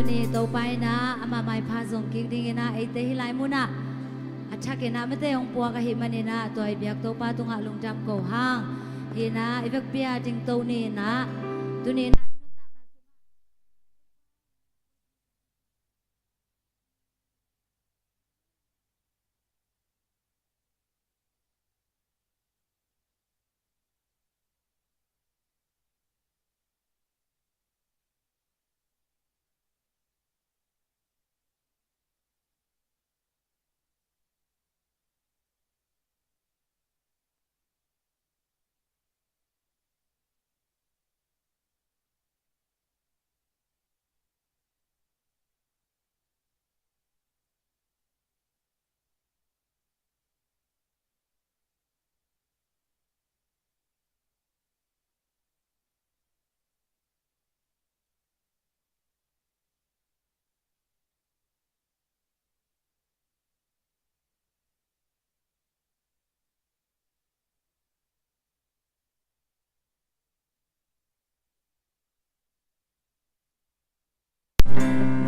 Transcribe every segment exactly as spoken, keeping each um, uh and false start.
Tuni Topa in ah amah maipha zong kik dingin ah eite hih lai munah a thakin ah amaute hong puak ahih manin ah tua i biak Topa tungah lungdam ko hang. Hi in ah i vekpi-a dingto ni in ah tuni in ah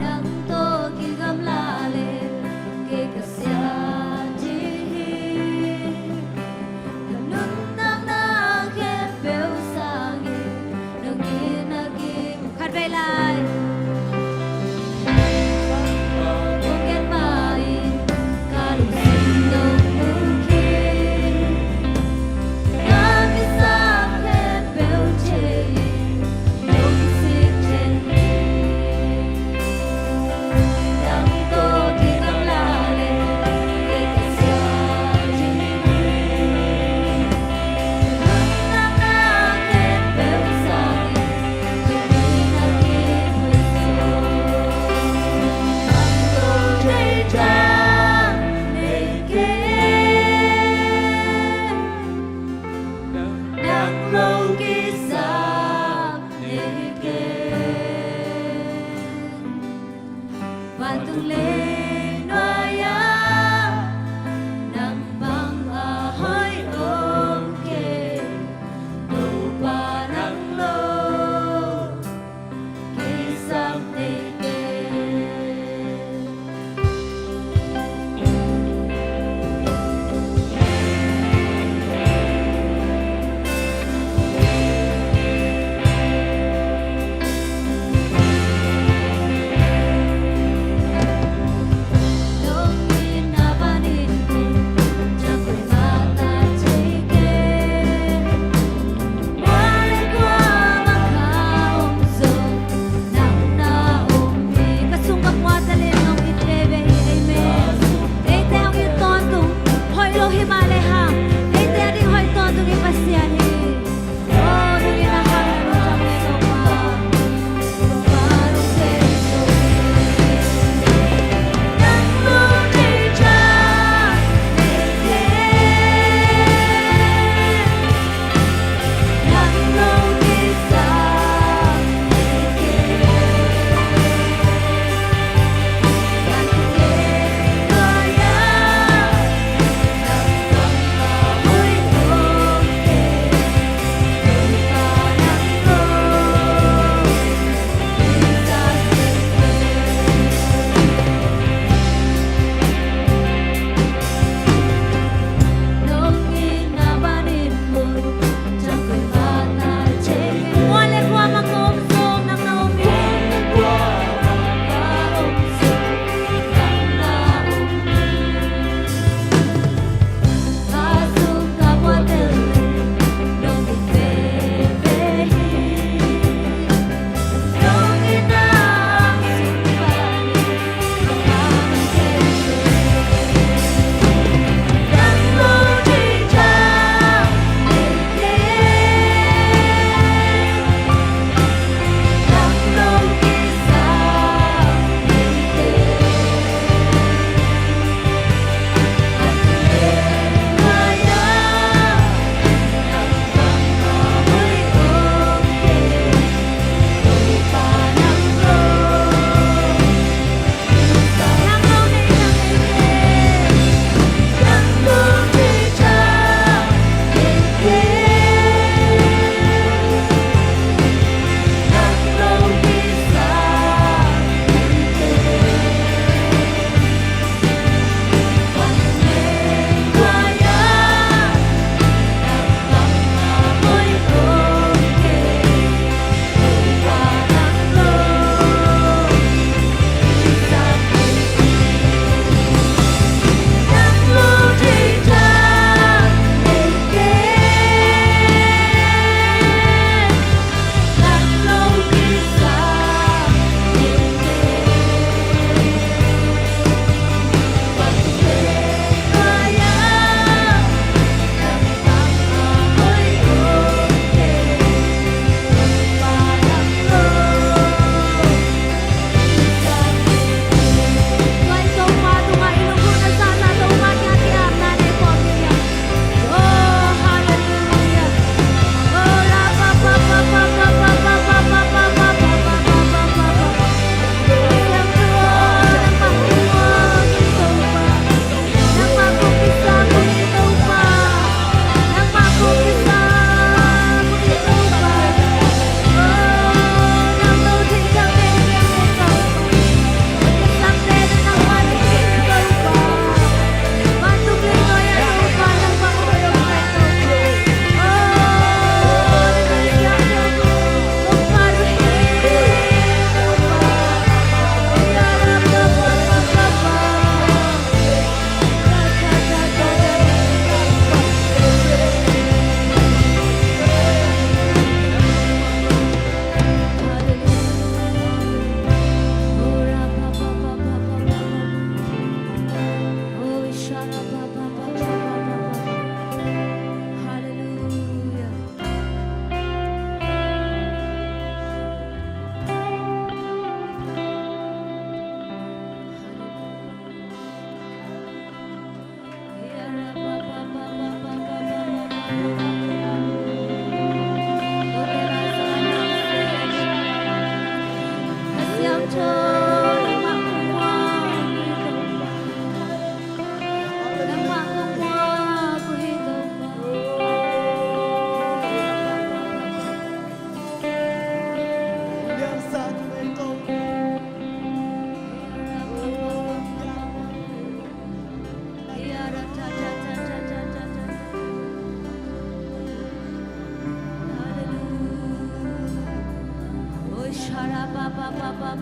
Nang tawh kigamla le kei ka sia ding hi. Ka nuntakna khempeuh sangin nang in a kim khat vei lai. Kong gen mah in ka lungsim nong mu khin. Nang lo kisap nei kei. Vantung lei nuai-ah nang bang a hoih om kei. Topa nang lo kisap nei kei.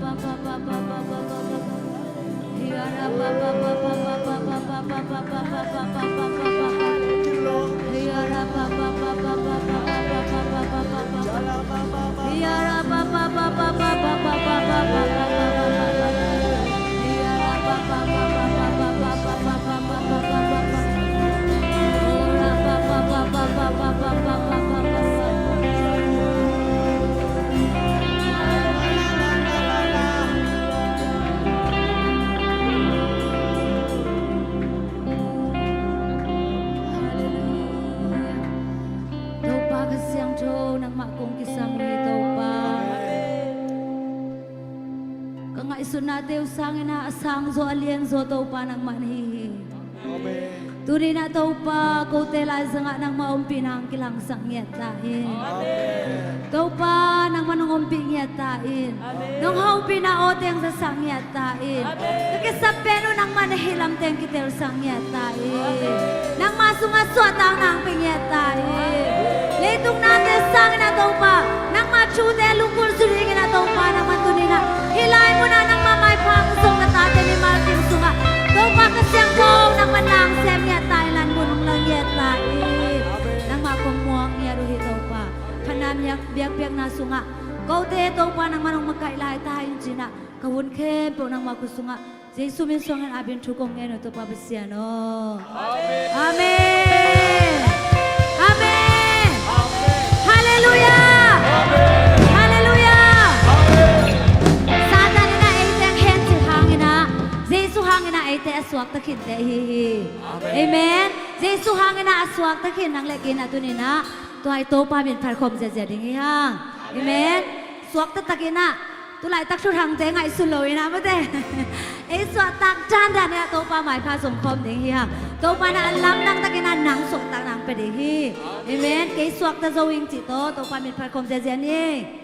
Halleluia. Topa Kha Siangtho, nangmah kong kisam hi Topa. Amen. Ka ngaihsutnate uh sangin ah a sangzaw a lianzaw Topa nangmah na hi hi. Amen. Tuni-in ah Topa, kote laizangah nangmah ompihna hong kilangsak ngiat ta in. Amen. Topa, nangmah nong ompih ngiat ta in. Amen. Nong hopihna aw teng zasak ngiat ta in. Amen. Ka kisap pen uh nangmah na hi lam teng kitelsak ngiat ta in. Amen. Nangmah sungah suahtakna hong pia ngiat ta in. Amen. Leitung nate sangin ah Topa, nangmah thute lunggulh zu dingin ah Topa, nangmah tuni-in ah hih lai munah nangmah maipha hong zong na tate mimal kim sungah Topa Kha Siangtho, nangmah na hong sem ngiat ta in, lan mun hong la ngiat ta in. Nangmah kong muak ngiat uh hi Topa. Khatna biak, biakpiakna sungah kote Topa nangmah nong makaih lai ta in ci-in ah ka hun khempeuh nangmah khut sungah Jesu min suangin apin thu kong ngen uh Topa Pasian aw. Amen. Amen. Amen. Halleluia. Halleluia. Satan in ah eite hong hencil hangin ah Jesu hangin ah eite a suakta khinte ahi hi. Amen. Jesu hangin ah a suakta khin nang le kei in ah tuni-in ah tua i Topa min phat khawm ziazia ding hi hang. Amen. Suakta takin ah tulaitak thuthangte ngaihsun lo-in ah mate, ei suahtak dandan in ah Topa maipha zong khawm ding hi hang. Topa in ah a lamdang takin ah nang suahtakna hong pia ding hi. Amen. Kei suakta zo ing cih tawh Topa min phat khawm ziazia ni.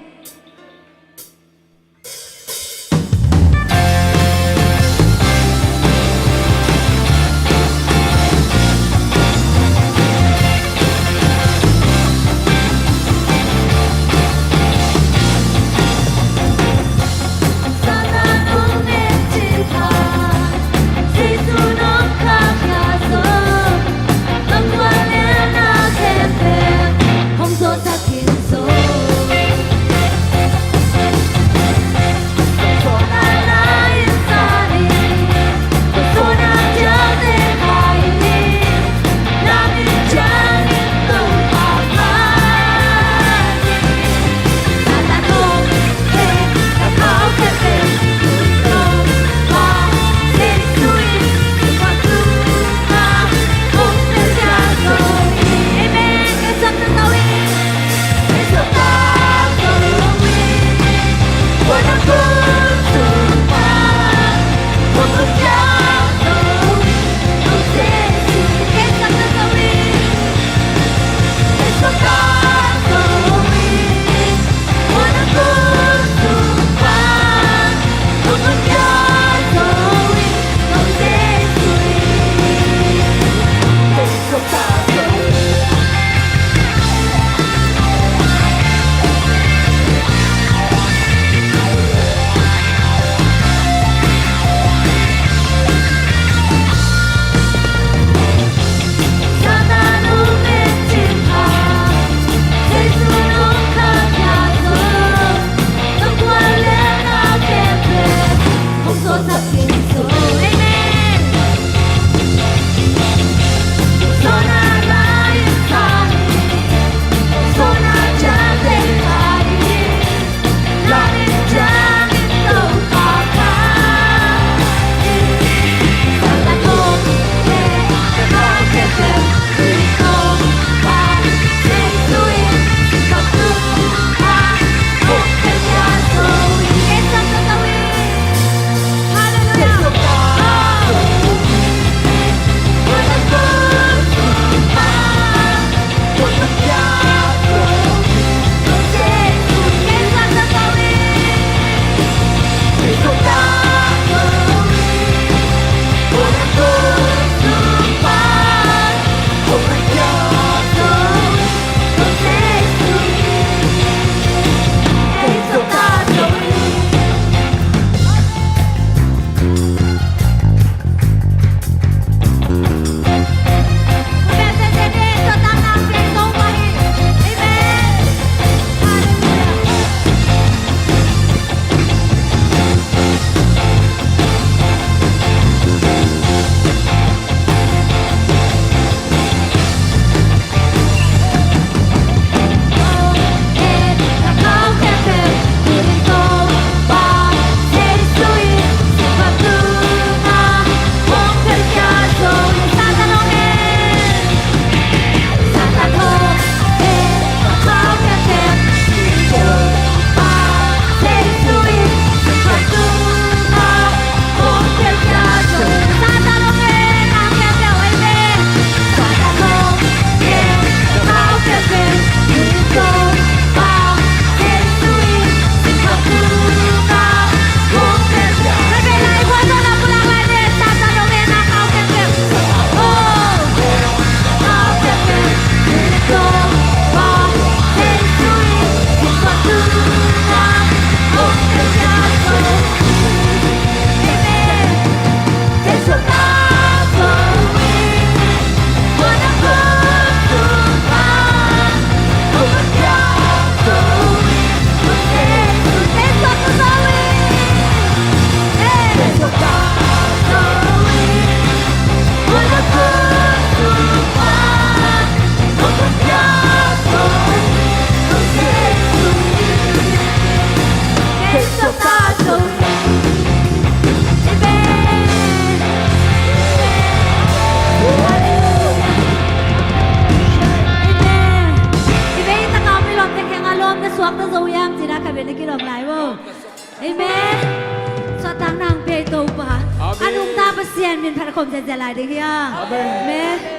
Khawm ziahziah lai ding hi hang. Amen. Amen.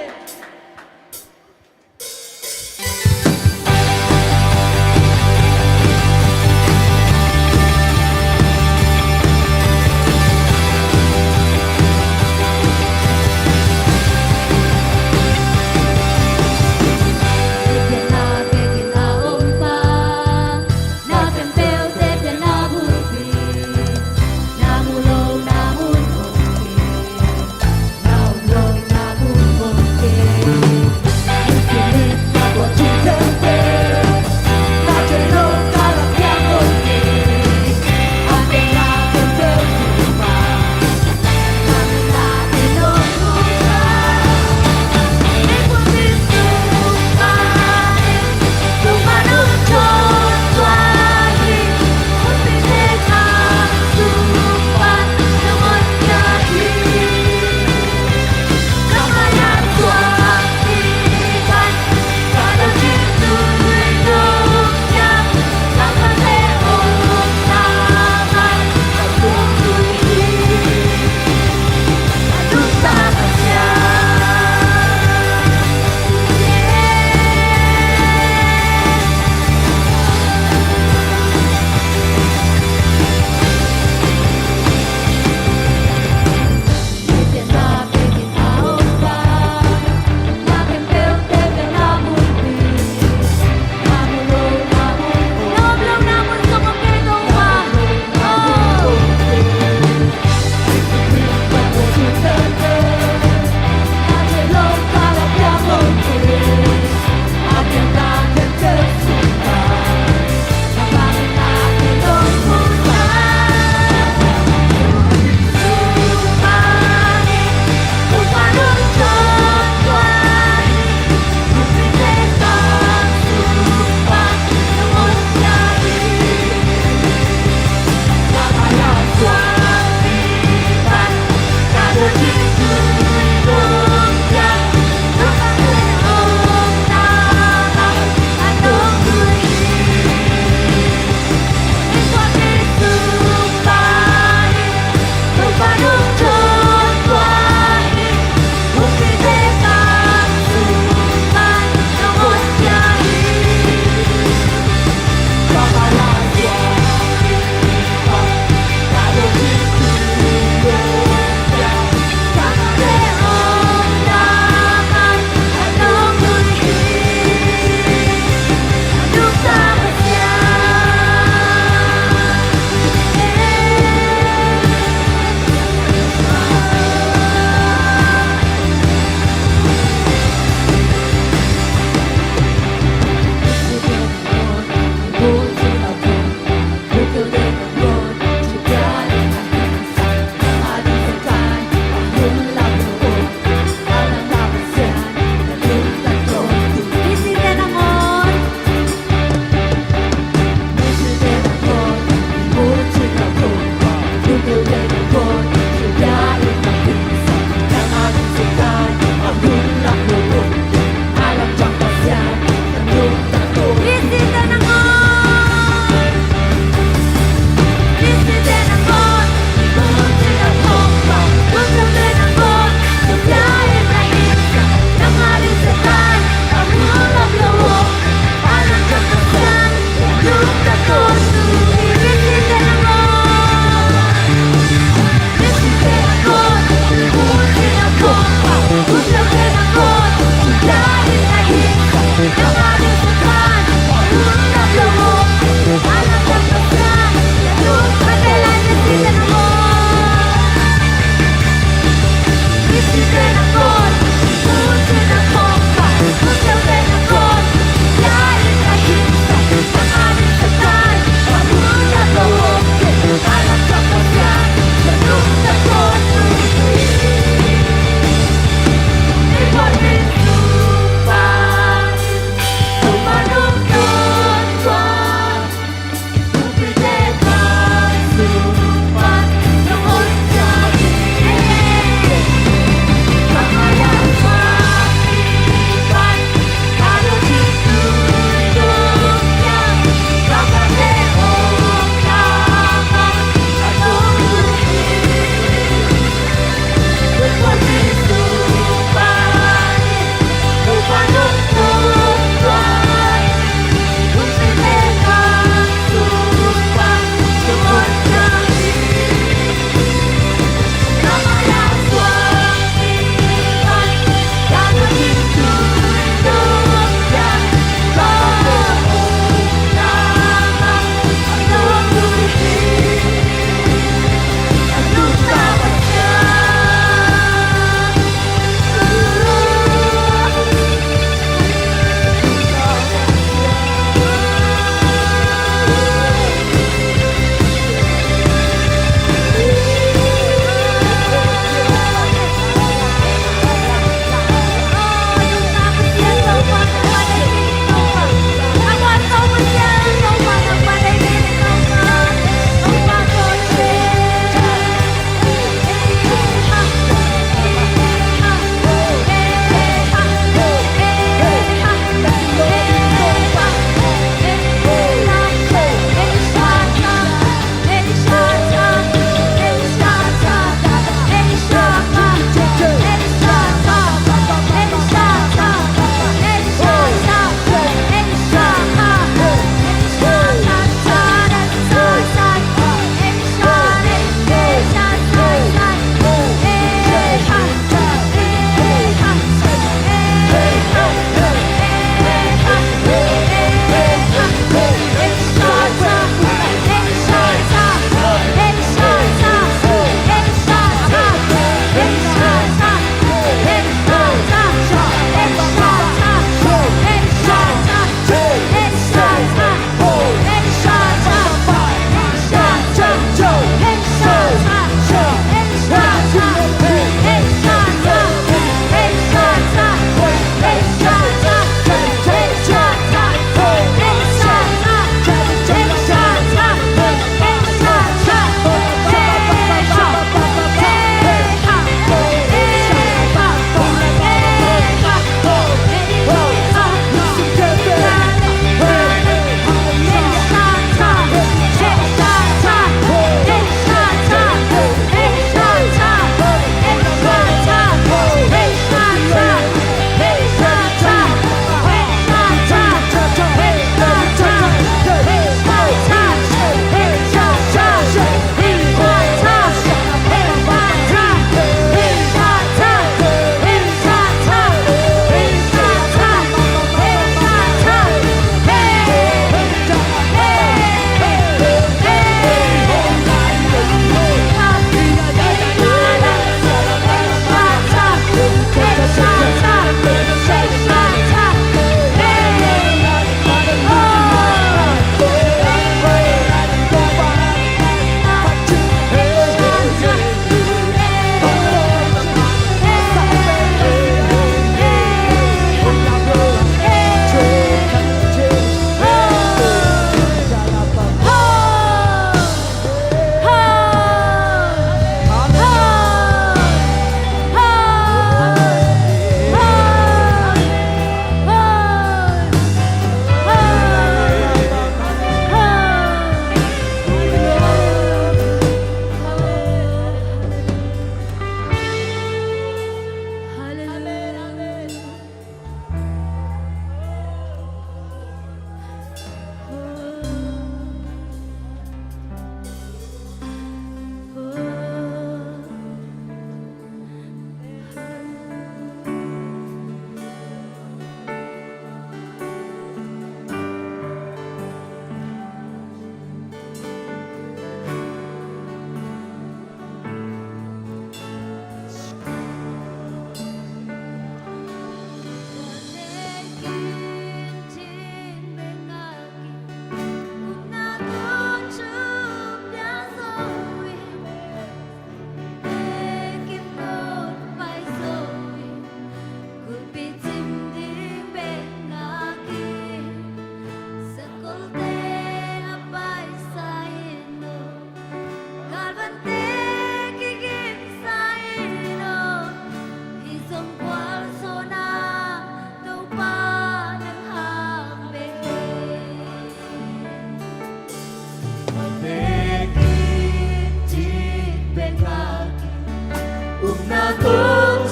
Na ko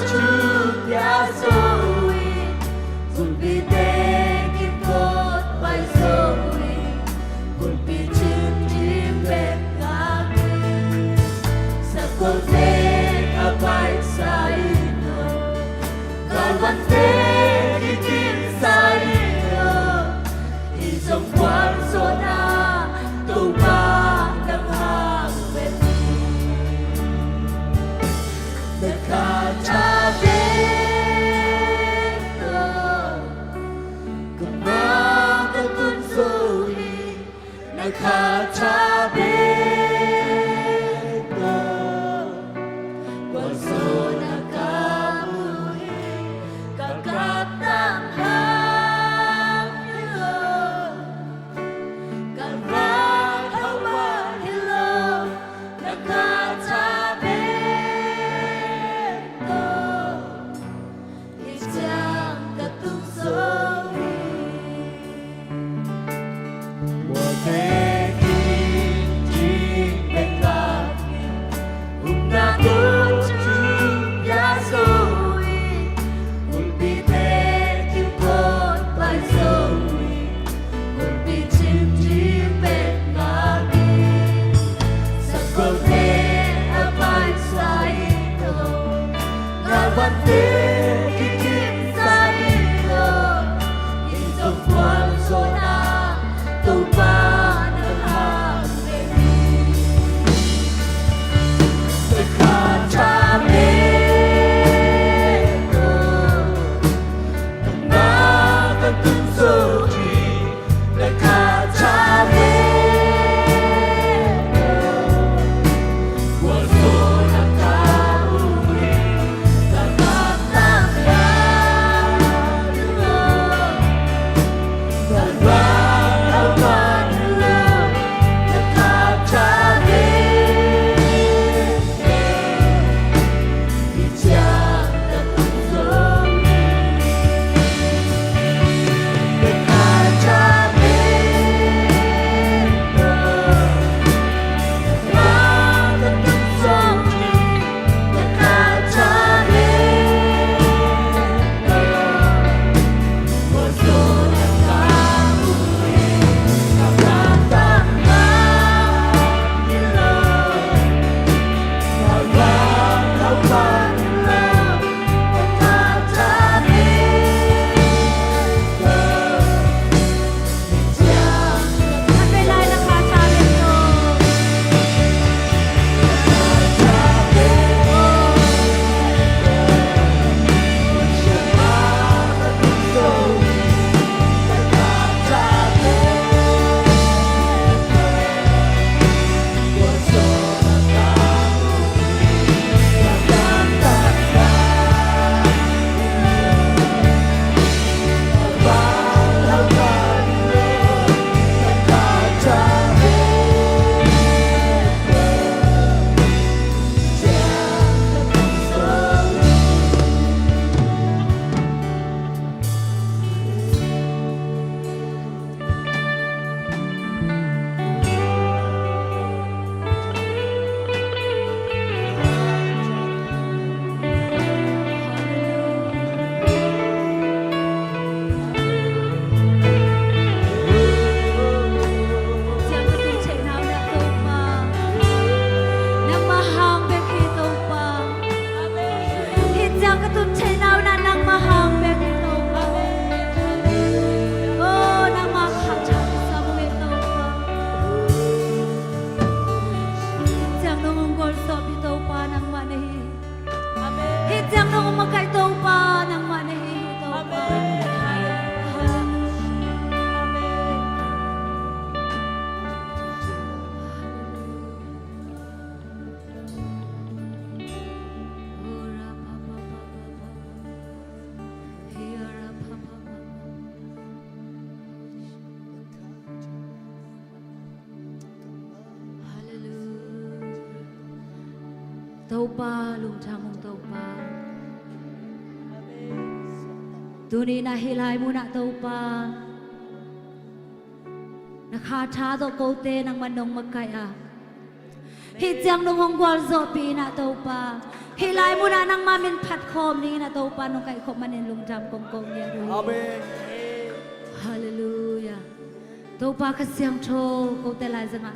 thu pia zo hi, kulpite kiphot pai zo hi, kulpi cin dim bek ngak hi. Sakolte a paisa hi lo, galvante kikim sa hi lo. Hih zong gualzawhna Topa nang hang bek hi. Na kha tha bek tawh ka ma ka tun zo hi. Na kha tha bek tawh gualzawhna ka mu hi. Ka kap tam hang hi lo, ka vak hau mah hi lo, na kha tha bek tawh hih ciang ka tung zo hi. Gualte kikim dim bek ngak hi. Upna ko thu pia zo hi, kulpite kiphot pai zo hi, kulpi cin dim bek ngak hi. Sakolte a paisa hi lo, galvante kikim sa hi lo, hih zong gualzawhna Topa nang hang bek hi. Na kha tha bek tawh ka ma ka tun zo hi. Na kha tha bek tawh gualzawhna ka mu hi. Ka kap tam hang hi lo, ka vak hau mah hi lo, na kha tha bek tawh hih ciang ka tung zo hi. Na kha tha bek tawh ka ma ka tun zo hi. Na kha tha bek tawh Ciang ka tun theihna uh na Topa, nangmah hang bek hi Topa. Hih ciang ka tun theihna uh na nangmah hang bek hi Topa. Oh, nangmah khat khat sam uh hi Topa. Hih ciang nong hong gualzawhpih Topa nangmah na hi. Hih ciang nong hong makaih Topa nangmah na hi Topa. Halleluiah. Topa lungtang ung Topa. Tuni na hih lai munah Topa, na kha tha tawh kote nangmah nong makaih a, Hih ciang nong hong gualzawhpih in ah Topa, hih lai munah nangmah min phat khawm dingin ah Topa nong kaihkhop manin lungdam kong ko ngiat uh hi. Amen. Halleluiah. Topa Kha Siangtho, kote laizangah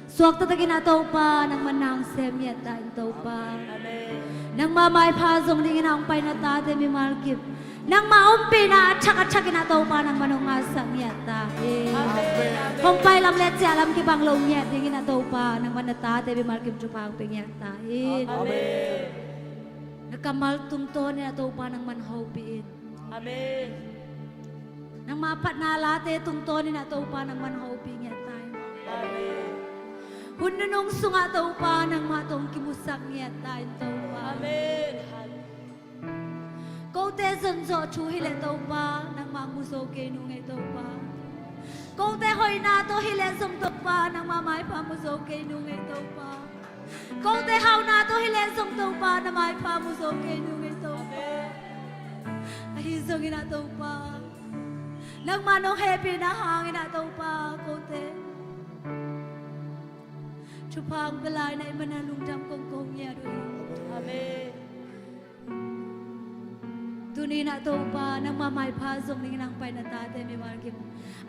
suakta takin ah Topa nangmah na hong sem ngiat ta in Topa. Amen. Nangmah maipha zong dingin ah hong pai na tate mimal kim, nangmah ompihna a thak a thakin ah Topa nangmah nong ngahsak ngiat ta in. Amen. Hong pai lam le ciah lam kibang lo ngiat dingin ah Topa nangmah na tate mimal kim thupha hong pia ngiat ta in. Amen. Na kammal tungtawnin ah Topa nangmah hopih in. Amen. Nangmah phatna late tungtawnin ah Topa nangmah hopih ngiat ta in. Amen. Hun nunung sungah Topa nangmah tawh hong kimusak ngiat ta in Topa. Amen. Kote zonzawh thu hileh Topa nangmah mu zo kei nung ei Topa. Kote hoihna tawh hileh zong Topa nangmah maipha mu zo kei nung ei Topa. Kote hauhna tawh hileh zong Topa na maipha mu zo kei nung ei Topa. Ahi zongin ah Topa nangmah nong hehpihna hangin ah Topa kote thupha hong pia lai na hih manin ah lungdam kong ko ngiat uh hi. Amen. Tuni-in ah Topa nangmah maipha zong dingin ah hong pai na tate mimal kim,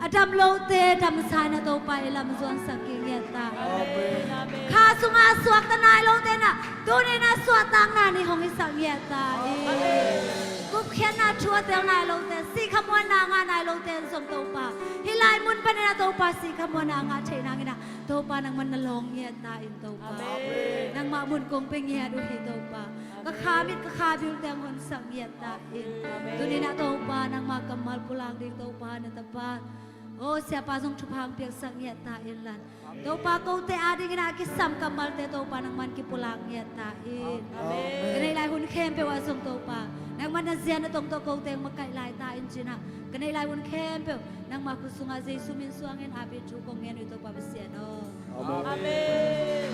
a dam lote damsa in ah Topa i lam zuansak kik ngiat ta. Amen. Kha sungah suakta nai lote in ah tuni-in ah suahtakna ni hong hisak ngiat ta hi. Amen. Gupkhiatna thu a tel nai lote, sihkhamuanna ngah nai lote in zong Topa hih lai mun panin ah Topa sihkhamuanna ngah theih nangin ah Topa nangmah na lawng ngiat ta in Topa. Amen. Nangmah mun kong pia ngiat uh hi Topa. Ka kha mit ka kha bilte hong honsak ngiat ta in. Amen. Tuni-in ah Topa nangmah kammal pulak ding Topa na tapa, aw, siapa zong thupha hong piaksak ngiat ta in lan. Amen. Topa kote adingin ah a kisam kammalte Topa nangmah hong kipulak ngiat ta in. Amen. Ka neih lai hun khempeuh ah zong Topa nangmah na zia na tong tawh kote hong makaih lai ta in ci-in ah ka neih lai hun khempeuh nangmah khut sungah Jesu min suangin apin thu kong ngen uh hi Topa Pasian aw. Amen. Amen.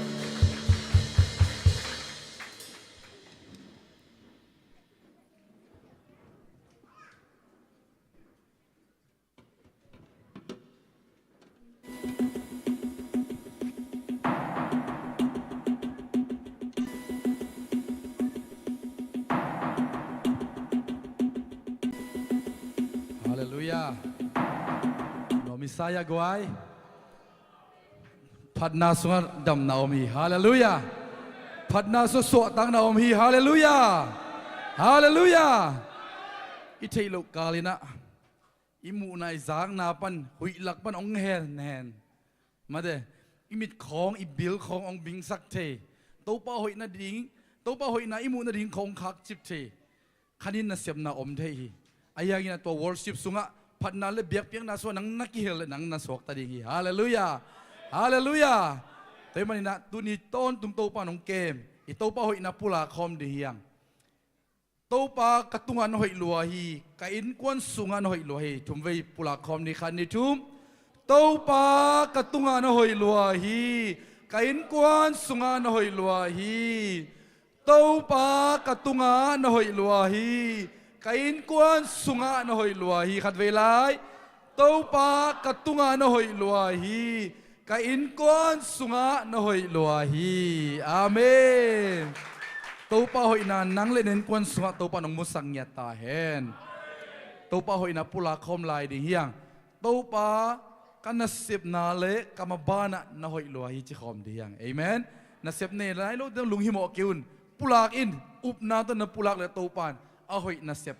Halleluiah. Nuam i sa hia guai. Phatna sungah damna om hi. Halleluiah. Phatna sungah suahtakna om hi. Halleluiah. Halleluiah. I theih loh kal in ah i muhna i zakna pan huih lak pan hong hen hen, mate, i mit khawng i bil khawng hong bingsak thei. Topa hoihna ding, Topa hoihna i muhna ding khawng khakcip thei. Khanin nasepna om thei hi. Ahi hangin ah tua worship sungah phatna le biakpiakna sungah nang na kihel le nang na suakta ding hi. Halleluiah. Halleluiah. Tua ahih manin ah tuni tawntung Topa nong kem i Topa hoihna pulak khawm ding hi hang. Topa ka tungah na hoih lua hi, ka innkuan sungah na hoih lua hi. Thumvei pulak khawm ni, khat ni thum. Topa ka tungah na hoih lua hi, ka innkuan sungah na hoih lua hi. Topa ka tungah na hoih lua hi, ka innkuan sungah na hoih lua hi. Khatvei lai. Topa ka tungah na hoih lua hi, ka innkuan sungah na hoih lua hi. Amen. Topa hoihna nang le na innkuan sungah Topa nong musak ngiat ta hen. Topa hoihna pulak khawm lai ding hi hang. Topa ka nasepna le ka mabanah na hoih lua hi ci khawm ding hi hang. Amen. Nasep nei nai lo ding lunghimawh kei un. Pulak in, upna tawh na pulak le Topa in a hoih nasep.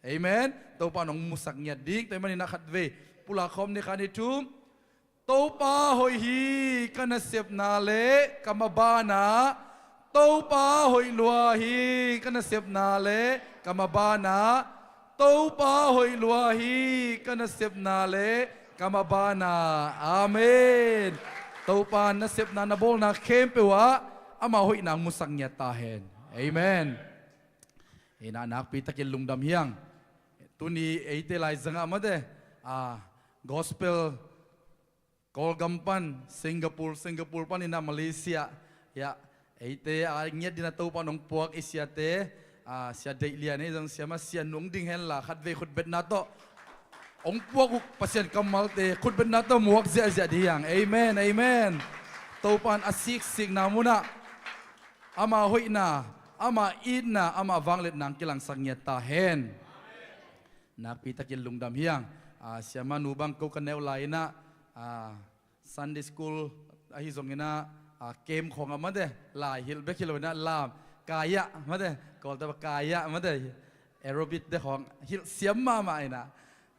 Amen. Topa nong musak ngiat ding. Tua ahih manin ah khatvei pulak khawm ni, khat ni thum. Topa hoih hi ka nasepna le ka mabanah. Topa hoih lua hi ka nasepna le ka mabanah. Topa hoih lua hi ka nasepna le ka mabanah. Amen. Topa nasepna na bawlna khempeuh ah ama hoihna musak ngiat ta hen. Amen. Ei na nakpi takin lungdam hi hang. Tuni eite laizangah mate, a, gospel Kawlgam pan Singapore, Singapore panin ah Malaysia, ya, eite a ngiat dingin ah Topa nong puak i siate, a, Sia Deih Lian ei zong siama sia nung ding henla khatvei khutbetna tawh hong puak uh Pasian kammalte khutbetna tawh muak ziahziah ding hi hang. Amen, amen. Topan a siksikna munah ama hoihna, ama itna, ama vangliatna hong kilangsak ngiat ta hen. Nakpi takin lungdam hi hang. Ah, siamah nu bang ko ka neu lai inah, ah, Sunday school ahi zong inah, ah, camp khawng ah mate, lai hilh bek hi lo inah lam, kaya mate, Kawlta bang kaya mate, aerobic te khawng hilh siam mahmah inah.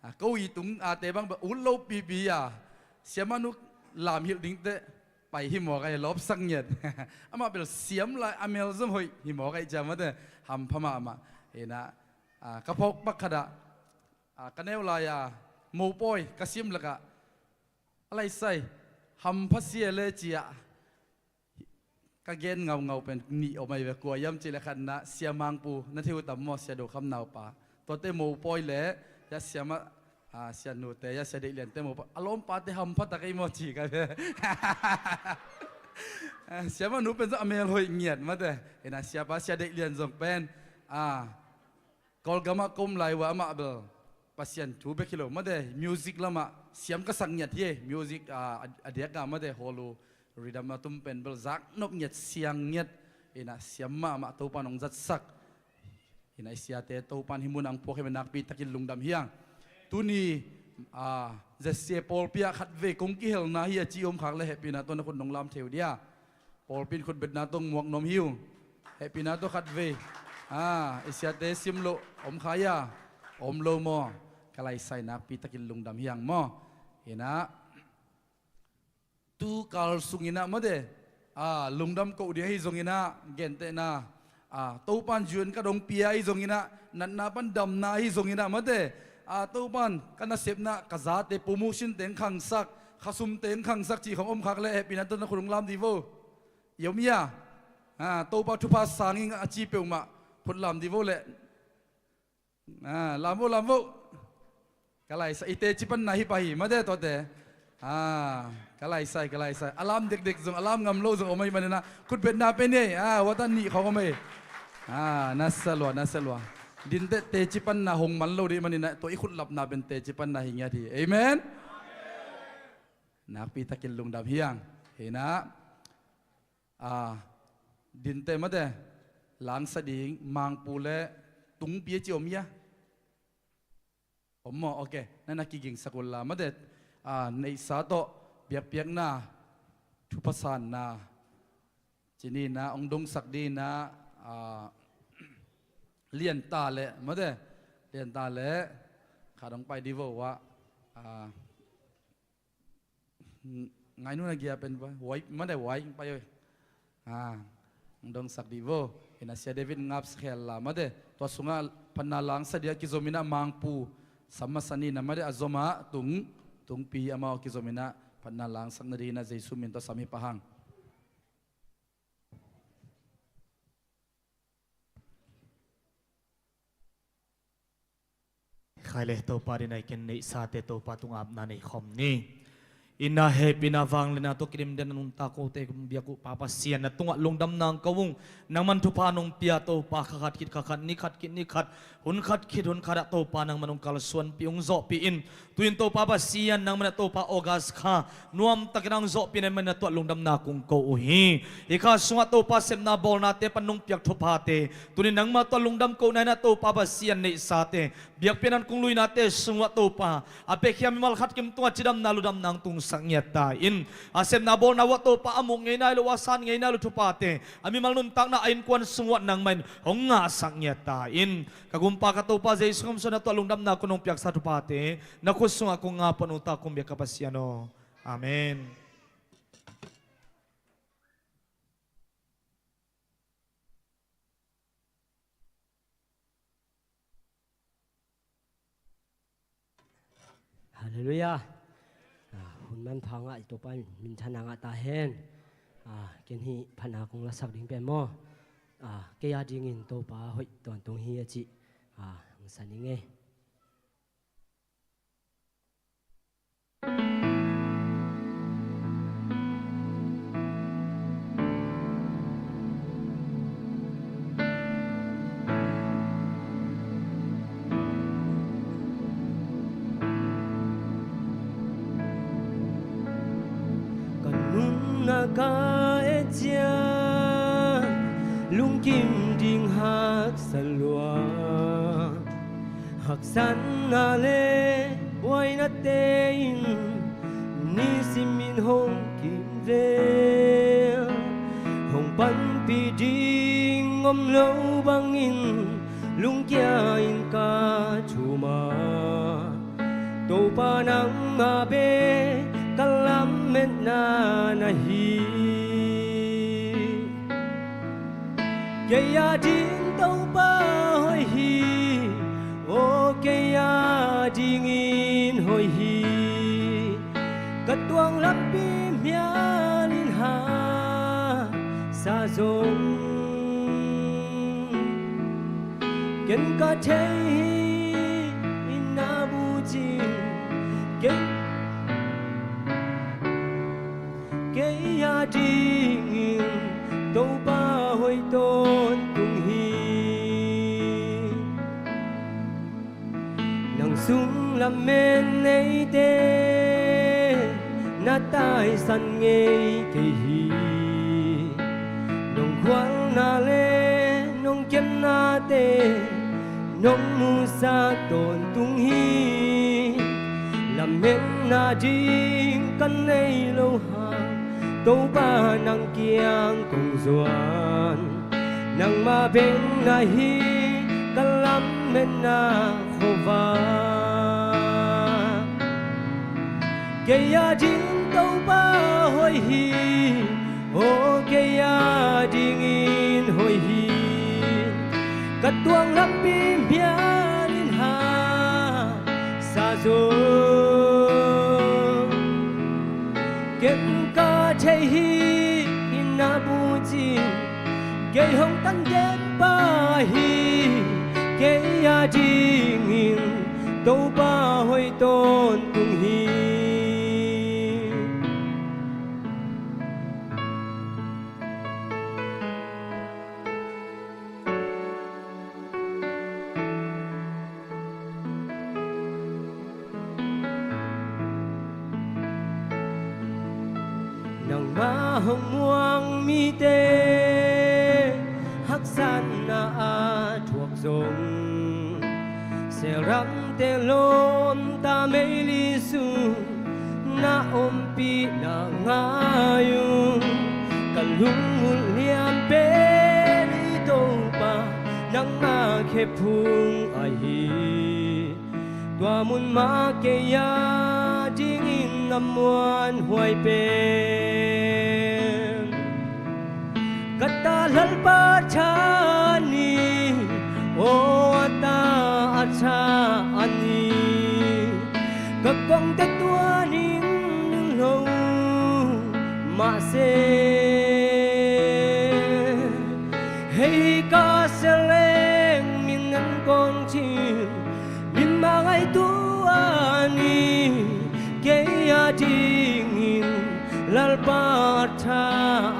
Ah, ko i tung ate bang bang ut lo pipi a, siamah nu lam hilh dingte pai hi mawk ahi, lawpsak ngiat. Amah bel siam lai a mel zong hoih hi mawk ahi ciang mate, hampha mahmah. Inah, ah, ka phawk pak khatah, ah, ka neu lai a mopawi ka sim lakah a laisai hampha sia le ciah ka gen ngaungau pen nih om ahi ve, kua hiam cih le khatna Sia Mangpu, na thei uh tam maw, Sia Do Kham naupa. Tuate mopawi le, ya siamah, ah, Sia Nute, ya Sia Deih Liante mopawi. A lawmpate hampha tak ei maw ci ka ve. Ah, siamah nu pen zong a mel hoih ngiat mate. Inah siapa Sia Deih Lian zong pen, ah, Kawlgamah ka om lai uh a amah bel Pasian thu bek hi lo mate, music lamah siam ka sak ngiat hi. Music, ah, a, a diak a mate, holu ridam a tum pen bel zak nop ngiat, siang ngiat. Inah siam mahmah, Topan hong zatsak. Inah i siate Topan hih munah hong puak hi mah, nakpi takin lungdam hi hang. Tuni, ah, Z C A pawlpi ah khatvei kong kihelna hi a ci om khak le hehpihna tawh na khut nong lam thei uh dia. Pawlpi in khutbetna tawh muak nuam hi uh. Hehpihna tawh khatvei. Ah, i siate sim loh om kha hia? Om lo maw? Ka laisai, nakpi takin lungdam hi hang maw? Inah tu kal sung inah mate, ah, lungdam koh ding ahi zong inah gentehna, ah, Topan zuan ka dong pia ahi zong inah, natna pan damna ahi zong inah mate, ah, Topan ka nasepna, ka zate promotion teng khangsak, khasum teng khangsak cih khawng om khak le hehpihna tawh na khut hong lam dih vo. I om hia? Ah, Topa thupha sang ing a ci peuhmah khut lam dih vo leh. Ah, lam vo, lam vo. Ka laisai, i teci panna hi pah hi mate tuate. Ah, ka laisai, ka laisai. A lam dekdek zong, a lam ngam lo zong om ahi maninah khutbetna pen hi. Ah, watan nih khawng om ahi. Ah, na sa lua, na sa lua. Dinteh teci panna hong man lo dih maninah tua i khutlapna pen teci panna hi ngiat hi. Amen. Nakpi takin lungdam hi hang. Hinah, ah, dinteh mate, langsa ding Mangpu le Tungpi a ci om hia? Om maw? Ok. Na na kigingsak unla mate, ah, neihsa tawh biakpiakna, thupha sanna, ci ni na, hong dongsak ding na, ah, Lianta le mate, Lianta le khat hong pai dih vo uh ah, ah, Ngainu na gia pen pa, wai, mate wai, pa yoi. Ah, dongsak dih vo. Ina Sia David ngap sakhel la, mate. Tua sunga phatna langsa dia kizom ina Mangpu, sama sani na mate a zoma, tung, Tungpi ama kizom ina phatna langsak na dina Jesu min tua sami pahang. Khai le Topa dina i ken neihsate Topa tung apna nei khawm ni. Ina hehpihna vangliatna tawh kidim den a nuntak kote kong biak uh Pa Pasian na tungah lungdamna ang ko ung. Nangman thupha nong pia Topa kha khat khit kha khat ni khat khit ni khat hun khat khit hun khat ah Topa nangman hong kalsuanpih hong zawhpih in. Tuin Topa Pasian nangman ah Topa August kha nuamtakin ang zawhpih na manin a tuah lungdamna kong ko uh hi. Hih kha sungah Topa sepna bawlnate pan nong piak thuphate tunin nangma tuah lungdam kohna in a Topa Pasian neihsate biakpiakna kong luinate sungah Topa a piakhia mimal khat kim tungah cidamna ludamna ang tungsak ngiat ta in. A sepna bawlna uah Topa a muk ngeina hi lo a san ngeina hi lo thuphate a mimal nuntakna a innkuan sungah nangmah in hong ngahsak ngiat ta in. Ka gumpa ka Topa Jesu ngam suan a tuah lungdamna kong nong piaksa thuphate na khut sungah kong ngah pan uh ta kong biak ka Pasian aw. Amen. Halleluiah. Ah, hun manpha ngah i Topa in minthanna ngah ta hen. Ah, ken hih phatna kong lasak ding pen maw, ah, kei a dingin Topa hoih tawntung hi a cih, ah, hong sa ning ei. Ka nunna Ka et ciang lungkim ding haksa lua, haksatna le buainate in nisimin hong kimvel. Hong panpih ding om lo bangin lungkia-in ka thum a, Topa nangmah bek ka lametna na hi. Kei ading Topa hoih hi, aw kei adingin hoih hi. Ka tuang lampi mial in haksa zong, ken ka thei hi, in na bucin, ken kei adingin Topa hoih tawntung hi. Nang sung lamen neite na taisan ngei kei hi. Nong khualna le nong kemnate nong musak tawntung hi. Lametna ding ka nei lo hang, Topa nang kiang kong zuan. Nangmah bek na hi ka lametna khuavak. Kei ading Topa hoih hi, aw kei adingin hoih hi. Ka tuang lampi mial in haksa zong, ken ka thei hi, in na bucin, kei hong tan den pa hi. Kei adingin Topa hoih tawntung hi. Nangmah hong muang mite haksatna a thuak zong, Seeramte lawmta meili sung na ompihna ngai ung. Ka lungmuang lian pen i Topa nangmah khephung ahi. Tua mun mah kei adingin a muanhuai pen ka ta Lalpa tha a ni, aw a ta a tha a ni. Ka kongte tua ning lo mah se, hei ka sia leng min an kong thim, min mah ngaihtuah ni. Kei adingin Lalpa a tha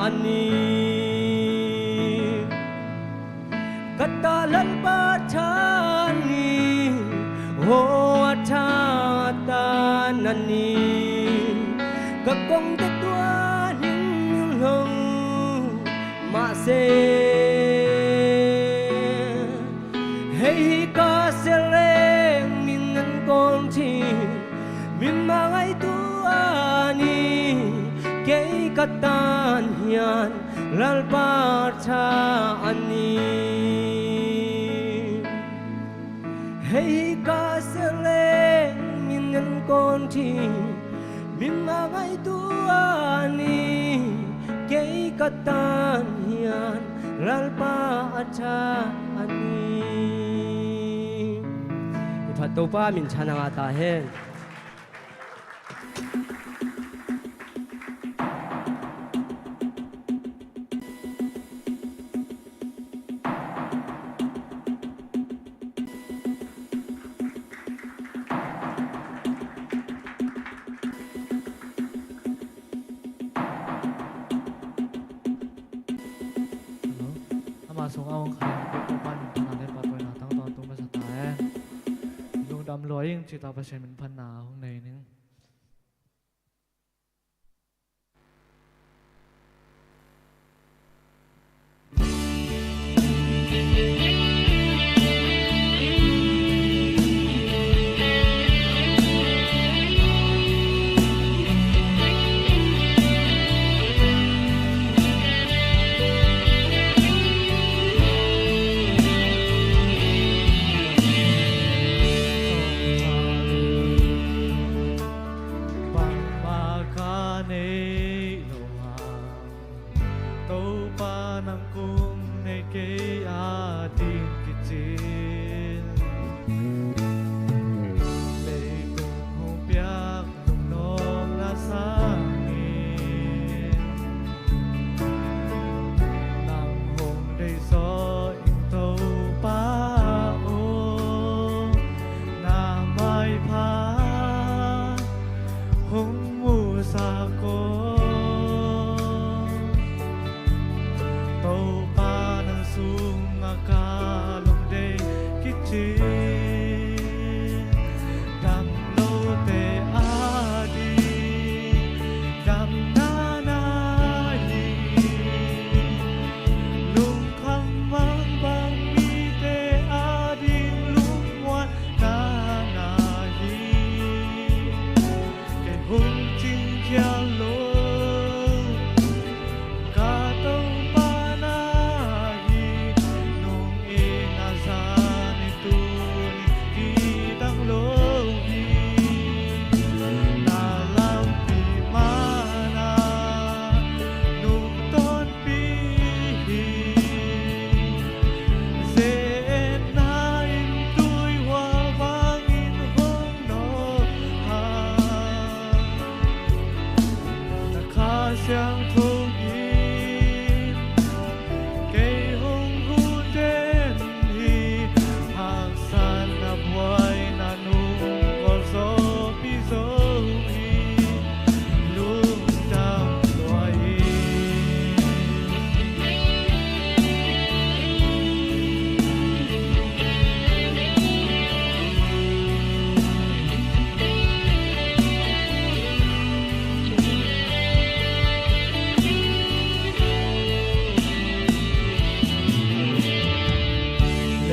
a ni. Ka ta Lalpa tha a ni, aw a tha a ta a ni. Ka kongte tua ning lo mah se, hei ka sia leng min an kong thim, min mah ngaihtuah ni. Kei ka tan hian Lalpa tha a ni. Hei ka sia leng min an kong thim, min mah ngaihtuah ni. Kei ka tan hian Lalpa a tha a ni. I phat Topa min thang a ngah ta hen. Hello. Ama sung a hong khen Topa min phatna le pahtawina tang tawntung masa ta hen. Lungdam lua ing, cita Pasian min phatna hong nei ning.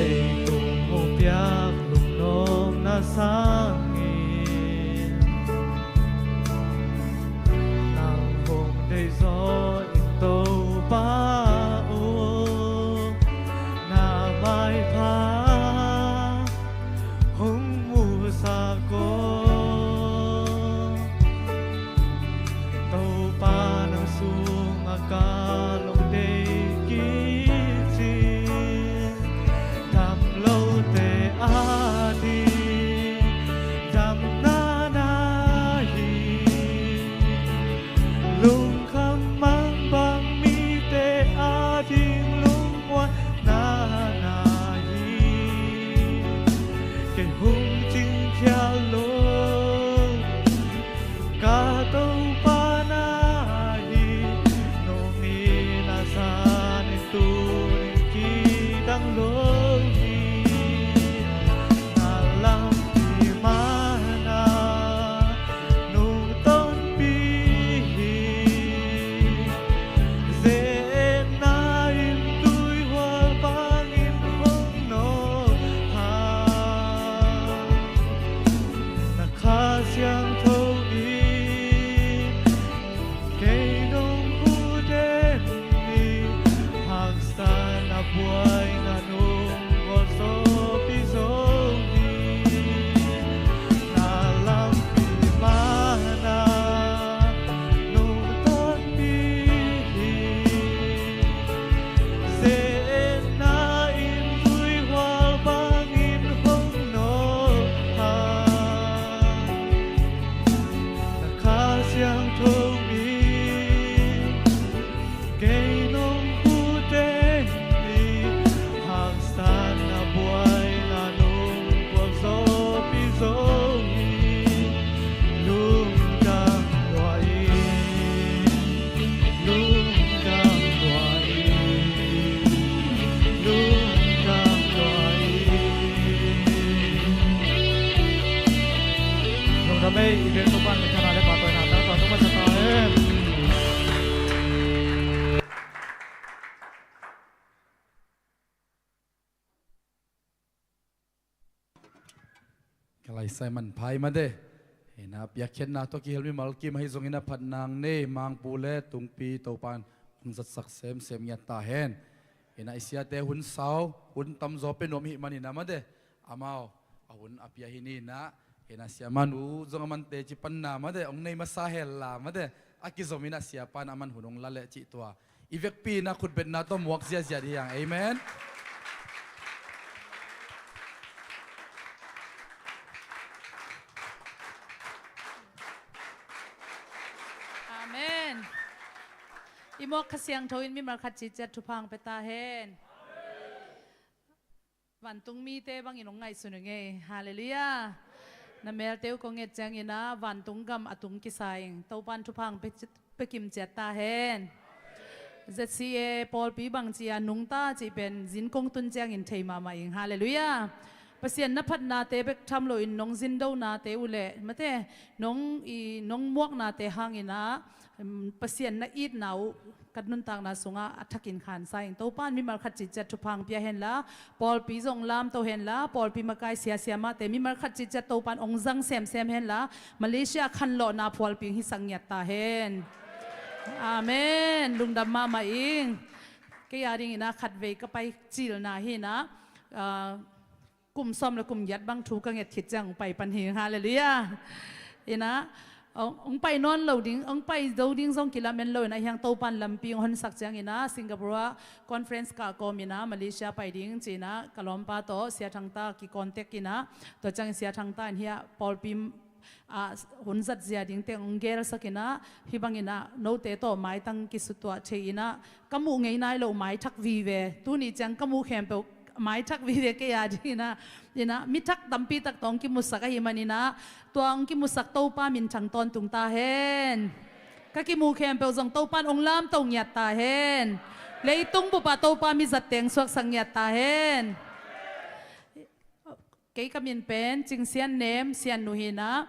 Leitung hong piak lungnopna sangin nang hong deihzaw in Topa aw, na maipha hong musak aw. Topa nang sungah ka lungdam kicin, damlote ading damna na hi, lungkham mangbang mite ading lungmuanna na hi. Kei hong cingkhia lo ka Topa na hi, nong it na zanin tuni kidang lo hi. Na lampi mana nungtonpih hi, ze-etna in tuihual bangin hong nawh a, na Kha Siangtho in kei nong hu den hi. Haksatna buaina nong gualzawhpih zo hi. Na lampi mana nungtonpih hi, ze-etna in tuihual bangin hong nawh a, na Kha Siangtho in kei nong hu den hi. Haksatna buaina nong gualzawhpih zo hi. Lungdam lua in, lungdam lua in, lungdam lua in. Lungdam ei, i biak Topa'n minthanna le pahtawina tangthu tung masa ta hen. Ka laisai manpha hi mah de. Hi na, piakkhiatna tawh kihel mimal kim ahi zongin a phat nang nei, Mangpu le Tungpi Topa'n hong zatsak semsem ngiat ta hen. Hi na, i siate hun sau, hun tamzaw pia nuam ahih manin a mah de, amau a hun a pia hi ni na. Hi na, siamanu zong a man teci panna mah de, hong nei masa hen la mah de, a kizom in a siapa'n a man hun hong la leh cih tua i vekpi in a khutbetna tawh muak ziahziah ding hi hang. Amen. Amen. I muak Kha Siangtho in mimal khat citciat thupha hong pia ta hen. Vantung mite bangin hong ngaihsun ing ei. Halleluiah. Na melte uh kong et ciangin a vantung gam a tung kisa ing. Topa'n thupha hong pia, pia kim ciat ta hen. Z C A pawlpi bangci a nungta cih pen zin kong tun ciangin thei mahmah ing. Halleluiah. Pasian na phatnate bek tham loin nong zindonate uh leh mate, nong i, nong muaknate hangin a, um, Pasian na itna uh ka nuntakna sungah a thakin khansa ing. Topa'n mimal khat citciat thupha hong pia hen la, pawlpi zong lamto hen la, pawlpi makai sia siamahte mimal khat citciat Topa'n hong zang semsem hen la, Malaysia khanlawhna phualpi hong hisak ngiat ta hen. Amen. Lungdam mahmah ing. Kei a dingin a khatvei ka pai cilna hi na, ah, kum sawm le kum giat bang thu ka nget khit ciang hong pai pan hi. Halleluiah. Hi na, hong, hong pai nawn lo ding, hong pai zo ding zong kilamen lo hi na, hi hang Topa'n lampi hong honsak ciangin a, Singapore ah conference kah kawmin a, Malaysia pai ding ci-in a, ka lawmpa tawh Sia Thang Ta ki contact in a, tua ciangin Sia Thang Ta in hi a pawlpi ah, hun zat zia ding teng hong gelsak in a, hih bangin a, note tawh maitang kisutuah thei in a, ka muh ngei nai loh maithak vive, tuni ciang ka muh khempeuh maithak vive kei a dingin a, in a, mi thak tampi tak tawh hong kimusak ahih manin a, tua hong kimusak Topa minthang tawntung ta hen. Ka kimuh khempeuh zong Topa'n hong lamto ngiat ta hen. Leitung bup ah Topa mi zatte hong suaksak ngiat ta hen. Kei ka min pen Cing Sian Nem, Sian nu hi na,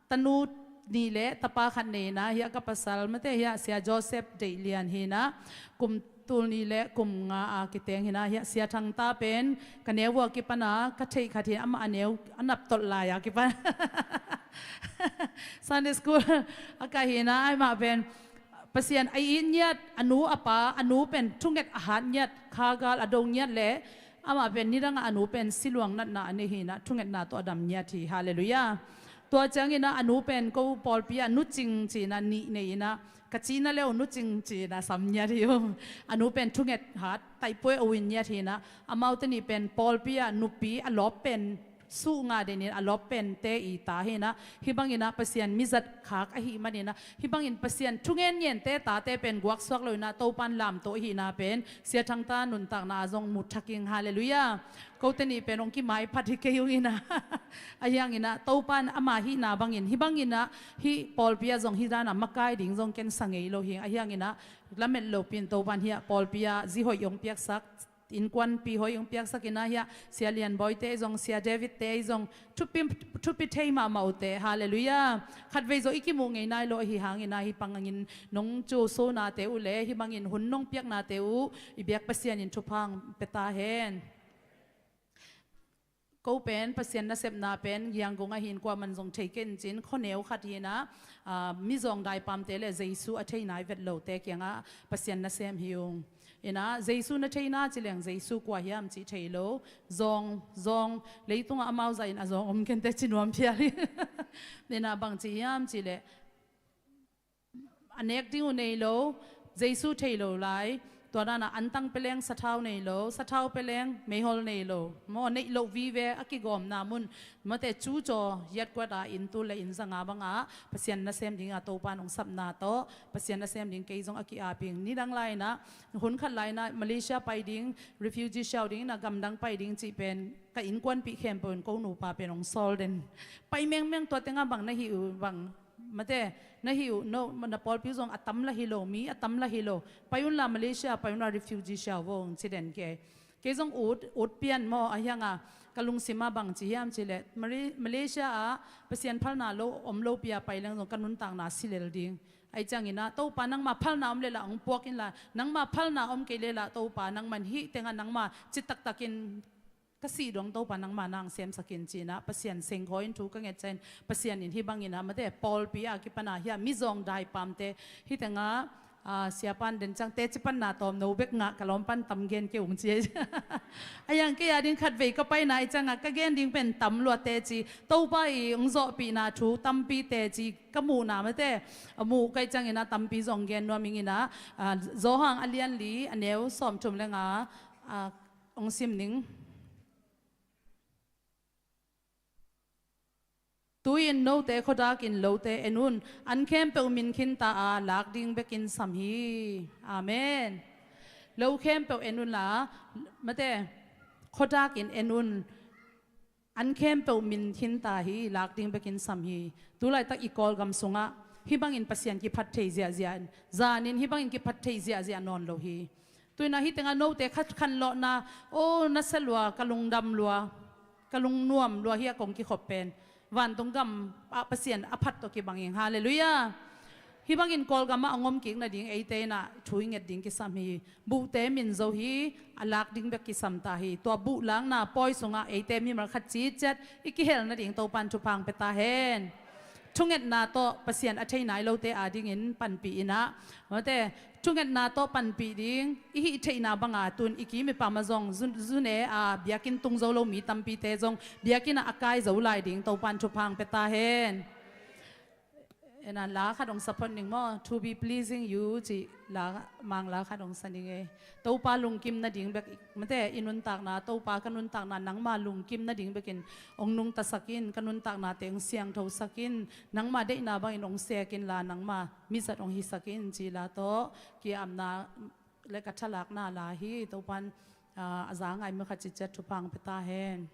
tanu nih le tapa khat nei na, hi a ka pasal mate hi a Sia Joseph Deih Lian hi na, kum Tul nih le kum nga a kiteng hi na, hiah Sia Thang ta pen ka neu uh a kipan a ka theih khat hi, amah a neu a nap tolh lai a kipan Sunday school a kah hi na, amah pen Pasian a it ngiat, a nu a pa, a nu pen thunget a hat ngiat, khagal a do ngiat le amah pen nidang a a nu pen siluang natna a nei hi na, thungetna tawh a dam ngiat hi. Halleluiah. Tua ciangin ah a nu pen ko pawlpi ah Nu Cing ci-in ah nih nei in ah, ka cina leu Nu Cing ci-in ah sam ngiat hi uh. A nu pen thunget hat, taipue o in ngiat hi na, amaute nih pen pawlpi ah nupi a lawp pen suh ngah den in, a lawp pente i ta hi na, hih bangin ah Pasian mizat khak ahih manin ah, hih bangin Pasian thungengente tate pen guaksuak lo in ah Topan lamto ahihna pen Sia Thang ta nuntakna ah zong mu thak ing. Halleluiah. Kote nih pen hong kimaiphat hi kei ung in ah, ahi hangin ah Topan ama hihna bangin, hih bangin ah hih pawlpi ah zong hih dan ah makai ding zong ken sa ngei lo hi. Ahi hangin ah lamet lopi in Topan hiah pawlpi ah zi hoih hong piaksak, innkuanpi hoih hong piaksak in ah hiah Sia Lian Bawi te zong, Sia David te zong, thupi, thupi thei mahmah uh teh. Halleluiah. Khatvei zong i kimuh ngei nai lo ahi hangin ah hih bangin nong cu so nate uh le hih bangin hun nong piak nate uh i biak Pasian in thupha hong pia ta hen. Ko pen Pasian nasepna pen Yangon ah hin kuaman zong thei kei in cin, khuaneu khat hi na, ah, mizawng daipamte le Jesu a thei nai vet lote kiangah Pasian nasem hi ung. In ah Jesu na thei na ci leng Jesu kua hiam cih thei lo. Zawng, zawng, leitungah amau zah in a zawng om kei inteh ci nuam phial hi. In ah bang ci hiam cih leh a nek ding uh nei lo, Jesu thei lo lai. Tua dan ah antang pia leng sathau nei lo, sathau pia leng meihol nei lo. Maw, neih loh vive a kigawmna mun, mate, cu caw hiatkuat ah inn tul le inn zanga bangah Pasian nasem ding ah Topan hong sapna tawh Pasian nasem ding kei zong a ki-ap ing. Nidang lai in ah hun khat lai in ah Malaysia pai ding, refugee siau ding in ah gamdang pai ding cih pen ka innkuanpih khempeuh in ko nupa pen hong sawl den. Pai mengmeng, tua tengah bang na hih uh bang, mate, na hih uh, no, na pawlpi zong a tam lah hi lo, mi a tam lah hi lo. Pai unla Malaysia pai unla refugee siau vo, hong ci den kei. Kei zong ut, ut pian maw, ahi hangah ka lungsim ah bang ci hiam cih leh, Mari-, Malaysia ah Pasian phalna lo, om lopi ah pai leng zong ka nuntakna si lel ding. Ahi ciangin ah Topa, nangma phalna om leh lah hong puak inla, nangma phalna om kei leh lah Topa, nangman hih tengah nangma cih taktakin ka sih dong Topa nangma nang semsak in ci-in ah Pasian sengkhawi in thu ka nget ciangin, Pasian in hih bangin ah, mate, pawlpi ah kipan ah hiah mizawng daipamte, hih tengah, ah, siapan den ciang teci panna tawmno bek ngah, ka lawmpan tam gen kei ung ci. Ahi hang kei a ding khatvei ka paina ahi ciangah ka gen ding pen tam lua, teci, Topa i hong zawhpihna thu tampi teci ka muhna, mate, a muh ka hih ciangin ah tampi zong gen nuam ing in ah, ah, Johan a lian li a neu sawmthum le nga, ah, hong sim ning. Tu-in note khuadakin lote en un, an khempeuh min khinta a, lak ding bekin sam hi. Amen. Lo khempeuh en unla, mate, khuadakin en un, an khempeuh min khinta hi, lak ding bekin sam hi. Tulaitak i Kawlgam sungah hih bangin Pasian kiphat thei ziahziah, zanin hih bangin kiphat thei ziahziah nawn lo hi. Tu-in ah hih tengah note khat khanlawhna, o, nasia lua, ka lungdam lua, ka lungnuam lua hi a kong kikhop pen vantung gam ah Pasian a phat tawh kibang ing. Halleluiah. Hih bangin Kawlgam ah hong om kik nading eite in ah thu i nget ding kisam hi. Buhte min zo hi, a lak ding bek kisam ta hi. Tua buh lakna pawi sungah eite mimal khat citciat i kihel nading Topan thupha hong pia ta hen. Thungetna tawh Pasian a thei nai lote adingin panpih in ah, mate, thungetna tawh panpih ding, i hih theihna banga tun i kim i pam ah zong, zu-, zune a biakinn tung zo lo mi tampite zong biakinn ah a kai zo lai ding Topan thupha hong pia ta hen. En a, la khat hong sa phot ning maw, "To be pleasing you" cih la, Mang la khat hong sa ning ei. Topa lungkim nading bek, mate, i nuntakna, Topa ka nuntakna nangma lungkim nading bekin hong nungtasak in, ka nuntaknate hong siangthosak in, nangma deihna bangin hong sek inla, nangma mizat hong hisak in, ci la tawh ki-apna le ka thalakna la hi. Topan, ah, a za ngai mi khat citciat thupha hong pia ta hen.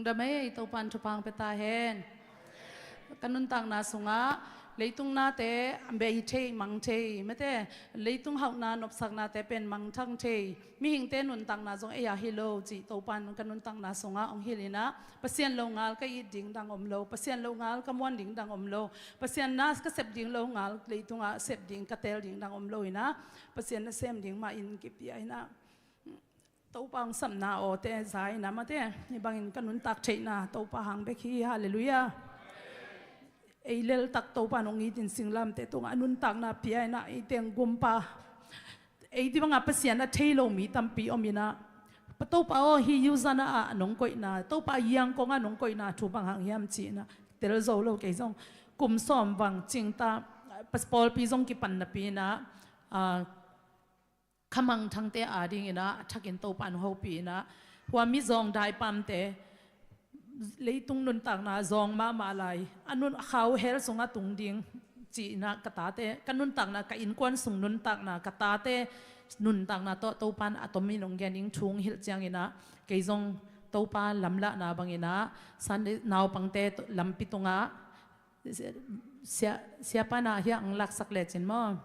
Lungdam ei, Topan thupha hong pia ta hen. Ka nuntakna sungah leitung nate bei thei, mang thei, mate, leitung hauhna nopsaknate pen mangthang thei, mihingte nuntakna zong ei a hi lo cih Topan ka nuntakna sungah hong hilh inah, Pasian longal ka it ding dang om lo, Pasian longal ka muan ding dang om lo, Pasian na ka sep ding longal leitungah sep ding ka tel ding dang om lo inah, Pasian nasem ding mah in kipia inah, Topa hong sapna awte za inah, mate, hih bangin ka nuntak theihna Topa hang bek hi. Halleluiah. Ei leltak Topa in hong itin singlamteh tungah a nuntakna pia inah, ei teng gumpa, ei ti bangah Pasian a thei lo mi tampi om inah, Pa Topa aw, hih Uzana ah nong koihna, Topa Yangon ah nong koihna thu bang hang hiam ci inah, tel zo lo kei zong. Kum sawm bang cingta, pawlpi zong kipan napi inah, ah, khamangthangte ading inah a thakin Topa in hong hopih inah, hua mizawng daipamte leitung nuntakna zawng mahmah lai, a nun a khauhel sungah tung ding ci inah, ka tate, ka nuntakna, ka innkuan sung nuntakna, ka tate nuntakna tawh Topa in a tomin hong gen ding thu hong hilh ciang inah, kei zong Topa lamlahna bang inah Sunday naupangte lampi tungah sia, siapa na hiah ang laksak lecin maw.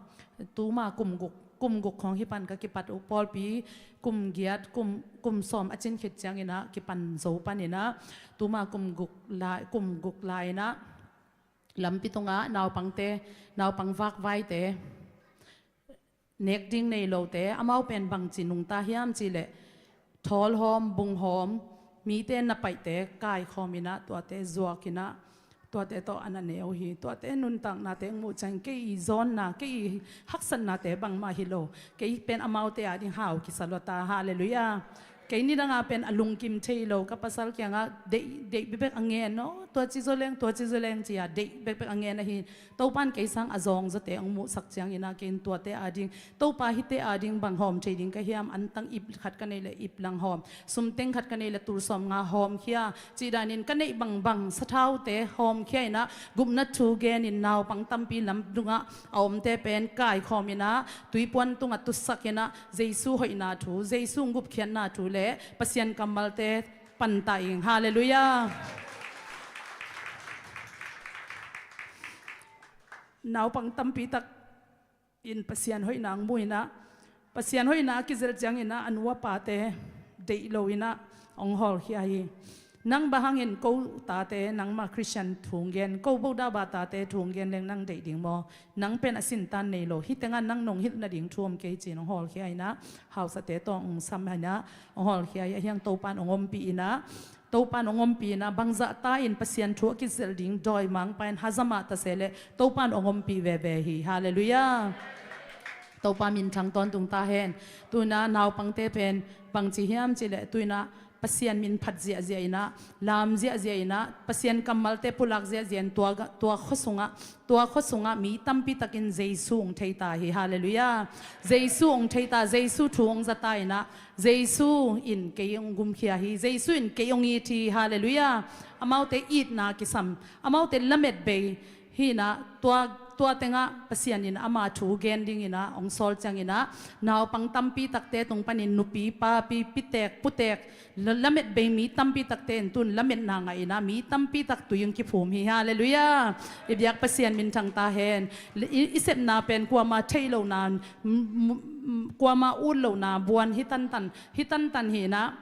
Tuma kum guk, kum guk khawng hih pan ka kipat uh, pawlpi kum giat, kum, kum sawm a cin khit ciang inah kipan zo pan inah, tuma kum guk lai, kum guk lai inah lampi tungah naupangte, naupang vakvaite, nek ding nei lote, amau pen bangci nungta hiam cihleh, thawlhawm, bunghawm, mite na paihte kaikhawm inah, tuate zuak inah, tuate tawh a na ne uh hi. Tuate nuntaknate hong muh ciang kei i zawnna, kei i haksatnate bangmah hi lo, kei pen amaute ading hau kisa lua ta. Halleluiah. Kei nidangah pen a lungkim thei lo, ka pasal kiangah deih, deih bekbek a ngen aw, tua ci zaw leng, tua ci zaw leng ci-a deih bekbek a ngen ahi. Topan kei sang a zawngzawte hong muhsak ciang inah, kei in tuate ading, Topa hihte ading bang hawm thei ding ka hiam, antang ip khat ka neih leh ip lang hawm, sumteng khat ka neih leh tul sawmnga hawmkhia, cih danin ka neih bangbang sathaute hawmkhia inah, gupna thu genin naupang tampi lam dungah a omte pen kaikhawm inah, tuipuan tungah tutsak inah, Jesu hoihna thu, Jesu hong gupkhiatna thu le Pasian kammalte panta ing. Halleluiah. Naupang tampi tak in Pasian hoihna hong mu inah, Pasian hoihna a kizelh ciang inah a nu a pate deih lo inah hong hawlkhia hi. Nang bang hangin ko tate nangmah Khristian thu hong gen, ko Bodhaba tate thu hong gen leng nang deih ding maw? Nang pen a sintan nei lo, hih tengah nang nong hilh nading thu om kei ci-in hong hawlkhia inah, hausate tawh hong sam inah hong hawlkhia hi. Ahi hang Topan hong ompih inah, Topan hong ompih inah, bangzah ta in Pasian thu a kizelh ding dawimangpa in hazamah ta se leh Topan hong ompih veve hi. Halleluiah. Topa minthang tawntung ta hen. Tu inah naupangte pen bangci hiam cihleh, tu inah Pasian min phat ziahziah inah, lam ziahziah inah, Pasian kammalte pulak ziahziah in tua, tua khua sungah, tua khua sungah mi tampi takin Jesu hong thei ta hi. Halleluiah. Jesu hong thei ta, Jesu thu hong za ta inah, Jesu in kei hong gumkhia hi, Jesu in kei hong it hi. Halleluiah. Amaute itna kisam, amaute lamet bei hi inah, tua, tua tengah Pasian in ama thu gen ding inah hong sawl ciang inah, naupang tampi takte tung panin nupi, papi, pitek, putek, la-, lamet bei mi tampi takte in tun lametna ngah inah, mi tampi tak tui hong kiphum hi. Halleluiah. I biak Pasian minthang ta hen. I, i sepna pen kuama thei lohna, m-, m-, m-, kuama ut lohna buan hi tantan, hi tantan hi inah,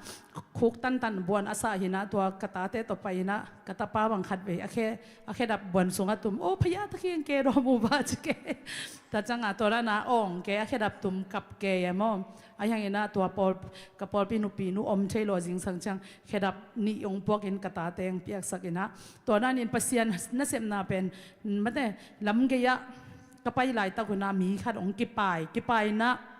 khuk tantan buan a sah hi inah, tua ka tate tawh pai inah, ka tapa bang khatvei a khe, a khedap buan sungah tum, "Aw, phaya ta khiang ke dawm uh ba," ci ke. Tua ciangah tua dana awng ke, a khedap tum kap ke e maw. Ahi hang inah tua pawl, ka pawlpi nupi nu om thei lo a zingsang ciang khedap nih hong puakin ka tate hong piaksak inah, tua danin Pasian nasepna pen, mate, lam gei-ah ka pai laitak uh inah mi khat hong kipai, kipai inah,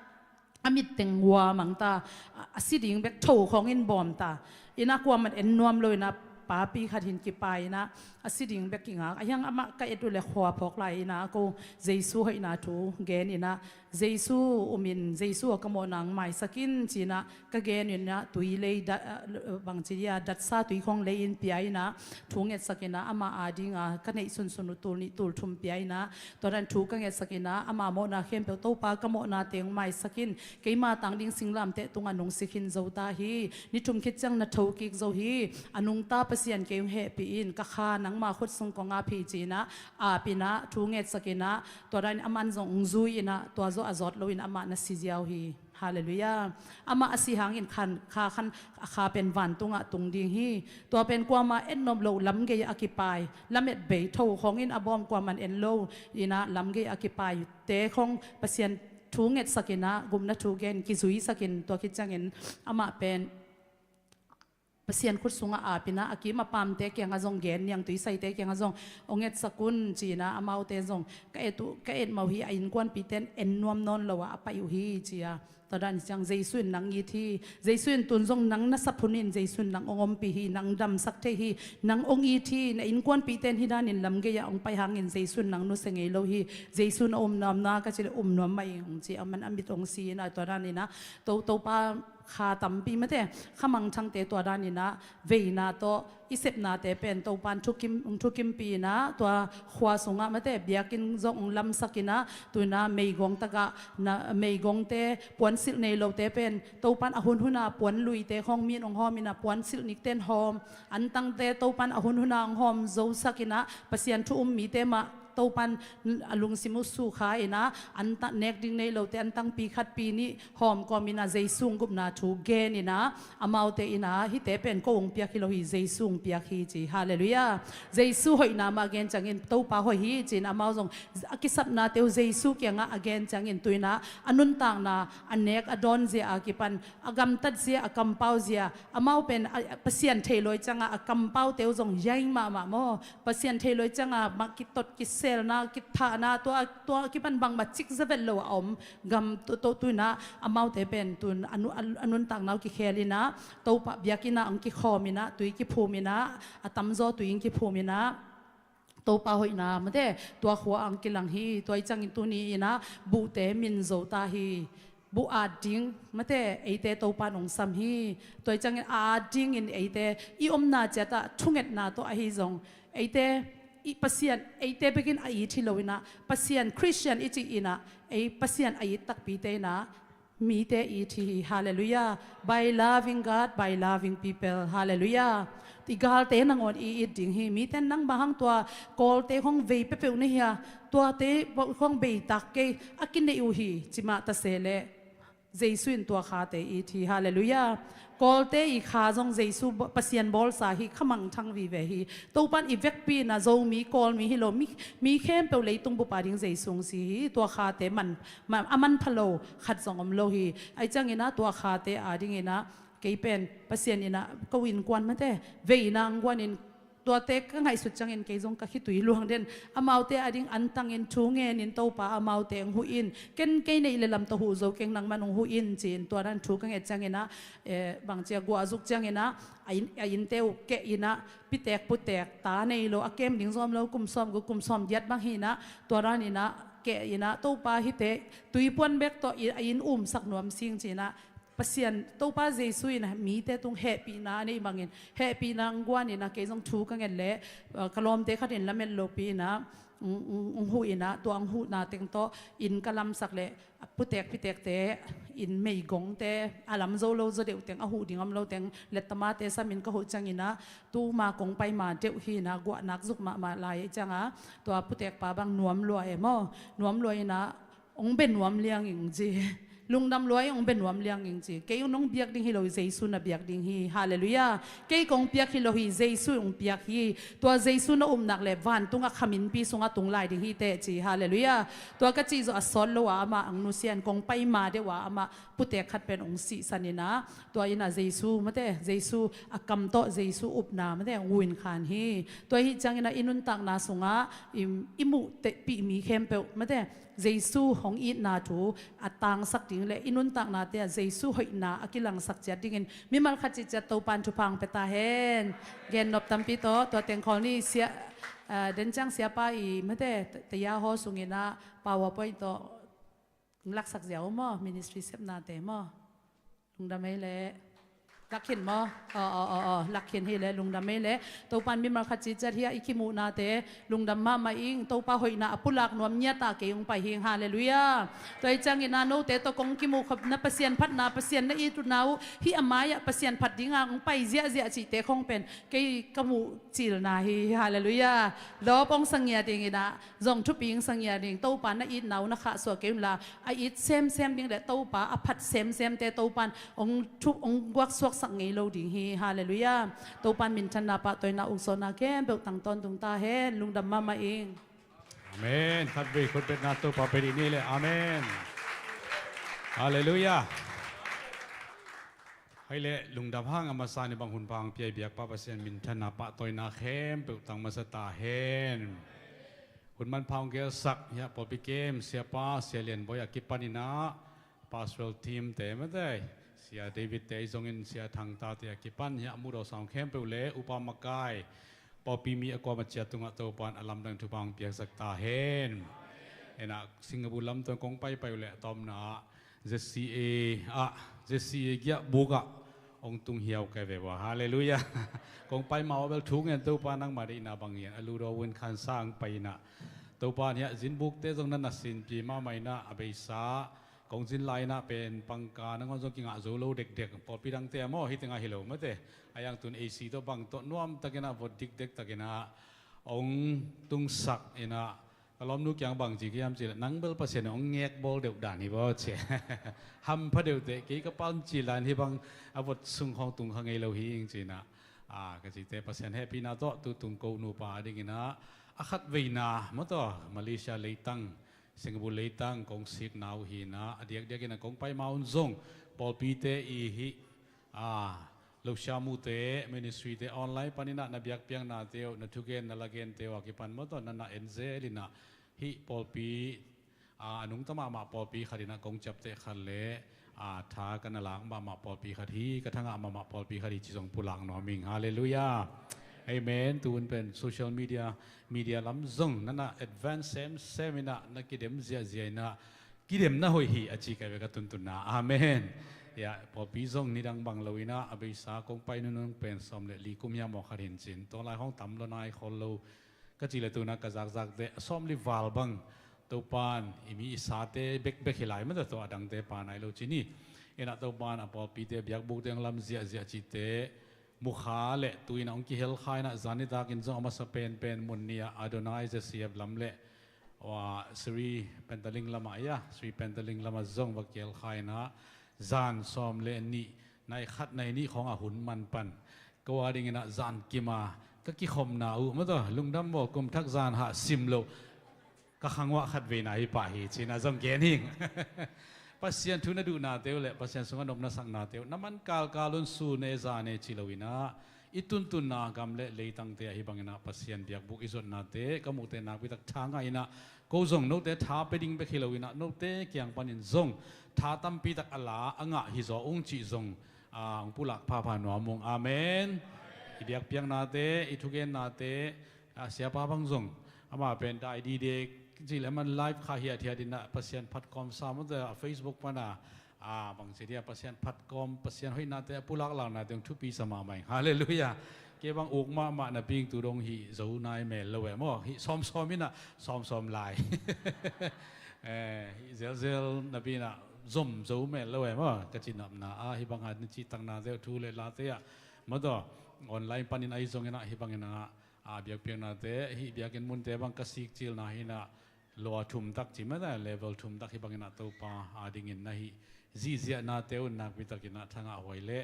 a mitteng hua mang ta, a, a si ding bek tho khawngin bawm ta. Inah kuaman en nuam lo inah, papi khat hin kipai inah, a si ding bek kingak. Ahi hang amah ka et uh leh khua phawk lai inah, ko Jesu hoihna thu gen inah, Jesu umin, Jesu a ka mawhna hong maisak in, ci-in ah ka gen in ah, tui lei dat, bangci dia, datsa tui khawng lei in pia in ah, thu ngetsak in ah, amah ading a ka neih sunsun uh tul nih tul thum pia in ah, tua dan thu ka ngetsak in ah, ama mawhna khempeuh, Topa ka mawhna teng hong maisak in, keima tang ding singlamteh tungah nong si khin zo ta hi, ni thum khit ciang na tho kik zo hi, a nungta Pasian kei hong hehpih in, ka kha nangma khut sung kong ap hi, ci-in ah, ap in ah, thu ngetsak in ah, tua dan in aman zong hong zui in ah, tua zawh a zawt loin amah na si ziau hi. Halleluiah. Amah a si hangin khan, kha khan, a kha pen vantungah tung ding hi. Tua pen kuamah et nop loh lamgei a kipai, lamet bei tho khawng in a bawm kuaman en lo in ah lamgei a kipaite khawng Pasian thu ngetsak in ah, gupna thu gen, kizuisak in, tua khit ciangin amah pen Pasian khut sungah ap in ah, a kim a paamte kiangah zong gen niang, tuisaite kiangah zong hong etsak un, ci-in ah, amaute zong ka et uh, ka et mah uh hi, a innkuanpite in en nuam nawn lo ah a pai uh hi, ci a. Tua dan hi ciang Jesu in nang it hi. Jesu in tun zong nang na sap hun in Jesu in nang hong ompih hi, nang damsak thei hi, nang hong it hi. Na innkuanpite in hih danin lamgei ah hong pai hangin Jesu in nang nusia ngei lo hi. Jesu in a um nuam na, ka cih leh um nuam mah ing, hong ci, aman a mit hong si in ah, tua dan in ah, To, Topa kha tampi, mate, kha mangthangte tua dan in ah, veina tawh i sepnate pen Topa in thukim, thukimpih in ah, tua khua sungah, mate, biakinn zong hong lamsak in ah, tu-in ah meigong tagah, na, meigongte, puansilh nei lote pen Topa in a hunhun a puanluite khawng mi in hong hawm in ah, puansilh nikte in hawm, antangte Topa in a hunhun a hong hawm zosak in ah, Pasian thu um mite mah Topa in a lungsim uh sukha in ah, antang, nek ding nei lote antang pi khat pi nih hawm kawm in ah, Jesu hong gupna thu gen in ah, amaute in ah, hihte pen ko hong piak hi lo hi, Jesu hong piak hi, ci. Halleluiah. Jesu hoihna mah a gen ciangin Topa hoih hi, ci-in amau zong a kisapnate uh Jesu kiangah a gen ciangin, tu-in ah a nuntakna, a nek a dawn zia a kipan, a gamtat zia, a kampau zia, amau pen a, a Pasian thei lo ahih ciangah a kampaute uh zong yaing mahmah maw. Pasian thei lo ahih ciangah mah kitot, kiselna, kithahna, tua, tua kipan bangmah cik zavet lo a om gam, tu, tu, tu-in ah amaute pen tu-in a nu-, a, a nuntakna uh kikhel in ah, Topa biakinn ah hong kikhawm in ah, tui kiphum in ah, a tamzaw tui hong kiphum in ah, Topa hoihna, mate, tua khua ah hong kilang hi. Tua ahih ciangin tuni in ah buhte min zo ta hi. Buh at ding, mate, eite Topa in hong sam hi. Tua ahih ciangin a at dingin eite i omna ciat ah thungetna tawh ahi zong, eite i Pasian, eite bekin a it hi lo in ah, Pasian, Christian i cih in ah, ei Pasian a it takpite in ah mite it hi hi. Halleluiah. By loving God, by loving people. Halleluiah. I galte nangawn i it ding hi. Mite in nang bang hang tua kawlte khawng vei peuhpeuh na hi a, tuate khawng bei tak kei, a kineih uh hi, ci mah ta se leh, Jesu in tua khate it hi. Halleluiah. Kawlte i kha zong Jesu ba-, Pasian bawlsa hi, kha mangthang vive hi. Topa in i vekpi in ah Zomi, Kawlmi hi lo, mi, mi khempeuh leitung bup a ding Jesu hong si hi. Tua khate man, man, a manpha lo khat zong om lo hi. Ahih ciangin ah tua khate a dingin ah kei pen Pasian in ah ko innkuan, mate, veina hong guanin, tuate ka ngaihsut ciangin kei zong ka khitui luang den. Amaute a ding antangin thu ngenin Topa, amaute hong huh in, ken kei neih le lam tawh huh zo keng, nangman hong huh in, ci-in tua dan thu ka nget ciangin ah, eh, bangci a guah a zuk ciangin ah, a inn, a innte uh keh in ah, pitek putek, ta nei lo, a kem ding zong om lo, kum sawm guk, kum sawm giat bang hi in ah, tua dan in ah keh in ah, Topa, hihte tuipuan bek tawh i, a inn umsak nuam sing, ci-in ah, Pasian, Topa Jesu in ah mite tung hehpihna a neih bangin, hehpihna hong guan in ah, kei zong thu ka nget leh, uh, ka lawmte khat in lamet lopi in ah, hong, hong, hong huh in ah, tua hong huhna teng tawh inn ka lamsak leh, a putek pitekte, inn meigongte, a lam zo lo zaw deuh teng, a huh ding om lo teng, lettamate samin ka huh ciangin ah, tuma kong pai ma deuh hi in ah, guah nak zuk mahmah lai ahih ciangah, tua putekpa bang nuam lua e maw, nuam lua in ah, hong bia nuam liang ing ci. Lungdam lua ing, hong bia nuam liang ing ci. Kei nong biak ding hi lo, Jesu na biak ding hi. Halleluiah. Kei kong piak hi lo hi, Jesu hong piak hi. Tua Jesu na um nak leh vantungah kha minpi sungah tung lai ding hi teh ci. Halleluiah. Tua ka cih zawh a sawt lo a, amah hong nusia in, kong pai ma deuh a, amah putek khat pen hong sihsan in ah, tua in ah Jesu, mate, Jesu a kam tawh Jesu upna, mate, hong uh in khan hi. Tua ahih ciangin ah i nuntakna sungah i, i muh tehpih mi khempeuh, mate, Jesu hong itna thu a tangsak ding leh i nuntaknate ah Jesu hoihna a kilangsak ciat dingin mimal khat cihciat Topa in thupha hong pia ta hen. Gen nop tampi tawh, tua teng khawl ni sia, ah, den ciang siapa i, mate, taya haw sungin ah PowerPoint tawh Laksak ziau maw, ministry sepnate maw? Lungdam ei leh. Lakhin maw? Aw, aw, aw, aw, lakhin hi leh, lungdam ei leh. Topan mimal khat citciat hi a i kimuhnate lungdam mahmah ing. Topa hoihna a pulak nuam ngiat a kei hong pai hing. Halleluiah. Tua hi ciangin a note tawh kong kimuh khopna Pasian phatna, Pasian na it utna uh, hih a mai-ah Pasian phat dinga hong pai ziahziah cihte khong pen kei ka muh cilna hi. Halleluiah. Lawp hong sa ngiat dingin ah, zong thupi hong sa ngiat ding. Topa na itna uh na khahsuah kei unla, a it semsem ding leh Topa a phat semsemte Topan hong thup hong guaksuaksak ngei lo ding hi. Halleluiah. Topan minthanna pahtawina ukzawhna khempeuh tang tawntung ta hen. Lungdam mahmah ing. Amen. Khatvei khutbetna Topa pia dih ni leh. Amen. Halleluiah. Hei leh, lungdam hang a masa ni bang hun pha hong pia i biakpa Pasian minthanna pahtawina khempeuh tang masa ta hen. Hun manpha hong gelsak hiah pawlpi kem siapa Sia Lian Bawi a kipanin ah pastoral team te mate, Sia David te ahi zongin Sia Thang Tate a kipan hiah mudaw sang khempeuh le upa makai pawlpi mi a kuama ciat tungah Topan a lamdang thupha hong piaksak ta hen. Ena Singapore lam tawh kong paipai uh leh a tawpna ah Z C A ah, Z C A giahbuk ah hong tung hiau kai ve ua. Halleluiah. Kong pai mah uh a bel thu ngen Topa nangma deihna bang ngen a ludaw un khansa hong pai inah Topa in hiah zinbukte zong na nasinpi mahmah inah a beisa kong zin lai inah pen pangka nangawn zong kingah zo lo dekdek pawlpi dangte a maw hih tengah hi lo mate. A iang tun A C tawh bang tawh nuamtakinah vot dikdektakinah hong tungsak inah ka lawmnu kiang bang ci ka hiam cileh nang bel Pasian in hong ngekbawl deuh dan hi baw ci. Hampha deuhteh kei ka pan ci lai in hih bang a vot sung khawng tung kha ngei lo hi ing cinah ka cite Pasian hehpihna tawh tutung ko nupa a dinginah a khatveina mawtaw Malaysia leitang Singapore leitang kong sikna uh hinah a diakdiakinah kong paima un zong pawlpite i hih a losia mute ministry te online paninah na biakpiaknate uh na thugen na lagente uh a kipan mawtaw na na enzel inah hih pawlpi a nungta mahmah pawlpi khatinah kong ciapteh khat le a tha ka na lak mahmah pawlpi khat hi ka thangah mahmah pawlpi khat hi ci zong pulak nuam ing. Halleluiah. Amen. Tuun pen social media media lam zong na na advance semsem inah na kidem ziahziah inah kidemna hoih hi a ci kai ve ka tuntunna. Amen. Ia pawlpi zong nidang bang lo inah a beisa kong pai nunung pen sawm le li kum hiam aw khat hin cin tawlai hong tam lo nai khol lo ka ci le tunah ka zakzakte a sawm li val bang Topan i mi i sate bekbek hi lai mata tawh a dangte pa nai lo cin hi. Inah Topan a pawlpite biakbukte hong lam ziahziah cite mukha le tuinah hong kihelkha inah zan nitakin zong a masa penpen mun ni-ah Adonai Z C F lam le Sri Pentaling lamah ia Sri Pentaling lamah zong va kihelkha inah zan sawm le nih nai khat nai nih khawngah hun man pan ko a dinginah zan kima ka kikhopna uh mataw lungdam maw kum thak zan hah sim loh ka khang uah khat veina hi pah hi cinah zong gen hing. Pasian thu na duhnate uh le Pasian sungah nopna saknate uh na man kalkal un sun e zan e ci lo inah i tuntunna gam le leitangte ahi banginah Pasian biakbuk i zotnate ka muhte nakpitak tha ngah inah ko zong note tha pia ding bek hi lo inah note kiang panin zong tha tampitak a la a ngah hizaw ung cih zong a hong pulak phapha nuam ung. Amen. I biakpiaknate i thugennate a siapa bang zong ama pen dai dide cih le man live kha hiathiat inah Pasian phat kawmsa mawte a Facebook pana a bangci dia Pasian phat kawm Pasian hoihnate a pulak laknate hong thupi sa mahmah ing. Halleluiah. Kei bang uk mahmah napi ing tu dong hih zo nai mel lo e maw hih sawmsawm inah sawmsawm lai hih zelzel napi inah zom zo mel lo e maw ka cinapna a hih banga na cihtaknate uh thu le late ah mawtaw online panin ahi zonginah hih banginah a biakpiaknate hih biakinn munte bang ka sik cilna hinah lua thumtak ci mata level thumtak hih banginah Topa a dingin na hih zihziahnate un nakpitakinah thangah huai le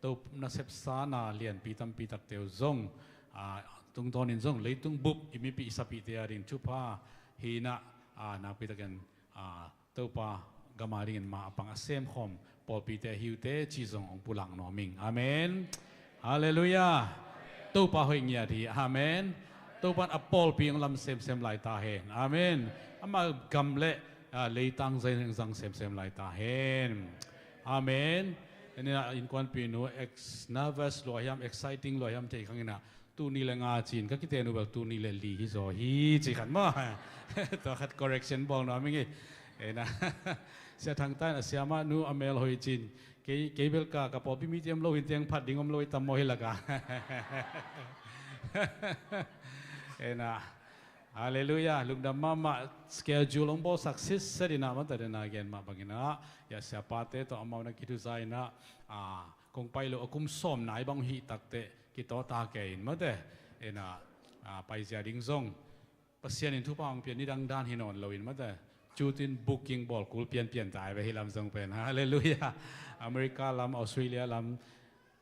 to nasepsa na lianpi tampitakte uh zong a tungtawnin zong leitung bup i mipih i sapihte a ding thupha hinah a nakpitakin a Topa gama dingin ma a pang a semkhawm pawlpite hiute ci zong hong pulak nuam ing. Amen. Halleluiah. Topa hoih ngiat hi. Amen. Topan a pawlpi hong lam semsem lai ta hen. Amen. Ama gam le a leitang zai hong zang semsem lai ta hen. Amen. Inah innkuanpihnu ex nervous lua hiam exciting lua hiam thei khanginah tuni le nga cin ka kiten uh bel tuni le li hi zaw hi ci khat maw. Tua khat correction bawl nuam ing hi. Ena, Sia Thang Tan a siamah nu a mel hoih cin, kei, kei bel ka, ka pawlpi mite om lo hin teng phat ding om lo i tam maw hi laka. Ena, halleluiah, lungdam mahmah. Schedule hong bawlsak sitset inah, mata dena gen mah banginah, ya siapate tawh amau na kithuza inah, a, kong pai lo a kum sawm nai bang hih takteh kitawta kei in mate. Ena, a, paizia ding zong Pasian in thupha hong pia nidang dan hi nawn loin mate, cutin booking bawl kul pianpian ta ai ve, hih lam zong pen. Halleluiah. America lam, Australia lam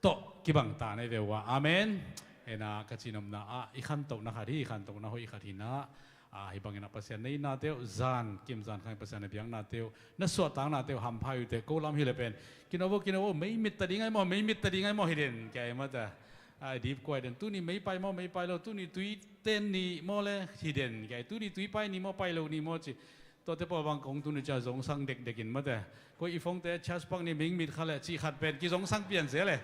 tawh kibang ta nai ve uh a. Amen. Ena, ka cihnopna ah i khantohna khat hi, i khantohna hoih khat hinah, a, hih banginah Pasian na itnate uh, zan kim zan khang Pasian na biaknate uh, na suahtaknate uh hampha uh teh, ko lam hi le pen, kino vo, kino vo, mei mit ta ding ai maw, mei mit ta ding ai maw hi den, kia ai mate. Ai dip kuai den, tuni mei pai maw, mei pai lo, tuni tui ten ni maw le hi den, kia ai, tuni tui pai ni maw, pai lo ni maw ci. Tuate pawl bang kong tuni cia zongsang dekdekin mate. Koi i phone te charge pak ni ming mit kha le cih khat pen kizongsang pian sia le.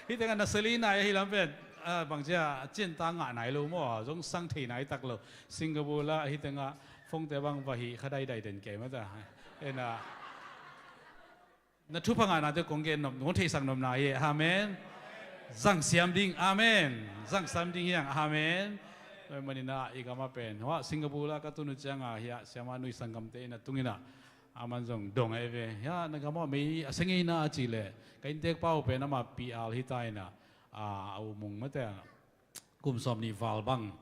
Hih tengah na seli nai ahi lam pen, a, bang cia cin ta ngah nai lo maw, zongsang thei nai tak lo. Singapore la hih tengah phone te bang va hih kha daidai den kei mate. Ena, na thupha ngahnate kong gen nop, kong theihsak nopna hi. Amen. Zang siam ding. Amen. Zang siam ding hiang. Amen. Tua maninah i gamah pen, hua Singapore la ka tunu cianga hiah siamah nui sanggamte inah tunginah aman zong dong ai ve. Hiah na gamah mei a sengei na a cih leh, ka inntek pau pen ama P R hi ta inah, a, a umung mate, kum sawm nih val bang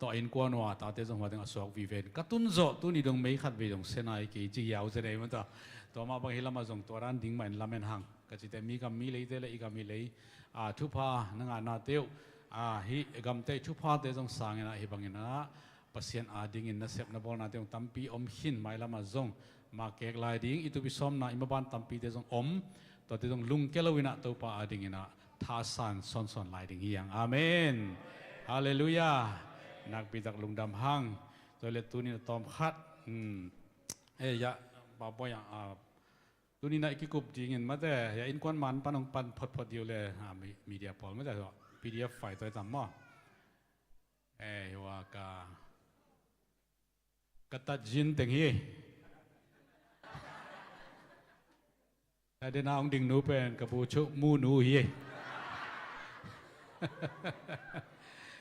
tawh a innkuan uh a tate zong hua teng a suak vive in, ka tun zawh tuni dong mei khat vei dong se nai kei ci hiau se nei mata. Tua mah bang hi lamah zong tua dan ding mah in lamen hang ka cite, mi gam mi leite le i gam hi lei, a, thupha na ngahnate uh, a, hih gamte thuphate zong sanginah hih banginah Pasian adingin nasep na bawlnate zong tampi om khin, mailamah zong makek lai ding, i tupi sawmna i maban tampite zong om, tuate zong lungke loinah Topa adinginah thasan sawnsawn lai ding hiang. Amen. Halleluiah. Nakpitak lungdam hang. Tua le tunin a tawm khat, hmm, eh, ya, pa poi ah, a, tuninah i kikup dingin mate, ya innkuan man pan hong pan photphot diu le, a, mi-, media pawl mate, P D F file tua i tam maw. Eh, hua ka, ka tat zin teng hi. A dena hong ding nu pen ka bu chu mu nu hi.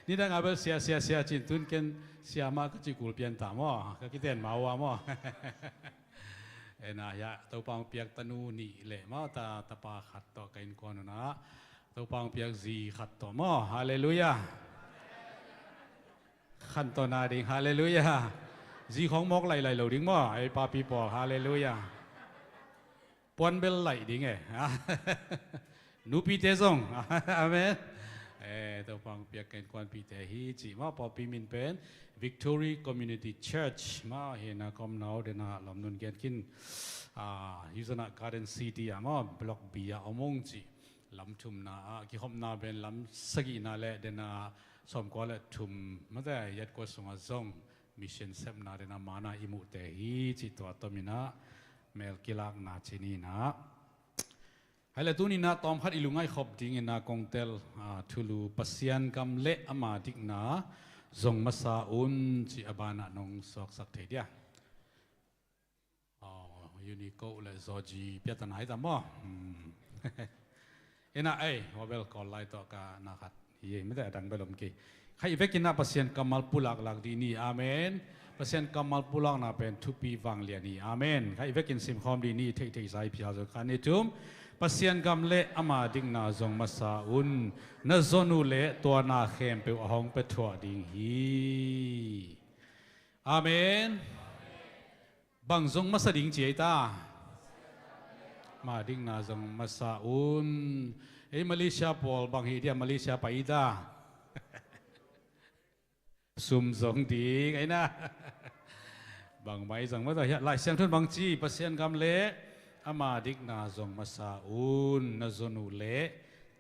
Nidang a bel sia, sia, sia cin tun ken siamah ka ci kul pian ta maw, ka kiten ma ua maw. Ena, ya, Topa hong piak tanu nih le maw, ta, tapa khat tawh ka innkuan unah Topa hong piak zi khat tawh maw. Halleluiah. Khantohna ding, halleluiah. Zi khawng mawk lailai lo ding maw, ei papi pawl, halleluiah. Puan bel laih ding e. Nupite zong. Amen. Eh, Topa hong piak ka innkuanpihte hi cih maw, pawlpi min pen Victory Community Church maw, hina ka omna uh dena lawm nun gen khin. Ah, hih zanah Garden City ah maw, Block B ah om ung cih. Lam thumna ah, kikhopna pen lam sagihna le dena sawmkua le thum mate, yat kua sungah zong mission sepna dena mana i muhte hi cih tua tominah mel kilakna cininah. Hai le tuninah tawmkhat i lungngaih khop dinginah kong tel, ah, thulu Pasian gam le ama dikna zong masa un cih a banah nong suaksak thei dia. Aw, Unico le Zawji piatana hi ta maw? Hmm. Ena ei, hua bel Kawl lai tawh ka na khat hi ei, mate a dang bel om kei. Khaih vekinah Pasian kammal pulaklak dih ni, amen. Pasian kammal pulakna pen thupi vanglian hi, amen. Khaih vekin simkhawm dih ni, theihtheihsa i phial zong khan ni thum. Pasian gam le ama dikna zong masa un, na zon uh le tua na khempeuh a hong pia thuah ding hi. Amen. Bang zong masa ding ci ei ta? Ama dikna zong masa un. Ei Malaysia pawl bang hi dia, Malaysia pai i ta? Sum zong ding ei na. Bangmah i zong masa hiah Lai Siangtho in bang ci, Pasian gam le ama dikna zong masa un, na zon uh le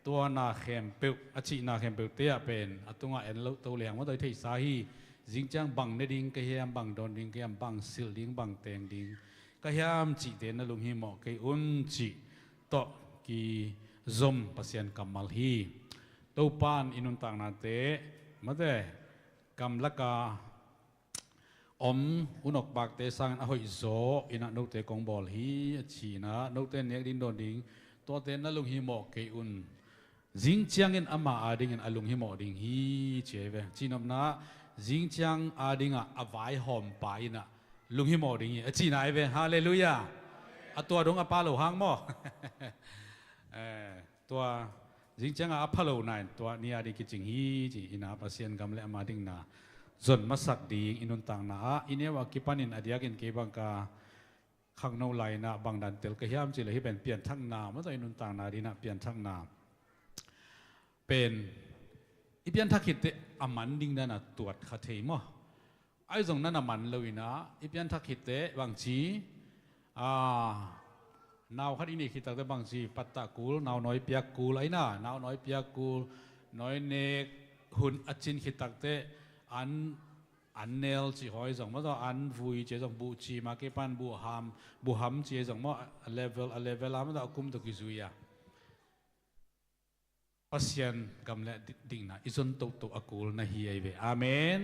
tua na khempeuh, a cihna khempeuhte ah pen a tungah en loh to leng maw, tawh i theihsa hi. Zing ciang bang ne ding ka hiam, bang dawn ding ka hiam, bang silh ding, bang teng ding ka hiam cihte na lunghimawh kei un cih tawh kizom Pasian kammal hi. Topa in i nuntaknate mate, gamlaka om unok bakte sangin a hoih zaw inah note kong bawl hi a ci inah note nek ding dawn ding tuate na lunghimawh kei un. Zing ciangin ama adingin a lunghimawh ding hi ci ahi ve. Cinopna zing ciang adingah a vaihawmpa inah lunghimawh ding hi a cina ahi ve. Halleluiah. A tua dong a pa lo hang maw? Eh, tua zing ciangah a pha lo nain tua ni ading kicing hi ci inah Pasian gam le ama dingna zon masak ding i nuntakna ah i neu a kipanin a diakin kei bangka khangno lai inah bangdan tel ka hiam cih le hih pen pianthakna maw, i nuntakna dinah pianthakna pen i pianthak khitteh a man ding dana tuat kha thei maw? Ahi zong nana man lo inah i pianthak khitteh bangci, ah, nau khat i neih khit takteh bangci pattah kul, nau nawi piak kul ahi na, nau nawi piak kul, nawi nek hun a cin khit takteh an an nel cih hawi zong maw, an vui cih zong buh cih mah kipan buhham, buhham cih zong maw, a level a level a maw, a kum tawh kizui a Pasian gam le dingna i zon tohtoh a kul na hi ahi ve. Amen.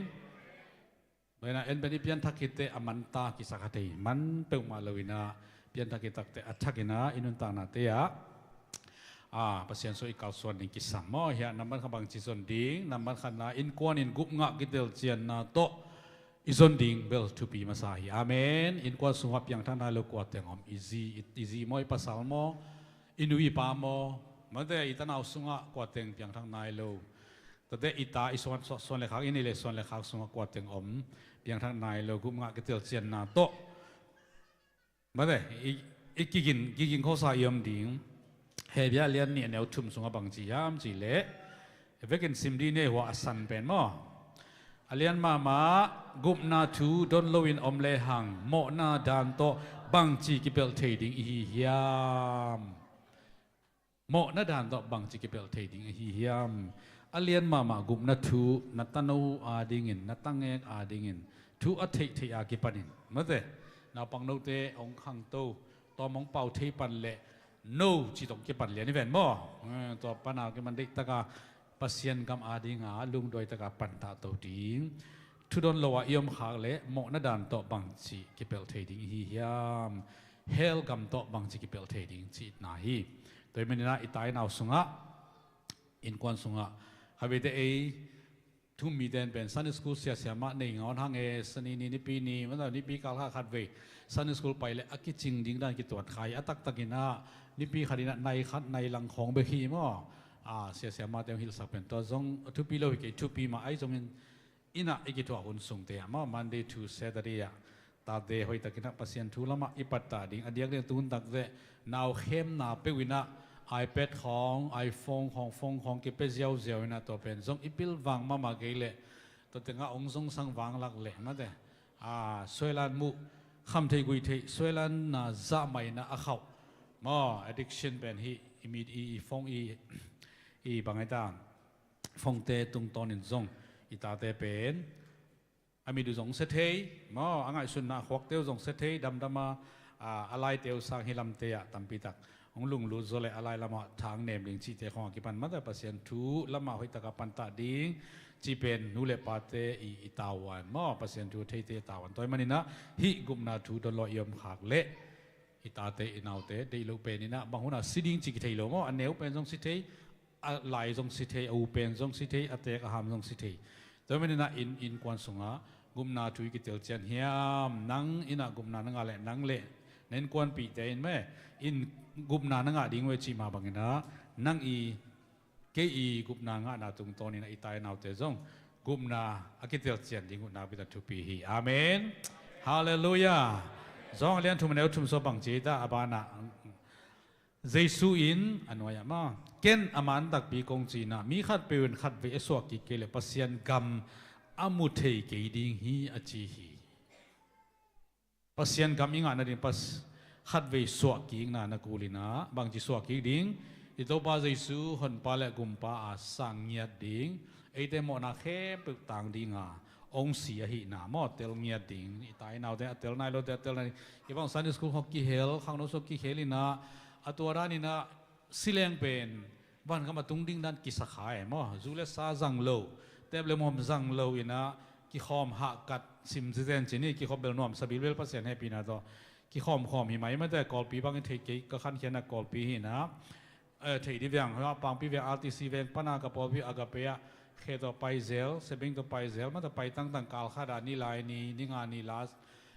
Baina en pen i pianthak khitteh a manta kisa kha thei, man peuhmah lo inah pianthak khit takteh a thak inah i nuntaknate ah, ah, Pasian sung i kalsuan ding kisam maw? Hiah nambat khat bangci zon ding, nambat khatna innkuan in gupngah kitelcianna tawh i zon ding bel thupi masa hi. Amen. Innkuan sungah piangthak nai lo kua teng om? I zi, i, i zi maw, i pasal maw, i nu i pa maw? Mate i tanau sungah kua teng piangthak nai lo? Tate i ta i suan, suan le khak, i neih le suan le khak sungah kua teng om piangthak nai lo gupngah kitelcianna tawh? Mate i, i kigin, kigin khosa i om ding. Hebrew lian nih a neu thum sungah bangci hiam cih leh, i vekin sim dih ni ei, hua a san pen maw? A lian mahmah, gupna thu don loin om lehang mawhna dan tawh bangci kipelh thei ding i hi hiam? Mawhna dan tawh bangci kipelh thei ding ahi hiam? A lian mahmah gupna thu na tano adingin, na tangek adingin thu a theihtheih a kipanin, mate, naupang note hong khangto, tawm hong pau thei pan le no cih tawh kipan lian i ven maw? Eh, tua pana kiman deihtaka Pasian gam adinga lungduaitaka pantah to ding. Thudon lo ah i om khak le mawhna dan tawh bangci kipelh thei ding i hi hiam? Hell gam tawh bangci kipelh thei ding cihna hi. Tua hi maninah i tainau sungah, innkuan sungah, khatvei te ei thu-um mite in pen Sunday school siasia mah nei ngawn hang e, sani ni, nipi ni, mata nipi kal kha khatvei Sunday school pai le a kicing ding dan kituat kha hi. A taktakinah nipi khatinah nai khat nai lang khawng bek hi maw? A, siasia mahte hong hilhsak pen tua zong a thupi lo hi kei, thupi mah ahi zongin, innah i kithuah hun sungte ah maw, Monday to Saturday ah tate hoihtakinah Pasian thu lamah i pattah ding. A diak ding tun takteh naukhemna peuh inah iPad khawng, iPhone khawng, phone khawng kipia ziauziau inah tua pen zong i pilvang mahmah kei leh tua tengah hong zongsang vanglak leh, mate, a, suailan muh, kham theih guih theih, suailanna zahmah inah a khauh maw, addiction pen hih i mit i, i phone i, i bang ai ta, phone-te tungtawnin zong i tate pen a mit uh zong sia thei maw, a ngaihsutna a khuakte uh zong sia thei, damdama, a, a laite uh sang hih lamte ah tampitak hong lunglut zaw le a lai lamah thang nem ding cihte khawng a kipan mata Pasian thu lamah hoihtaka pantah ding cih pen nu le pate i, i tavuan maw, Pasian thu theite i tavuan. Tua hi maninah hih gupna thu don lo i om khak leh i tate i naute deih loh pen inah bang hunah si ding cih kithei lo maw, a neu pen zong si thei, a lai zong si thei, a u pen zong si thei, a teek a ham zong si thei. Tua hi maninah inn, innkuan sungah gupna thu i kitelcian hiam? Nang innah gupna na ngah leh nang le na innkuanpihte in meh, in gupna na ngah ding uh e cih mah banginah nang i, kei i gupna ngahna tungtawninah i tainaute zong gupna a kitelcian ding uh nakpi tak thupi hi. Amen. Halleluiah. Zawng a lian thum a neu thum sua bangci ta a banah Jesu in a nuai-ah maw, ken a man takpi kong ci inah mi khatpeuh in khatvei a suah kik kei leh Pasian gam a mu thei kei ding hi a ci hi. Pasian gam i ngah nading Pas-, khatvei suah kikna na kul inah bangci suah kik ding? I Topa Jesu honpa le gumpa a sang ngiat ding, eite mawhna khempeuh tang dinga hong si ahihna maw, tel ngiat ding. I tainaute a tel nai lote a tel nai ding. I bang Sunday school khawng kihel, khangno sung kihel inah a tua dan inah si leng pen vankham a tung ding dan kisa kha e maw. Zu le sa zang lo, tep le muam zang lo inah kikhawm hahkat sim citen cini kikhop bel nuamsa bilbel Pasian hehpihna tawh kikhawmkhawm hi mai mate. Kawlpi bang i thei kei, ka khankhiatna Kawlpi hi na. Eh, thei di veng, Pangpi veng, R T C veng, pana ka pawlpi Agape ah, khe tawh paizel, sebing tawh paizel, mata pai tangtang kal khat ah, nilai ni, ninga ni la,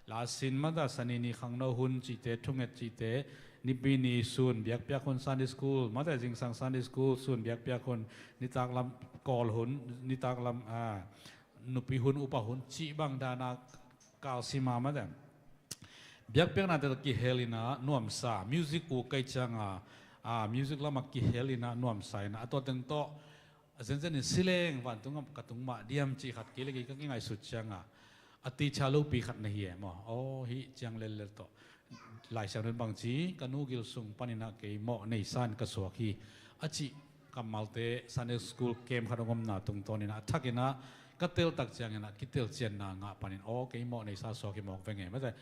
la sin, mata sani ni khangno hun cihte, thunget cihte, nipi ni sun biakpiak hun Sunday school, mata zingsang Sunday school, sun biakpiak hun, nitak lam kawl hun, nitak lam, ah, nupi hun, upa hun, cih bang dana kal sima mata. Biakpiakna te tawh kihel ina nuamsa, music u kai cianga, a, music lama kihel ina nuamsa ina, a tua teng tawh, a zenzen in sileng vantung ka tung mah diam cih khat kei le kei ka kingaihsut cianga, a teacher lopi khat na hi e maw. Aw, hih ciang lellel tawh. Lai Siangtho in bangci, ka nu gil sung panina kei mawh neisan ka suak hi. A cih kammalte Sunday school camp khat hong omna tungtawn ina, a thak ina, ka tel tak ciang ina, kitel cianna ngah panin, aw, kei mawh neisa suak hi mawk ve nge, mate.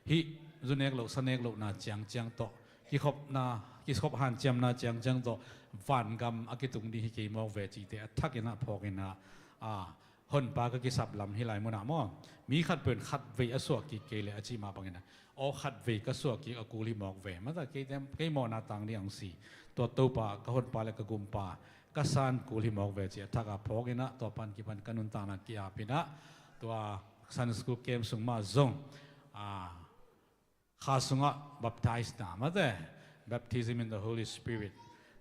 Hih zu nek loh, sa nek lohna ciangciang tawh, kikhopna, kikhop hanciamna ciangciang tawh, vangam a kitung ding hi kei mawk ve cihte, a thak ina phawk ina, a, honpa ka kisap lam hi lai munah maw. Mi khat peuh in khat vei a suah kik kei le a cih mah bangin a, aw khat vei ka suah kik a kul hi mawk ve. Mata kei tem, kei mawhna tang ding ang si. Tua Topa, ka honpa le ka gumpa, ka san kul hi mawk ve cih a thak a phawk ina, tua pan kipan ka nuntakna ki-ap ina, tua Sunday school camp sung mah zong, a, kha sungah baptize na mate, baptism in the Holy Spirit.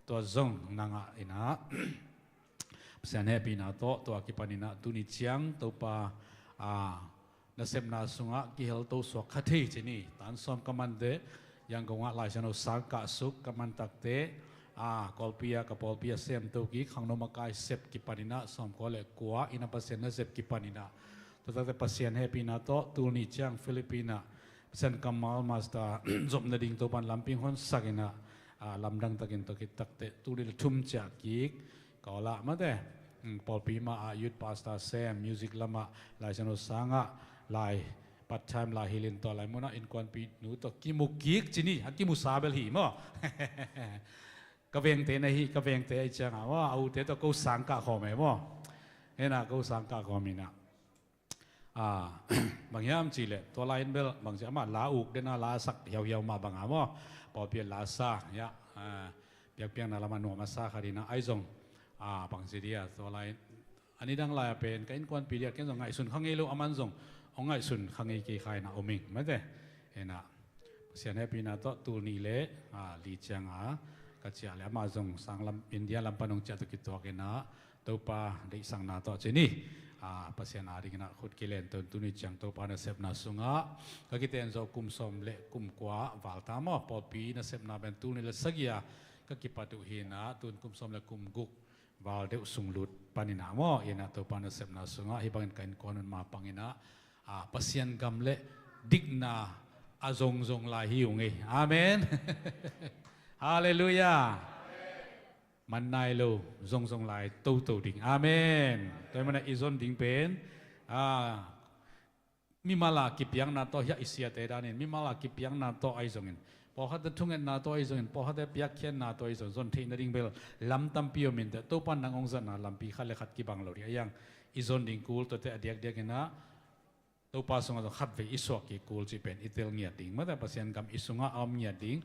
Tua zong na ngah ina, Pasian hehpihna tawh, tua kipan ina tuni ciang Topa, a, nasepna sungah kihel to suak kha thei cini, tan sawm ka mante, Yangon ah Lai Siangtho sang kah suk ka man takte, a, Kawlpi ah, ka pawlpi ah sem to kik, khangno makai sep kipan ina, sawmkua le kua ina Pasian nasep kipan ina. Tua takte Pasian hehpihna tawh, tul nih ciang Philippines ah, Pasian kammal master zop nading Topan lampi hong honsak ina, a, lamdang takin tawh kitakte, tul nih le thum ciah kik, Kawl ah mate, mm, pawlpi mah ah youth pastor sem, music lamah, Lai Siangtho sangah, lai part time lai hilin tua lai munah innkuanpi nu tawh kimu kik cini, a kimusa bel hi maw. Ka vengte na hi, ka vengte ahi ciangah maw, a ute tawh ko sang kah khawm e maw. Hena ko sang kah khawm ina. A, bang hiam cih leh, tua lai in bel, bang ci amah la uk dena la sak hiauhiau mah banga maw. Pawlpi ah la sa, ya, a, biakpiakna lamah nuam a sa khat ina, ahi zong, a, bang ci dia, tua lai, a nidang lai a pen, ka innkuanpi dia, ken zong ngaihsun kha ngei lo, aman zong, hong ngaihsun kha ngei kei kha ina om ing, mate, ina. Pasian hehpihna tawh tul nih le, a, li cianga, ka ciah le amah zong sanglam India lam pan hong ciah tawh kituak ina, Topa deihsakna tawh cini, a, Pasian a ding ina khut kilen ton tuni ciang Topa nasepna sungah, ka kiten zawh kum sawm le kum kua val ta maw, pawlpi nasepna pen tul nih le sagih a, ka kipat uh hi ina, tun kum sawm le kum guk val deuh sung lut pan ina maw, ina Topa nasepna sungah, hih bangin ka innkuan un ma pang ina, a, Pasian gam le dikna a zongzong lai hi ung ei. Amen. Halleluiah. Man nai lo, zongzong lai toto ding. Amen. Tua hi mana i zon ding pen, a, mimal a kipiakna tawh, hiah i siate danin, mimal a kipiakna tawh ahi zongin, pawlkhatte thungetna tawh ahi zongin, pawlkhatte piakkhiatna tawh ahi zongin, zon theih nading bel lam tampi om inteh, Topan nang hong zatna lampi khat le khat kibang lo ding. A hiang, i zon ding kul tuate a diakdiak ina, Topa sungah zong khatvei i suah kik kul cih pen i tel ngiat ding. Mate Pasian gam i sungah a om ngiat ding.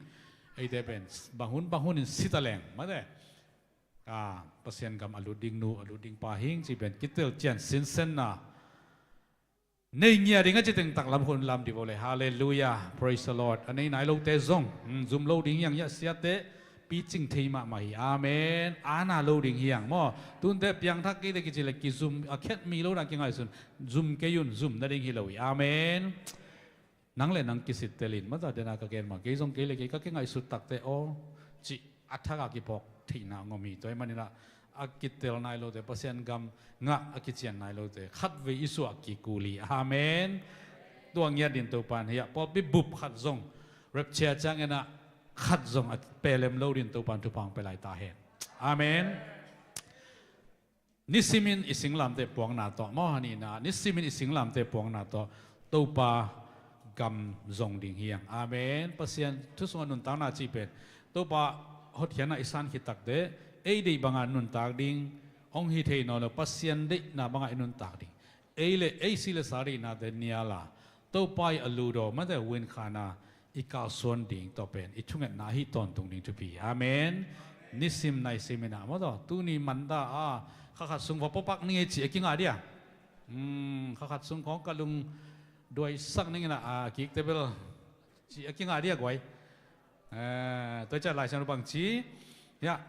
Eite pen bang hun bang hun in si ta leng, mate, a, Pasian gam a lut ding nu, a lut ding pa hing cih pen kitel cian sinsenna nei ngiat ding a ci teng taklam hun lam di vo le. Halleluiah. Praise the Lord. A nei nai lote zong, mm, zum lo ding hiang, hiah siate picing thei mahmah hi. Amen. Ana lo ding hiang maw. Tunte piangthak keite kici le kizum a khet mi lo na kingaihsun. Zum kei un, zum nading hi lo hi. Amen. Nang le nang kisittelin, mata dena ka gen mah, kei zong kei le kei ka kingaihsut takte aw, cih a thak a kiphawk theihna ngom hi. Tua hi manina a kitel nai lote, Pasian gam ngah a kician nai lote, khatvei i suah kik kul hi. Amen. Tua ngiat din Topan hiah pawlpi bup khat zong, rapture ciang ina khat zong a pelem lo din Topan thupha hong pia lai ta hen. Amen. Nisimin i singlamte puakna tawh, maw, a nihna, nisimin i singlamte puakna tawh Topa gam zong ding hiang. Amen. Pasian thu sungah nuntakna cih pen Topa hotkhiatna i san khit takte, ei deih banga nuntak ding hong hi thei nawn lo, Pasian deihna banga i nuntak ding. ei le ei si le sa deihnate nial a, Topa i a ludaw mate win khana i kalsuan ding tawh pen i thungetna ahi tawntung ding thupi hi. Amen. Nisim naisim inah mawtaw tuni manda a kha khat sung va pawpak ning ei ci a kingah dia. Hmm, kha khat sung khawng ka lung duaisak ning inah a kikte bel ci a kingah dia guai. Eh, tua ciah Lai Siangtho bang ci hiah,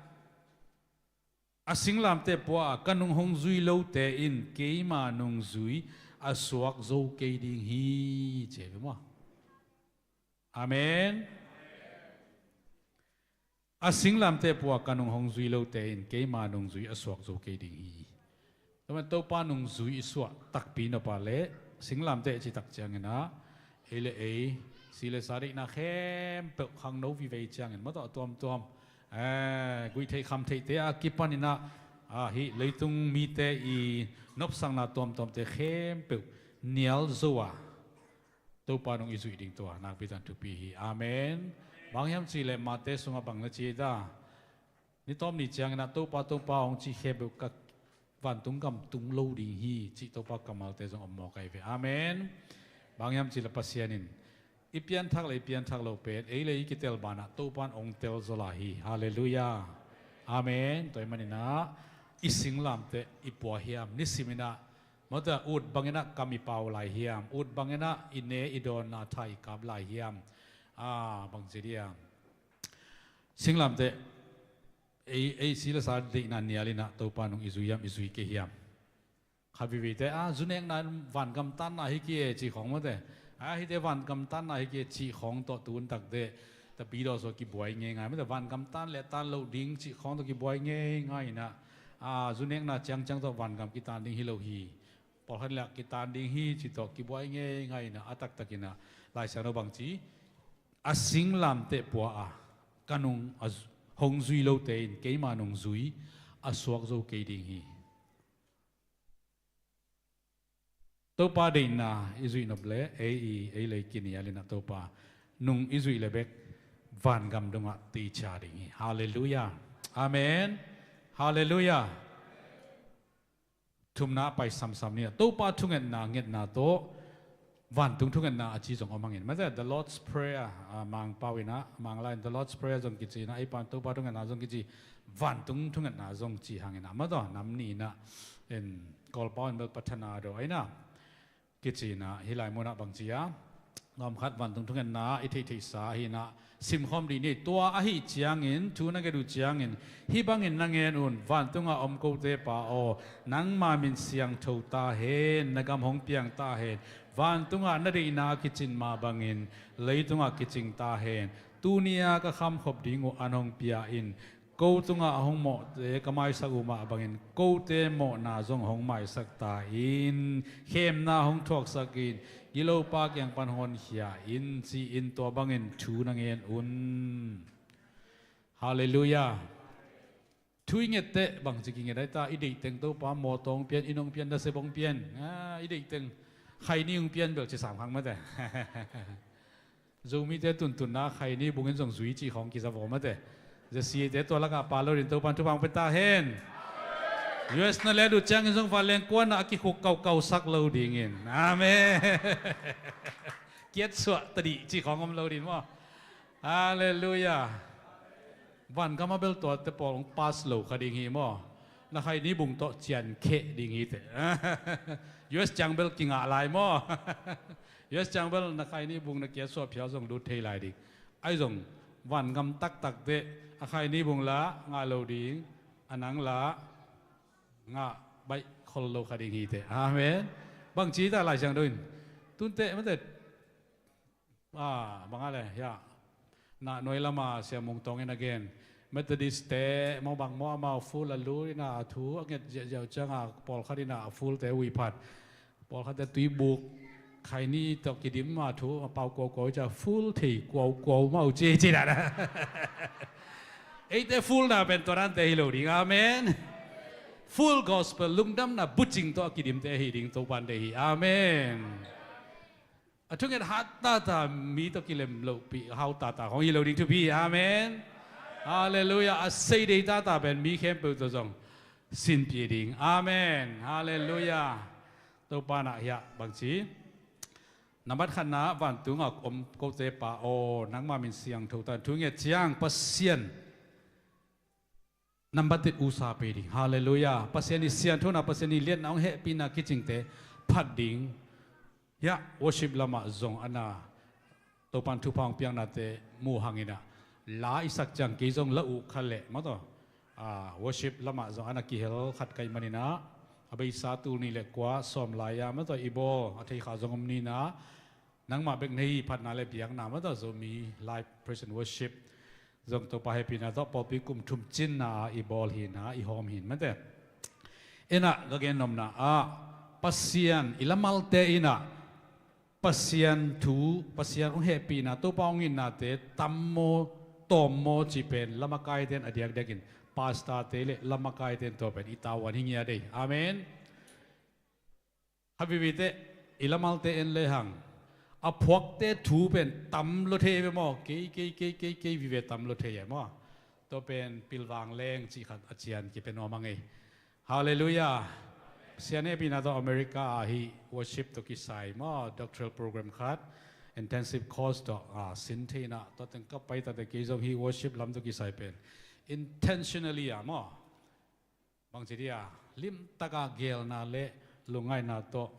a singlamteh pua a ka nung hong zui lote in keima nungzui a suak zo kei ding hi, ci hi maw? Amen. A singlamteh pua a ka nung hong zui lote in keima nungzui a suak zo kei ding hi. Tua man Topa nungzui i suah takpi nop a le singlamteh citak cianginah ei le ei si le sa deihna khempeuh khangno vivei ciangin mawtaw a tuamtuam, eh, guihtheih khamtheihte a kipaninah, ah, hih leitung mite i nopsakna tuamtuamte khempeuh nial zo a Topa nung i zuih ding tua nakpi tan thupi hi. Amen. Bang hiam cihleh Mate sungah bang na ci ei ta? Ni tawm ni cianginah Topa, Topa hong ci khempeuh ka vantung gam tung lo ding hi, cih Topa kammalte zong om mawk ahi ve. Amen. Bang hiam cihleh Pasian in i pianthak le i pianthak lo pen ei le i kitel banah Topa in hong tel zaw lai hi. Halleluiah. Amen. Tua ahih maninah i singlamteh i pua hiam, nisiminah mawtaw ut banginah kam i pau lai hiam, ut banginah i ne i dawnna tha i kap lai hiam? Ah, bang ci diam? Singlamteh ei, ei si le sa deihna nialinah Topa nung i zui hiam, i zui kei hiam? Kha viveite a zunekna in vangam tanna hi kei e cih khawng mawte, a hihte vangam tanna hi kei e cih khawng tawh tu un takteh tapidaw sua kibuai ngeingai mawte, vangam tan le tan loh ding cih khawng tawh kibuai ngeingai inah, a zunekna ciangciang tawh vangam kitan ding hi lo hi. Pawlkhat in leh kitan ding hi cih tawh kibuai ngeingai inah a taktakinah Lai Siangtho bang ci? A singlamteh pua a ka nung a zu-, hong zui lote in keima nungzui a suak zo kei ding hi. Topa deihna i zuih nop le ei i, ei le i kinialinah Topa nung i zuih le bek vangam dongah teicia ding hi. Halleluiah. Amen. Halleluiah. Thumna a pai samsam ni a Topa thungetna ngetna tawh vantung thungetna a ci zong om hangin mate, the Lord's Prayer, ah, Mangpau inah, Manglai in the Lord's Prayer zong kici inah, ei pan Topa thungetna zong kici, vantung thungetna zong ci hanginah mataw nam ni inah in Kawlpau in bel pathana do a inah kici inah hih lai munah bang ci a, nuam khat vantung thungetna i theihtheihsa ahi inah simkhawm dih ni. Tua ahi ciangin thu na nget uh ciangin hih bangin na ngen un: Vantungah om kote Pa aw, nangma min siangtho ta hen. Na gam hong piang ta hen. Vantungah na deihna a kicin mah bangin leitungah kicing ta hen. Tuni-a ka khamkhop ding uh an hong pia in. Ko tungah a hong mawhte ka maisak uh mah bangin kote mawhna zong hong maisak ta in. Khemna hong thuaksak in. Gilopa kiang pan honkhia in, ci-in tua bangin thu na ngen un. Halleluiah. Thu i ngette bangci kinget ai ta? I deihteng Topa mawtaw hong pian, inn hong pian, nasep hong pian. Ah, i deihteng khaini hong pian bel ci sam khang mate. Zomite tuntunna khaini bungin zong zui cih khawng kiza vaw mate. Zesiate tua lakah pa lo din Topan thupha hong pia ta hen. U S na let uh ciangin zong vanleng kuanah a kikhuk kaukausak lo dingin. Amen. Kiatsuah tadih cih khawng om lo din maw? Halleluiah. Vangam a bel tuate pawl hong pass lo kha ding hi maw? Na khaini bung tawh ciankheh ding hi teh. U S ciang bel kingah lai maw? U S ciang bel na khaini bung na kiatsuah phial zong lut thei lai ding. Ahi zong vangam taktak teh a khaini bung la ngah lo ding, a nang la ngah baih khol lo kha ding hi teh. Amen. Bangci ta Lai Siangtho in tunte mate, ah, bang a le hiah, na nuai lama Sia Mung Tawng in a gen, Methodist te maw bang maw amau full a lut inah a thu a nget ziahziah uh ciangah pawlkhat inah a full te ui phat. Pawlkhatte tuibuk khaini tawh kidim a thu a pau kuaukuau cia full thei kuaukuau mah uh ci ci dan a. Eite full na pen tua dante hi lo ding. Amen. Full gospel lungdamna bucing tawh a kidimte hi ding Topan deih hi. Amen. A thunget hat tata mi tawh kilem lohpih hau tata hong hi lo ding thupi hi. Amen. Halleluiah. A seidei tata pen mi khempeuh tawh zong sinpih ding. Amen. Halleluiah. Topa na hiah bangci. Nambat khatna, vantung a om kote pa aw, nangma min siangtho ta hen. Thu nget ciang Pasian nambat it usa pe ding. Halleluiah. Pasian i sianthona, Pasian i liatna, hong hehpihna kicingte phat ding. Hiah worship lamah zong ana Topan thupha hong piaknate muh hanginah la i sak ciang kei zong la uh kha leh mataw. Worship lamah zong ana kihel khat ka hih maninah a beisa tul nih le kua sawm lai-a mataw i bawl a thei kha zong om ninah nangmah bek na hi phatna le biakna mataw Zomi live praise and worship zong Topa hehpihna tawh pawlpi kum thum cinna ah i bawl hinah i hawm hin mate. Inah ka gen nopna ah Pasian i lamalte inah Pasian thu, Pasian hong hehpihna, Topa hong itnate tam maw, tawm maw cih pen lamakaite in a diakdiakin pastorte le lamakaite in tua pen i tavuan hi ngiat ei. Amen. Kha vivi teh i lamalte en lehang a phuakte thu pen tam lua thei ve maw? Kei, kei, kei, kei, kei vive tam lua thei e maw? Tua pen pilvang leng cih khat a cian kipia nuam a ngei. Halleluiah. Sian hehpihna tawh America ah hih worship tawh kisai maw doctoral program khat intensive course tawh a sin thei inah tua teng ka pai tate kei zong hih worship lam tawh kisai pen intentionally ah maw bangci dia limtaka gelna le lungngaihna tawh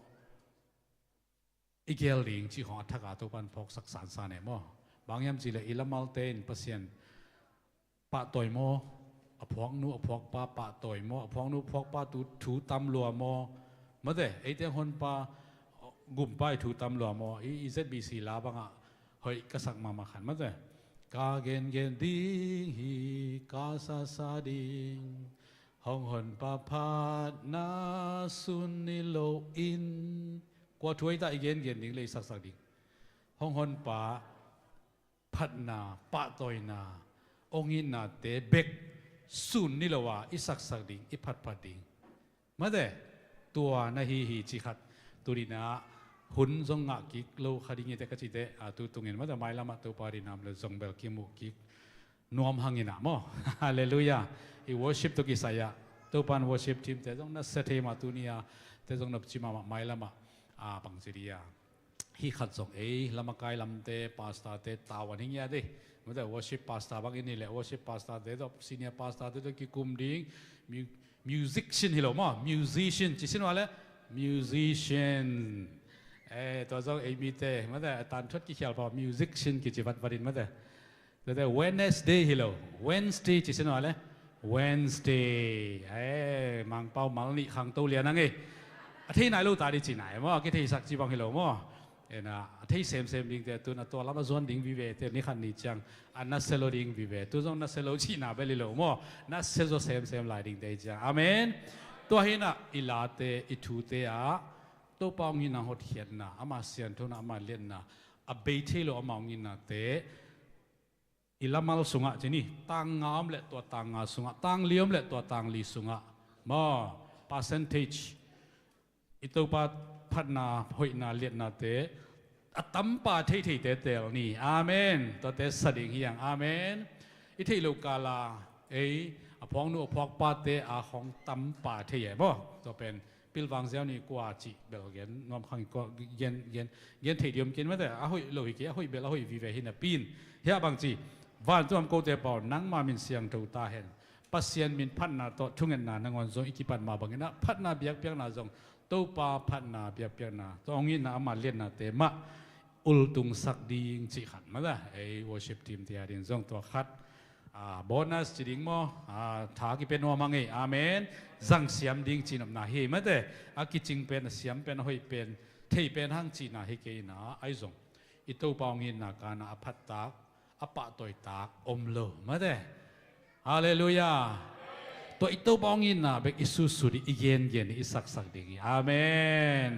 i gel ding cih khawng a thaka Topan phawksak sansan e maw? Bang hiam cihleh i lamalte in Pasian pahtawi maw? A phuaknu a phuakpa pahtawi maw? A phuaknu phuakpa thu tam lua maw? Mate, eite honpa gumpa i thu tam lua maw? I, i Z B C la bangah hoih ka sak mahmah khan mate. Ka gengen ding hi ka sasa ding hong honpa phatna sun ni loin kua thu ei ta i gengen ding le i saksak ding hong honpa phatna pahtawina hong itnate bek sun ni lo a i saksak ding i phatphat ding. Mate tua na hi hi ci khat tuninah hun zong ngah kik lo kha ding ite ka cite a tu tungin mate mailamah Topa dinam le zong bel kimuh kik nuam hanginah maw? Halleluiah. I worship tawh kisai ah Topan worship team te zong na sia thei mah tuni a te zong na ci mahmah mailamah a bangci dia. Hih khat zong ei lamakai lamte pastorte tavuan hi ngiat ei. Mate worship pastor bang in hi leh worship pastorte tawh senior pastorte tawh kikum ding. Mu- musician hi lo maw? Musician ci sin ua le musician. Eh, tua zong ei mite mate a tan thuat kikhial pa musician kici vatvat in mate. Tuate Wednesday hi lo. Wednesday ci sin ua le Wednesday. Eh, Mangpau mal nih khangto lian a ngei. A thei nai lo ta dih ci nai maw? A kitheisak ci bang hi lo maw? Ena a thei semsem dingte tun a tua lam a zuan ding vive te ni khat ni ciang a nasia lo ding vive. Tu zong nasia lo cihna bel hi lo maw? Nasia zaw semsem lai dingte hi ciang. Amen. Tua hinah i late i thute ah Topa hong itna hotkhiatna ama sianthona ama liatna a bei thei lo ama hong itnate i lamal sungah ci ni tang nga om le tua tang nga sungah tang li om le tua tang li sungah maw percentage i Topa phatna hoihna liatnate a tampa theitheite tel ni. Amen. Tuate sa ding hiang. Amen. I theih lo kala ei a phuaknu a phuakpate a khong tampa thei e maw? Tua pen pilvang ziau ni kua cih bel gen nuam khang gen gen gen thei diom kin mate a hoih lo hi kei a hoih bel a hoih vive hi napin. Hiah bangci vantung a om kote pawl nangma min siangtho ta hen. Pasian min phatna tawh thungetna nangawn zong i kipat mah banginah phatna biakpiakna zong Topa phatna biakpiakna tawh hong itna ama liatnate mah ultungsak ding cih khat mah la ei worship team te a ding zong tua khat bonus ci ding maw? Tha kipia nuam hang ei. Amen. Zang siam ding cihnopna hi mate a kicing pen a siam pen a hoih pen thei pen hang cihna hi kei ina ahi zong i Topa hong itna kana a phattak a pahtawitak om lo mate. Halleluiah. Tua i Topa hong itna bek i sutsut i gengen i saksak ding hi. Amen.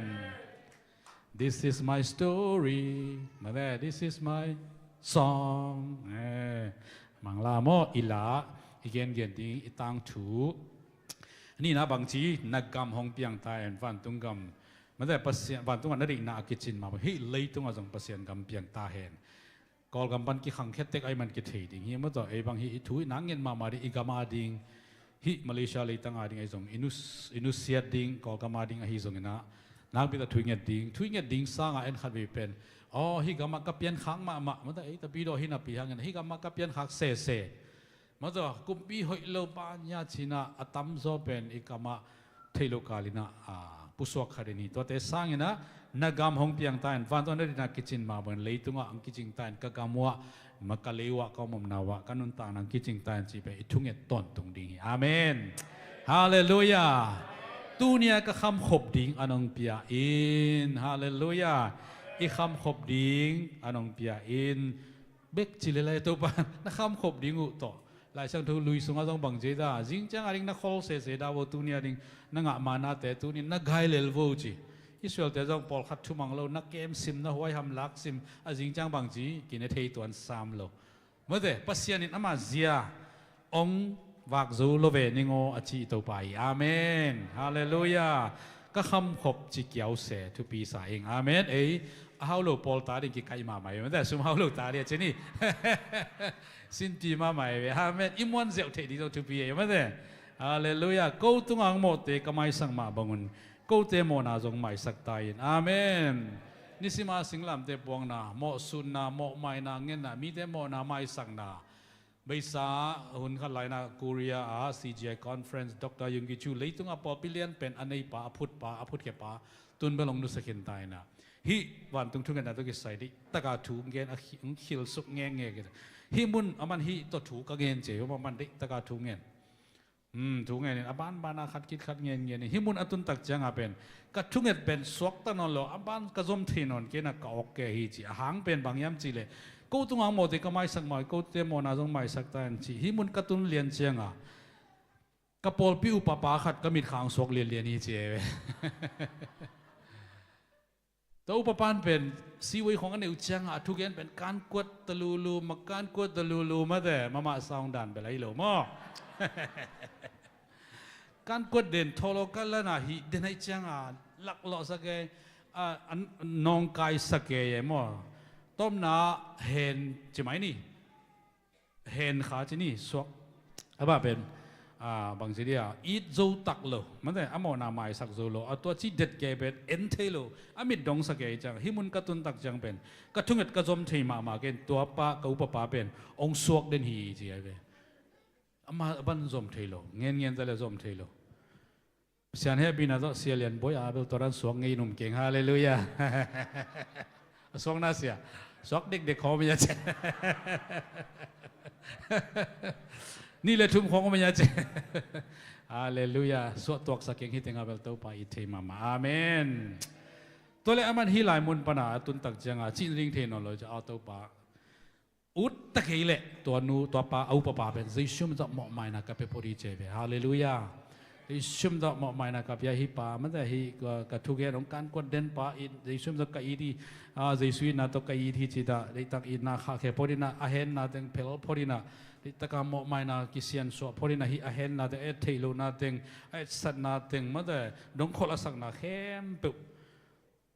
This is my story. Mate, this is my song. Mangla maw i la i gengen ding i tangthu. Nina bangci na gam hong piang ta hen vantung gam. Mate Pasian vantung a na deihna a kicin mah bang hih leitungah zong Pasian gam piang ta hen. Kawlgam pan kikhangkhiat tek ahi man kithei ding hi mataw ei bang hi i thu i nak ngen mahmah ding i gam a ding hih Malaysia leitang a ding ahi zong i nusiat ding Kawlgam a ding ahi zong inah Nakpi tak thu i nget ding, thu i nget ding sangah en khat vei pen, aw, hih gamah ka piankhak mahmah, mate, ei, Tapidaw hi napi hangin hih gamah ka piankhak sese. Mate, kumpi hoih lo banah cinah a tamzaw pen i kamah theih loh kalinah, a, pusuak khat in hi. Tuate sanginah na gam hong piang ta in, vantung na dinah kicin mah bangin leitungah hong kicing ta in, ka gam uhah, ma ka lei uhah, ka om omna uhah, ka nuntakna hong kicing ta in cih pen i thunget tawntung ding hi. Amen. Halleluiah. Tunia ka khamkhop ding a nong pia in. Halleluiah. I khamkhop ding a nong pia in. Bek ci lel a, Topa, na khamkhop ding uh tawh. Lai Siangtho lui sungah zong bang ci da, zing ciang a ding na khol sese da vo, tunia ding na ngah manate tuni na gai lel vo ci. Israelte zong pawlkhat thumang lo, na kem sim, na huaiham lak sim, a zing ciang bang ci, kine thei tuan sam lo. Mate, Pasian in ama zia hong vak zo lo ve ning aw, a ci i Topa hi. Amen. Halleluiah. Ka khamkhop ci kiau se, thupi sa ing. Amen. Ei, a hau lo pawl ta ding kikaih mahmah hi, mate, sum hau lo ta ding a ci ni. Sinpi mahmah hi ve. Amen. I muan ziau theih ding zong thupi hi, mate. Halleluiah. Ko tungah hong mawhte ka maisak mah bangun kote mawhna zong maisak ta in. Amen. Nisima singlamte puakna, mawhsutna, mawhmaina, ngetna, mite mawhna, maisakna. Beisa hun khat lainah Korea ah C G I conference, Doctor Yonggi Cho, leitungah pawlpi lian pen a neipa, a phutpa, a phutkhiapa, tun bel hong nusia khin ta inah, hih vantung thungetna tawh kisai deihtaka thu ngen, a khi-, hong khilsuk ngenge kei. Hih mun a man hih tawh thu ka ngen ci hi, a man deihtaka thu ngen. Hmm, thu ngen in, a banbana khat khit khat ngen ngen in. Hih mun a tun tak cianga pen ka thunget pen suakta nawn lo, a ban ka zom thei nawn kei na, ka awk kei hi ci. A hang pen bang hiam cihleh, ko tungah hong mawhte ka maisak mah, kote mawhna zong maisak ta in ci. Hih mun ka tun lian cianga ka pawlpi upapa khat ka mitkhang suak lianlian hi ci e. Tua upa pan pen siwei khong a neih uh cianga a thugen pen kankuat ta lulu, ma kankuat ta lulu, mate, mama sound dan bel ahi lo maw? Kankuat den tholo ka lana hi den ahi cianga laklawh sak e, a, a nawngkai sak e maw? Tawpna hen ci mai ni. Hen kha ci ni, suak. A bah pen, a, bangci dia, it zo tak lo, mate, a mawhna maisak zo lo, a tua ci det kei pen en thei lo, a mit dongsak kei ciang, hih mun ka tun tak ciang pen ka thunget ka zom thei mahmah kei in, tua pa, ka upa pa pen hong suak den hi ci ai ve. Ama a ban zom thei lo, ngen ngen ta le zom thei lo. Sian hehpihna tawh Sia Lian Bawi a bel tua dan suak ngei in um keng, halleluiah. A suakna sia, suak dekdek khawng om ia ce. Nih le thum khawng om ia ce. Halleluiah. Suahtuaksak keng, hih tengah bel Topa it thei mahmah. Amen. Tua le a man hih lai mun pana a tun tak cianga cih na ding thei nawn lo cia, a Topa ut ta kei leh tua nu, tua pa, a upa pa pen Jesu min tawh mawhmaina ka pia phot hi ci ai ve. Halleluiah. Jesu min tawh mawhmaina ka pia hi pa, mate, hih ka, ka thugen hong kankuat den pa in Jesu min tawh ka it hi, a, Jesu itna tawh ka it hi ci ta, deihtak itna khahkhia phot inah, a henna teng phel phot inah, deihtaka mawhmaina kisiansuah phot inah, hih a henna teng, a et theih lohna teng, a etsatna teng, mate, dongkholh a sakna khempeuh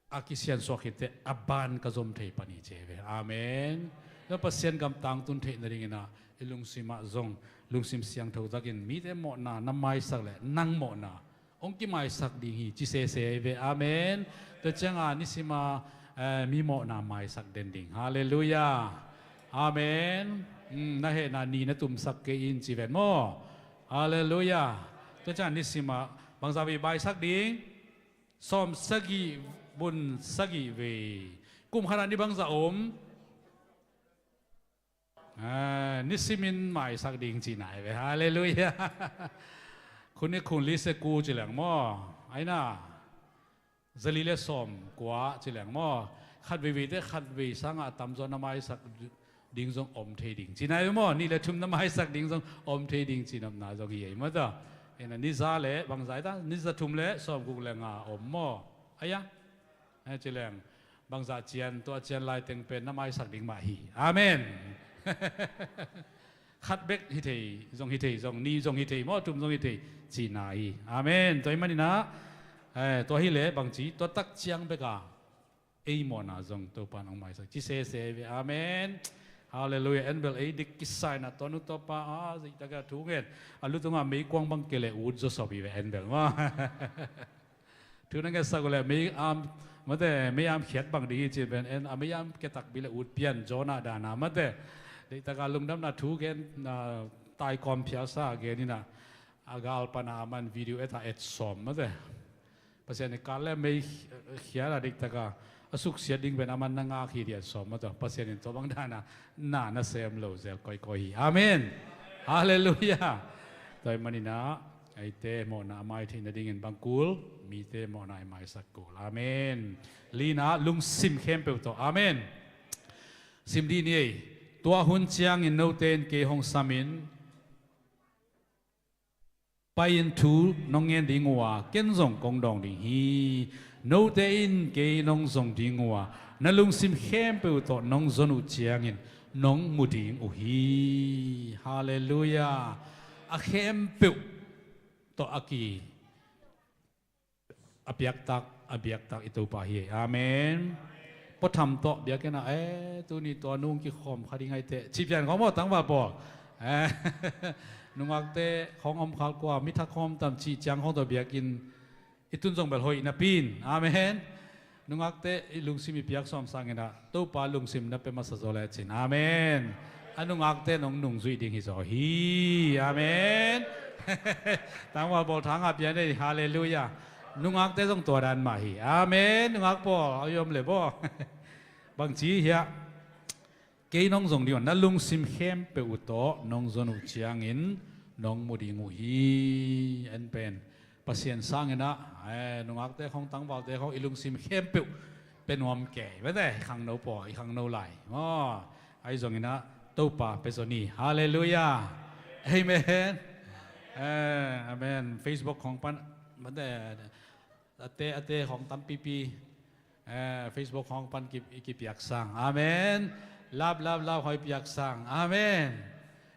a kisiansuak hi teh, a ban ka zom thei pan hi ci ai ve. Amen. Na Pasian gam tangtun theih nadinginah i lungsimah zong lungsim siangtho takin mite mawhna na maisak le nang mawhna hong kimaisak ding hi ci sese ai ve. Amen. Tua cianga nisima, eh, mi mawhna maisak den ding. Halleluiah. Amen. Hmm, na hehna ni na tumsak kei in ci ven maw? Halleluiah. Tua cianga nisima bangza vei maisak ding? Sawm sagih bun sagih vei. Kum khatah ni bangza om? Ah, nisimin maisak ding cihna ai ve. Halleluiah. Khun ni khun li se ku ci leng maw? Aina zali le sawm kua ci leng maw? Khat veiveite khat vei sangah a tamzaw na maisak ding zong om thei ding cihna ai maw? Nih le thum na maisak ding zong om thei ding cihnopna zong hi ei maw ta? Ena ni za le bangza ai ta, ni za thum le sawm guk le nga om maw? Aya, eh, ci leng bangza cian, tua cian lai teng pen na maisak ding mah hi. Amen. Khat bek hi thei zong hi thei, zong ni zong hi thei maw, thum zong hi thei cihna hi. Amen. Tua hi maninah, eh, tua hi le bangci, tua tak ciang beka ei mawhna zong Topa in hong maisak ci sese ve. Amen. Halleluiah. En bel ei dik kisaina tua nu tua pa a, zeihtaka thu ngen a, lu tunga meikuang bang kei le ut zawsop hi ve en bel maw? Thu na ngetsak uh leh mei-am, mate, mei-am khiat bang ding hi ci-in pen en, a mei-am ke takpi leh ut pian, Jonah dan a, mate. Deihtaka lungdamna thu gen, a, taikawm phialsa gen in a, a gal pan a aman video et a et sawm, mate. Pasian in kal leh mei khiat a deihtaka a suksiat ding pen aman na ngak hi ding et sawm, mate. Pasian in tua bang dan a na na sem lo zel kawikawi hi. Amen. Halleluiah. Tua ahih manin a, eite mawhna a mai theih nadingin bang kul, mite mawhna i maisak kul. Amen. Lina, lungsim khempeuh tawh. Amen. Sim dih ni ei. Tua hun ciangin note in kei hong samin, pai-in thu nong ngen ding uh a, ken zong kong dawng ding hi. Note in kei nong zong ding uh a, na lungsim khempeuh tawh nong zon uh ciangin nong mu ding uh hi. Halleluiah. A khempeuh tawh a ki, a biaktak, a biaktak i Topa hi. Amen. Puatham tawh biakinn ah, eh, tuni tua nung kikhawm kha ding ahi teh, ci pian khawm aw, tangval pawl. Eh, nungakte khawng om khal kua, mi thak khawm tam cih ciang khawng tawh biakinn i tun zong bel hoih napi-in. Amen. Nungakte i lungsim i piak sawm sangin ah, Topa lungsim na pia masa zaw lecin. Amen. A nungakte nong nungzuih ding hi zaw hi. Amen. Tangval bawl thang a pian ei. Halleluiah. Nungakte zong tua dan mah hi. Amen. Nungak pawl a om le baw. Bangci hiah, kei nong zong ding uh a, na lungsim khempeuh uh tawh nong zon uh ciangin nong mu ding uh hi. En pen Pasian sangin ah, eh, nungakte khawng, tangvalte khawng, i lungsim khempeuh pia nuam kei, mate, i khangno pawl, i khangno lai. Aw, ahi zongin ah Topa pia zaw ni. Halleluiah. Amen. Eh, amen. Facebook khawng pan, mate, ate, ate khawng tampipi, eh, Facebook khawng pan ki, kipiak sang. Amen. Lap, lap, lap, hoi piak sang. Amen.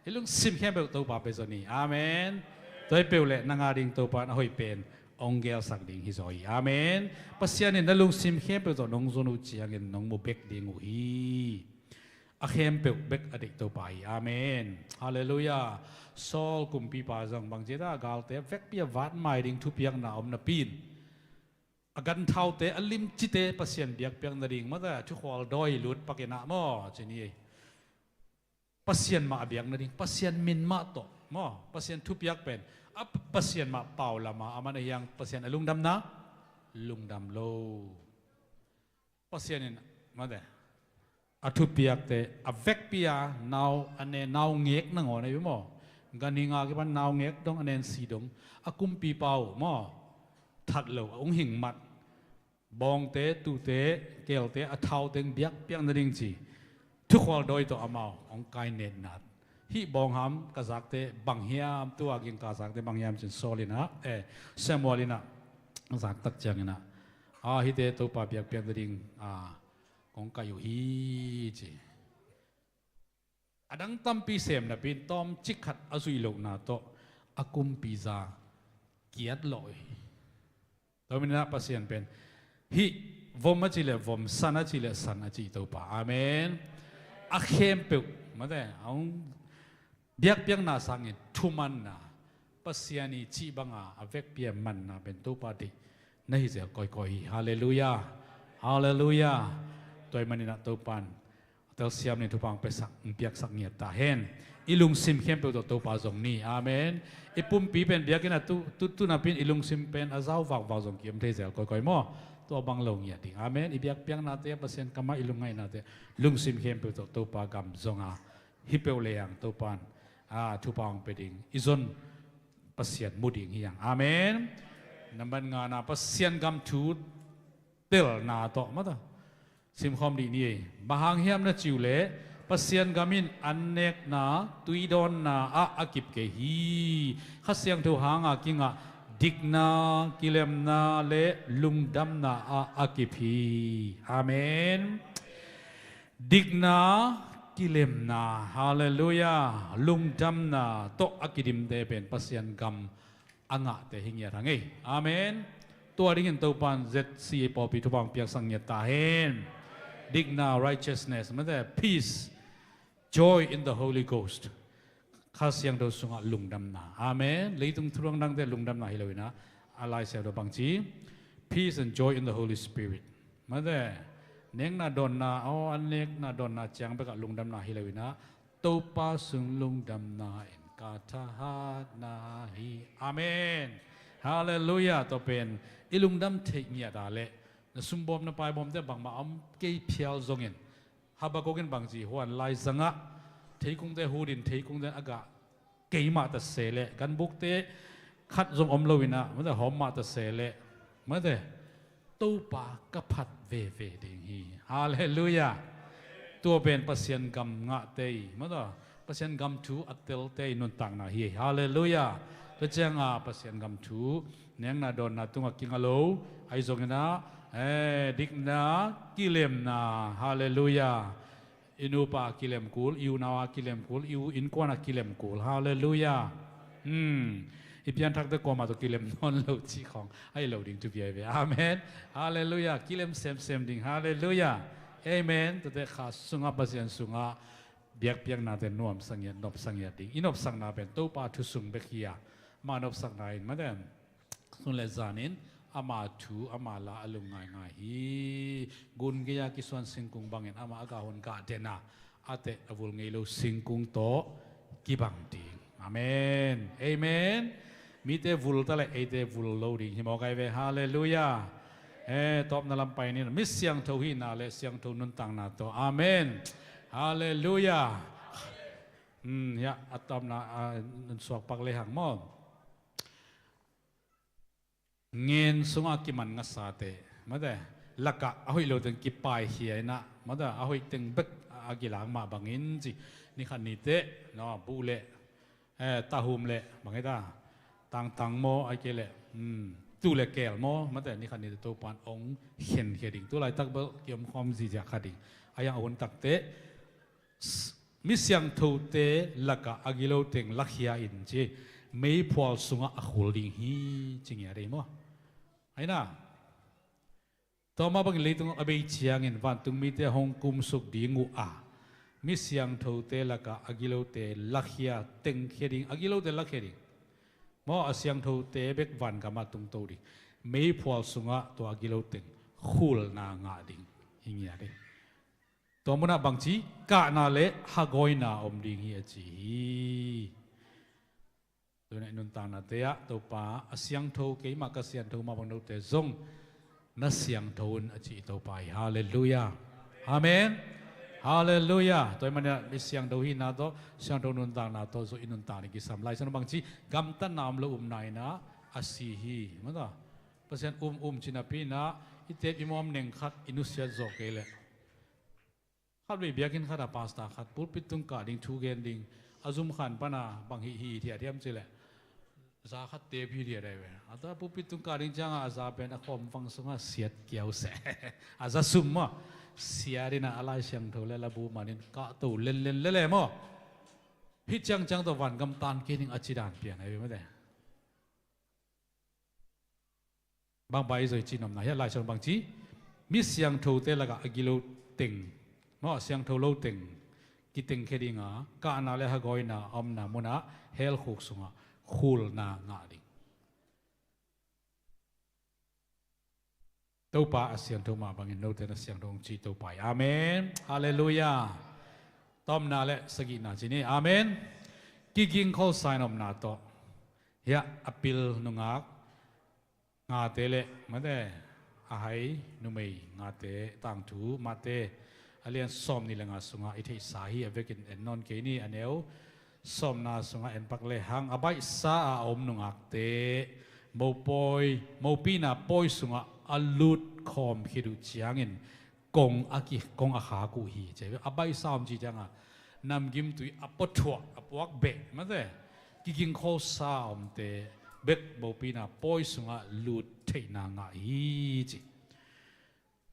I lungsim khempeuh Topa pia zaw ni. Amen. Tua hi peuh leh nang a ding Topa in a hoih pen hong gelsak ding hi zaw hi. Amen. Pasian in na lungsim khempeuh tawh nong zon uh ciangin nong mu bek ding uh hi. A khempeuh bek a deih Topa hi. Amen. Halleluiah. Saul kumpipa zong bangci ta, galte a vekpi a vat mai ding thupiakna om napi-in, a ganthaute, a limcite Pasian biakpiak nading, mate, thukhual dawi lut pakin ah maw, ci ni ei. Pasian mah a biak nading, Pasian min mah tawh maw, Pasian thupiak pen a Pasian mah pau lam a, aman a hiang Pasian a lungdamna lungdam lo. Pasian in, mate, a thupiakte a vekpi a, nau a nen, naungek nangawn ahi maw, ganhing a kipan naungek dong, a nen si dong, a kumpipa uh maw, that lo a hong hing mat, bawngte, tuute, keelte, a thaute hong biakpiak nading ci, thukhual dawi tawh amau hong kai netnat. Hih bawng ham, ka zakte bang hiam, tua ging ka zakte bang hiam ci-in Saul in ah, eh, Samuel in ah zak tak ciangin ah, a, hihte Topa biakpiak nading, a, kong kai uh hi, ci. A dang tampi sem napi-in tawmcik khat a zuih lohna tawh a kumpi za kiat lawh hi. Tua manin ah Pasian pen, hih vom a cih leh vom, san a cih leh san a ci Topa. Amen. A khempeuh, mate, a hong biakpiakna sangin thumanna, Pasian i cih banga a vekpi a manna pen Topa deih na hi zel kawikawi hi. Halleluiah. Halleluiah. Tua ahih manin ah Topa in a telsiam ni thupha hong piaksak, hong piaksak ngiat ta hen. I lungsim khempeuh tawh Topa zong ni. Amen. I pumpi pen biakinn ah tu, tu, tu napi-in i lungsim pen a zau vakvak zong ki-om thei zel kawikawi maw. Tua bang lo ngiat ding. Amen. I biakpiaknate, Pasian kamah i lungngainate, lungsim khempeuh tawh Topa gam zong a, hi peuh lehang Topa in, a, thupha hong pia ding, i zon Pasian mu ding hi hang. Amen. Nambat ngana, Pasian gam thu telna tawh, mate, simkhawm dih ni ei. Bang hang hiam na cih uh leh, Pasian gam in an nekna, tui dawnna ah a kip kei hi. Kha Siangtho hanga kingah dikna, kilemna le lungdamna ah a kip hi. Amen. Dikna, kilemna, halleluiah, lungdamna tawh a kidimte pen Pasian gam a ngahte hi ngiat hang ei. Amen. Tua dingin Topa in Z C A pawlpi thupha hong piaksak ngiat ta hen. Dikna, righteousness, mate, peace, joy in the Holy Ghost. Kha Siangtho sungah lungdamna. Amen. Leitung thurang dangte lungdamna hi lo in ah, a Lai Siangtho bangci, Peace and joy in the Holy Spirit. Mate, nekna dawnna, aw, a nekna dawnna ciang bekah lungdamna hi lo inah, Topa sung lungdamna in ka thahatna hi. Amen. Halleluiah. Tua pen i lungdam theih ngiat a leh na sumbawm na paibawmte bangmah a om kei phial zongin, Habakuk in bangci huan laizangah theikungte hudin, theikungte a gah kei mah ta se leh, ganbukte khat zong om lo inah, mate, hawm mah ta se leh, mate, Topa ka phat veve ding hi. Halleluiah. Tua pen Pasian gam ngahte i, mate, Pasian gam thu a telte i nuntakna hi. Halleluiah. Tua cianga Pasian gam thu nekna dawnna tungah kinga lo, ahi zonginah, eh, dikna, kilemna. Halleluiah. I nupa kilem kul, i unau a kilem kul, i u innkuan a kilem kul. Halleluiah. Hmm. I pianthakte kuamah tawh kilem nawn lo cih khawng ahi lo ding thupi ahi ve. Amen. Halleluiah. Kilem semsem ding. Halleluiah. Amen. Tuate kha sungah, Pasian sungah biakpiaknate nuamsa ngiat, nopsa ngiat ding. I nopsakna pen Topa thu sung bek hi a, ama nopsakna in, mate, sun le zanin ama thu, ama la a lung ngaingai hi. Gun gei-a kisuan singkung bangin ama a gah hun gah den a, a teh a vul ngei lo singkung tawh kibang ding. Amen. Amen. Mite vul ta leh eite vul lo ding hi mawk ahi ve. Halleluiah. Eh, tawpna lam pai ni, mi siangtho hihna le siangtho nuntakna tawh. Amen. Halleluiah. Hmm, ya, a tawpna, a, nun suak pak lehang maw. Ngen sungah kiman ngasate, mate, lakah a hoih lo teng kipaikhia inah, mate, a hoih teng bek a kilak mah bangin ci. Nikhat niteh, no, buh le, eh, tahum le, bang hita, tangtang maw, ahih kei leh, hmm, tu le keel maw, mate, nikhat niteh Topan ong khenkhia ding. Tu laitak bel kiom khawm ziahziah kha ding. A hiang a hun takteh, s-, mi siangthote lakah a gilo teng lakhia in ci, meiphual sungah a khul ding hi, ci ngiat ei maw. Aina, tua mah bangin leitung a bei ciangin vantung mite hong kumsuk ding uh a, mi siangthote lakah a gilote lakhia, tengkhia ding, a gilote lakhia ding. Maw, a siangthote bek vangamah tungto ding. Meiphual sungah tua a gilo teng khulna ngah ding hi ngiat ei. Tua munah bangci, kahna le hagawina om ding hi a ci hi. Tua i nuntaknate ah Topa a siangtho, keimah ka siangtho mah bang note zong na siangtho un a ci i Topa hi. Halleluiah. Amen. Halleluiah. Tua i maninah i siangtho hihna tawh, siangtho nuntakna tawh zong i nuntakna kisam. Lai Siangtho bangci, gamtatna om lo upna inah a si hi. Mata, Pasian um um ci napi inah i tep i muam neng khat i nusiat zawh kei leh, khatvei biakinn khatah pastor khat pulpit tung kah ding, thu gen ding, a zum khan pana bang hih hithiat hiam ci leh, za khat tep hithiat ahi ve. A ta pulpit tung kah ding ciangah a za pen a khawmvang sungah siat kiau seh. A za sum maw, siat inah a Lai Siangtho le labu manin kahto lenlen lele maw. Hih ciangciang tawh vangam tan kei ding a ci dan pian ahi ve mate. Bangbai zoi ci nopna hiah Lai Siangtho bangci, mi siangthote lakah a gilo teng, maw, a siangtho lo teng kitengkhia ding a, kahna le hagawina a omna munah hell khuk sungah khulna ngah ding. Topa a siangtho mah bangin note na siangtho ung ci Topa hi. Amen. Halleluiah. Tawpna le sagihna ci ni. Amen. Kiging kholsa in omna tawh, hiah a pil nungak ngate le, mate, a hai numei ngate tangthu, Mate a lian sawmnih le nga sungah i theihsa hi. A vekin en nawn kei ni. A neu sawmna sungah en pak lehang, a baihsa a om nungakte mopawi, mopina pawi sungah a lut khawm khit uh ciangin kong a ki, kong a khak uh hi. Ci a baihsa om ci ciangah namgimtui a puathuah, a puak beh, mate, kiging kholsa omte bek mopina pawi sungah lut theihna ngah hi ci.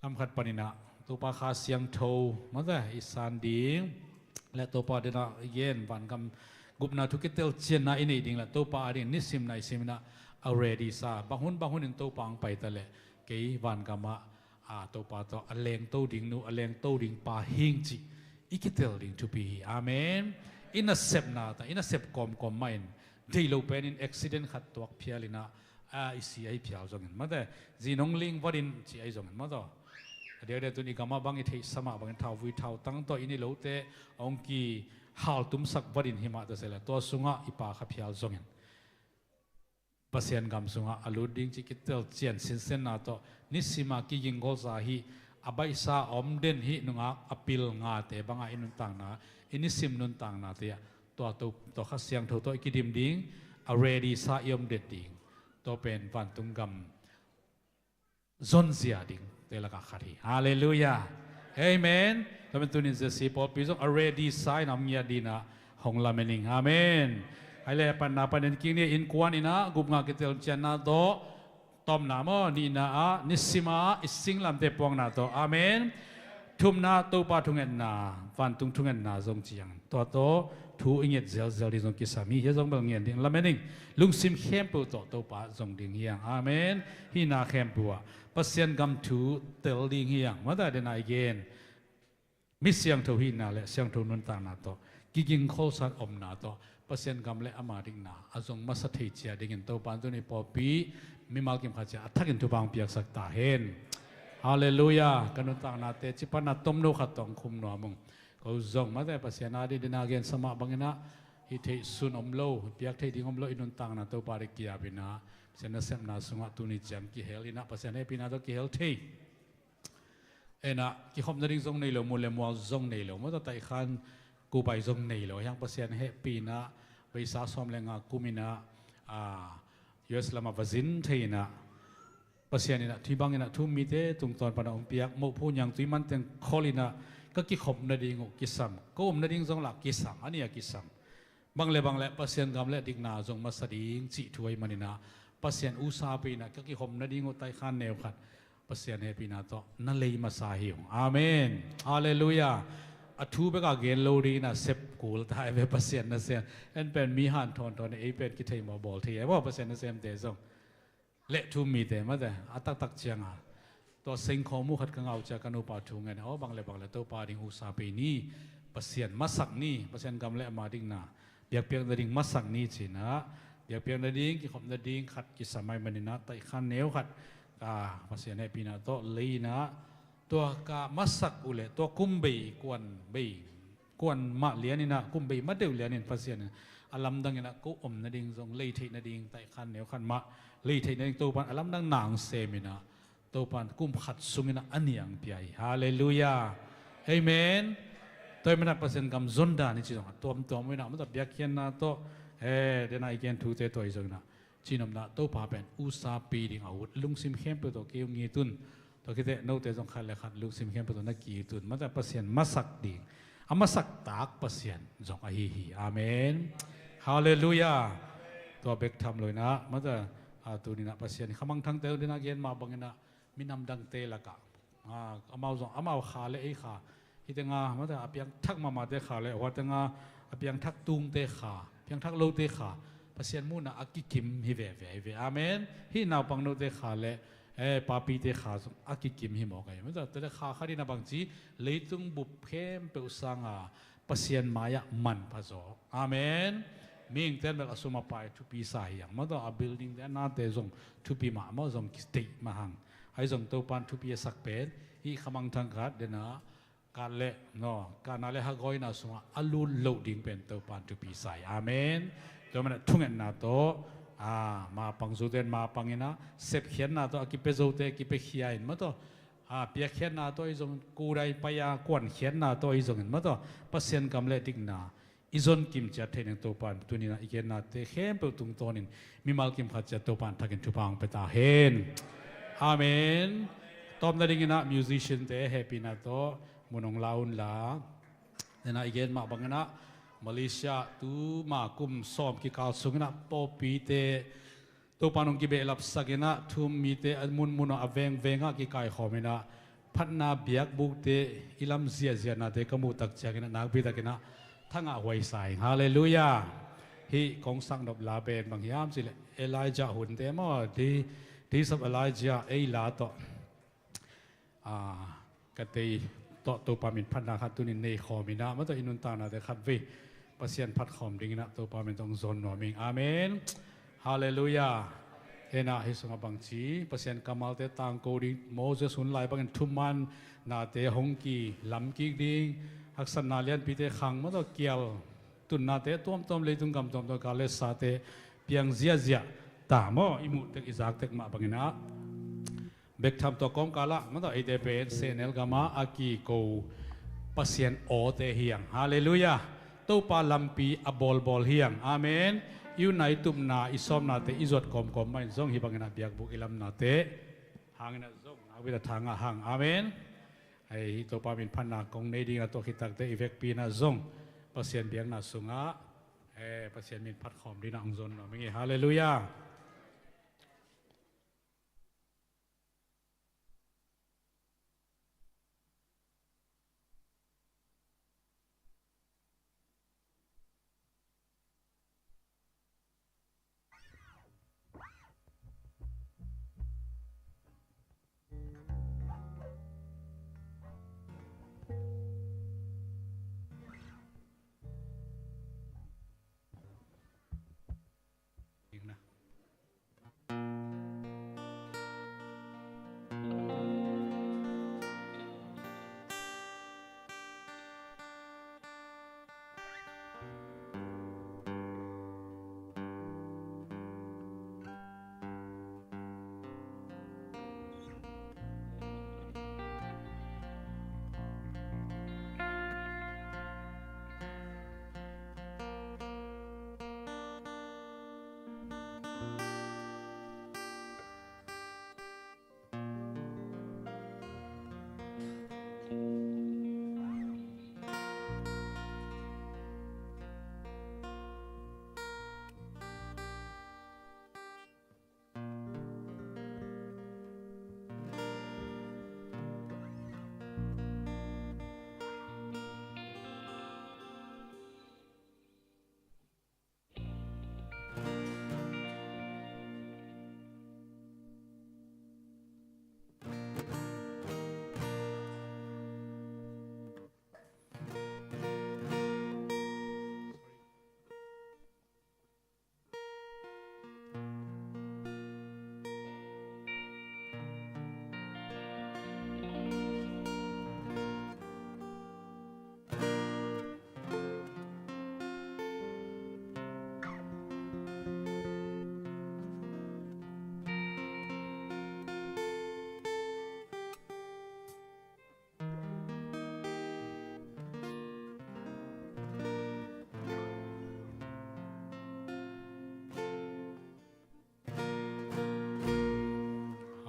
Lamkhat paninah Topa Kha Siangtho, mate, i san ding le Topa dinah i gen vangam gupna thu kitel cianna i neih ding le Topa a ding nisim naisim inah a ready sa, bang hun bang hunin Topa ang paita le kei vangamah, a, Topa tawh a lengto ding nu, a lengto ding pa hing cih i kitel ding thupi hi. Amen. I nasepna ta, i nasep kawmkawm mahin, deih lo penin accident khat tuak phial inah, a, i si ahi phial zongin mate, zi nong ling vatin ci ahi zongin mate. A diakdiak tun i gamah bang i theihsa mah bangin thauvui thautang tawh i ni lote a hong kihaltumsak vatin himah ta sele tua sungah i pa kha phial zongin Pasian gam sungah a lut ding ci kitelcian sinsenna tawh nisima kigingkholsa hi. A baihsa a om den hi nungak a pil ngate banga i nuntakna, i nisim nuntaknate ah tua to, tua Kha Siangtho tawh i kidim ding, a ready sa i om det ding. Tua pen vantung gam zonzia ding te lakah khat hi. Halleluiah. Amen. Tua pen tunin zesi pawlpi zong a ready sa in a om ngiat dinah hong lamen ing. Amen. Ai le panna panin kik ni innkuan inah gupna kitelcianna tawh, tomna maw nihna ah nisima i singlamte puakna tawh. Amen. Thumna Topa thungetna, vantung thungetna zong ciang tua tawh thu i nget zelzel ding zong kisam hi. Hia zong bel ngen ding lamen ing. Lungsim khempeuh tawh Topa zong ding hiang. Amen. Hihna khempeuh ah Pasian gam thu tel ding hiang. Mata dena i gen mi siangtho hihna le siangtho nuntakna tawh kigingkholsa omna tawh Pasian gam le ama dikna a zong masa thei cia dingin Topa in tuni pawlpi mimal kim khat cia a thakin thupha hong piaksak ta hen. Halleluiah. Ka nuntaknate cipana tomno khat tawh hong khum nuam ung. Ko zong mate Pasian a didina gensa mah banginah hih theih sun om lo, piak theih ding om lo i nuntakna Topa dek kiapinah Pasian nasepna sungah tuni ciang kihel inah Pasian hehpihna tawh kihel thei. Enah kikhop nading zong nei lo, mun le mual zong nei lo, mawtaw taihkhan kubai zong nei lo. Hiang Pasian hehpihna beisa sawm le nga kuminah U S lamah va zin thei inah Pasian inah tui banginah thu mite tungtawn panah hong piak mohphu niang tui manteng khol inah ka kikhop nading uh kisam, ka um nading zong lah kisam, a nih a kisam. Bang le bang le Pasian gam le dikna zong masa ding cih thu ahi maninah Pasian usapi inah ka kihom nading uh taikhan neu khat Pasian hehpihna tawh na lei masa hi uh. Amen. Halleluiah. A thu beka gen lo ding inah sep kul ta ai ve Pasian nasem. En pen mi han thawnthawn ei pen kithei maw bawl thei ai maw Pasian nasemte zong le thu mite mate a taktak cianga tua sengkhawm uh khat ka ngau cia ka nupa thu ngen aw bang le bang le Topa ding usapi ni, Pasian masak ni, Pasian gam le ama dikna biakpiak nading masak ni cinah biakpiak nading kikhop nading khat kisam ai maninah taikhan neu khat ka Pasian hehpihna tawh lei inah tua ka masak uh le tua kumbei kuan bei kuan mah lianinah kumbei madeuh lianin Pasian a lamdanginah ko om nading zong lei theih nading taikhan neu khat mah lei theih nading Topan a lamdang nang seminah Topan kum khat sunginah a niang pia hi. Halleluiah. Amen. Tua hi manah Pasian gam zondan hi ci zong a tuamtuam uh inah mata biakhianna tawh he dena i gen thute tua hi zonginah cinopna Topa pen usapi ding a ut lungsim khempeuh tawh kei uh ngitun. Tua khiteh note zong khat le khat lungsim khempeuh tawh na kitun mata Pasian masak ding a masak tak Pasian zong ahi hi. Amen. Halleluiah. Tua bek tham lo inah mata a tuninah Pasian khamangthangte uh dinah gen mah banginah minam dangte lakah amau zong amau kha le ei kha hitenga mata a piangthak mahmahte kha le huatenga a piangthak tungte kha piangthak lote kha Pasian munah a kikim hi veve hi ve. Amen. Hih naupang note kha le eh papite kha zong a kikim hi mawk ahi mata tete kha khat inah bangci leitung bup khempeuh sanga Pasian mai-ah manpha zaw. Amen. Mihingte an bek a sum a pai thupi sa hi ang mataw a buildingte a nate zong thupi mahmah zong kiteih mahang. Ahi zong Topan thupi a sak pen hih khamangthang khat dena kat le no kana le hagawina sungah a lut loh ding pen Topan thupi sa hi. Amen. Tua manah thungetna tawh a mapang zute in mapanginah sepkhiatna tawh a kipia zote kipia khia in mataw a piakkhiatna tawh ahi zongin kudai pai-a kuankhiatna tawh ahi zongin mataw Pasian gam le dikna i zon kim ciat thei neng Topan tuninah i gennate khempeuh tungtawnin mimal kim khat ciat Topan thakin thupha hong pia ta hen. Amen. Tawpna dinginah musiciante hehpihna tawh mun hong la unla. Denah i gen mah banginah Malaysia tuma kum sawm kikal sunginah pawlpite Topa nong kibehlapsak inah thu-um mite a munmunah a vengvengah kikaikhawm inah phatna biakbukte i lam ziahziahnate ka muhtak cianginah nakpitakinah thangah huaisa ing. Halleluiah. Hih kong saknop la pen bang hiam cihleh Elijah hunte maw, Days of Elijah ei la tawh ka tei tawh Topa min phatna khat tunin nei khawm inah mataw i nuntaknate khatvei Pasian phat khawm dinginah Topa min tawh hong zawn nuam ing. Amen. Halleluiah. En ah, hih sungah bangci Pasian kammalte tangko ding, Moses hun lai bangin thuman nate hong kilam kik ding, haksatna lianpite khang mah tawh kial tunnate tuamtuam, leitung gam tuamtuam, kal le sate piang ziahziah ta maw, i muh tek i zak tek mah bangin ah. Bek tham tawh kawmkal ah mah tawh eite pen sehnel gamah a kiko Pasian awte hi hang. Halleluiah. Topa lampi a bawlbawl hi hang. Amen. I utna, i tupna, i sawmnate i zuat kawmkawm mah in zong hih bangin ah biakbuk i lamnate hangin ah zong nakpi tak tha ngah hang. Amen. Hih Topa min phatna kong nei dingin ah, tua khit takteh i vekpi in ah zong Pasian biakna sungah, eh, Pasian min phat khawm dingin ah hong zon nuam ing ei. Halleluiah.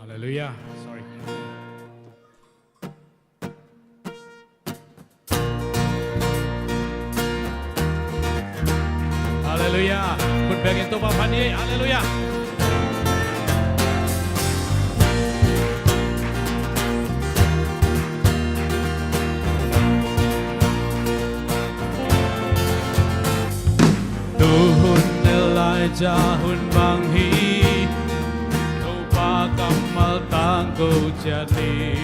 Halleluiah. Sorry. Halleluiah. Khut bengin Topa phat ni. Halleluiah. Tuhun Elijah hun bang hi. Topa kammal tangko ciat ni.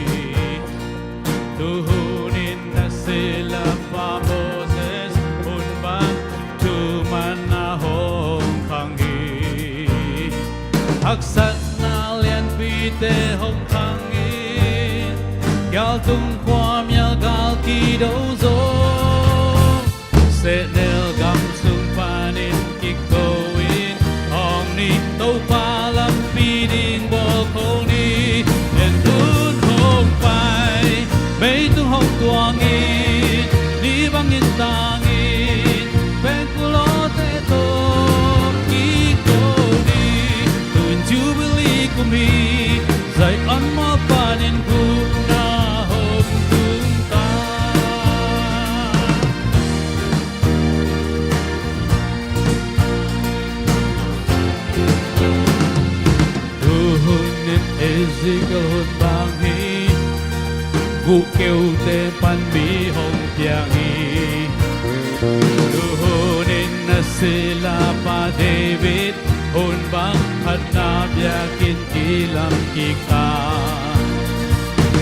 Tuhun in na silapa Moses hun bang thuman na hong khang hi. Haksatna lianpite hong khang hi. Kial tung khua mial gal kido zong sehnel gam sung panin kiko in hong ni. Topa lampi ding bawl kho ni. En tun hong pai, mei tung hong tuang in, ni bangin tang in, pengkulawte tawh kiko ni. Tun Jubilee kum hi, Zion mual panin gupna hong tung ta. Tuhun in Ezekiel hun bang hi. Guhkeute pan mi hong piang hi. Tuhun in na silapa David hun bang phatna biakinn kilam kik ta.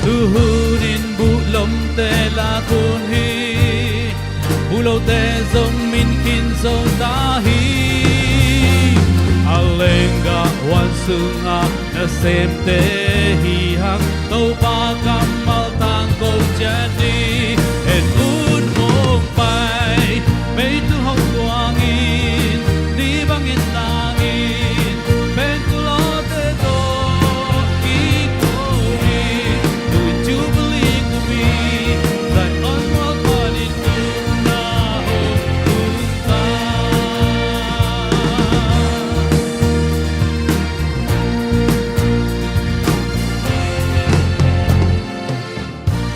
Tuhun in buhlomte lak hun hi. Buhlote zong min khin zo ta hi. A lenggah Huan sungah nasemte hi hang, Topa kammal tangko ciat ni. En un hong pai, mei tung hong tuang in, ni bangin tang in, pengkul lawte tawh kiko in, tuin Jubilee kum hi, Zion mual panin tupna hong tung ta.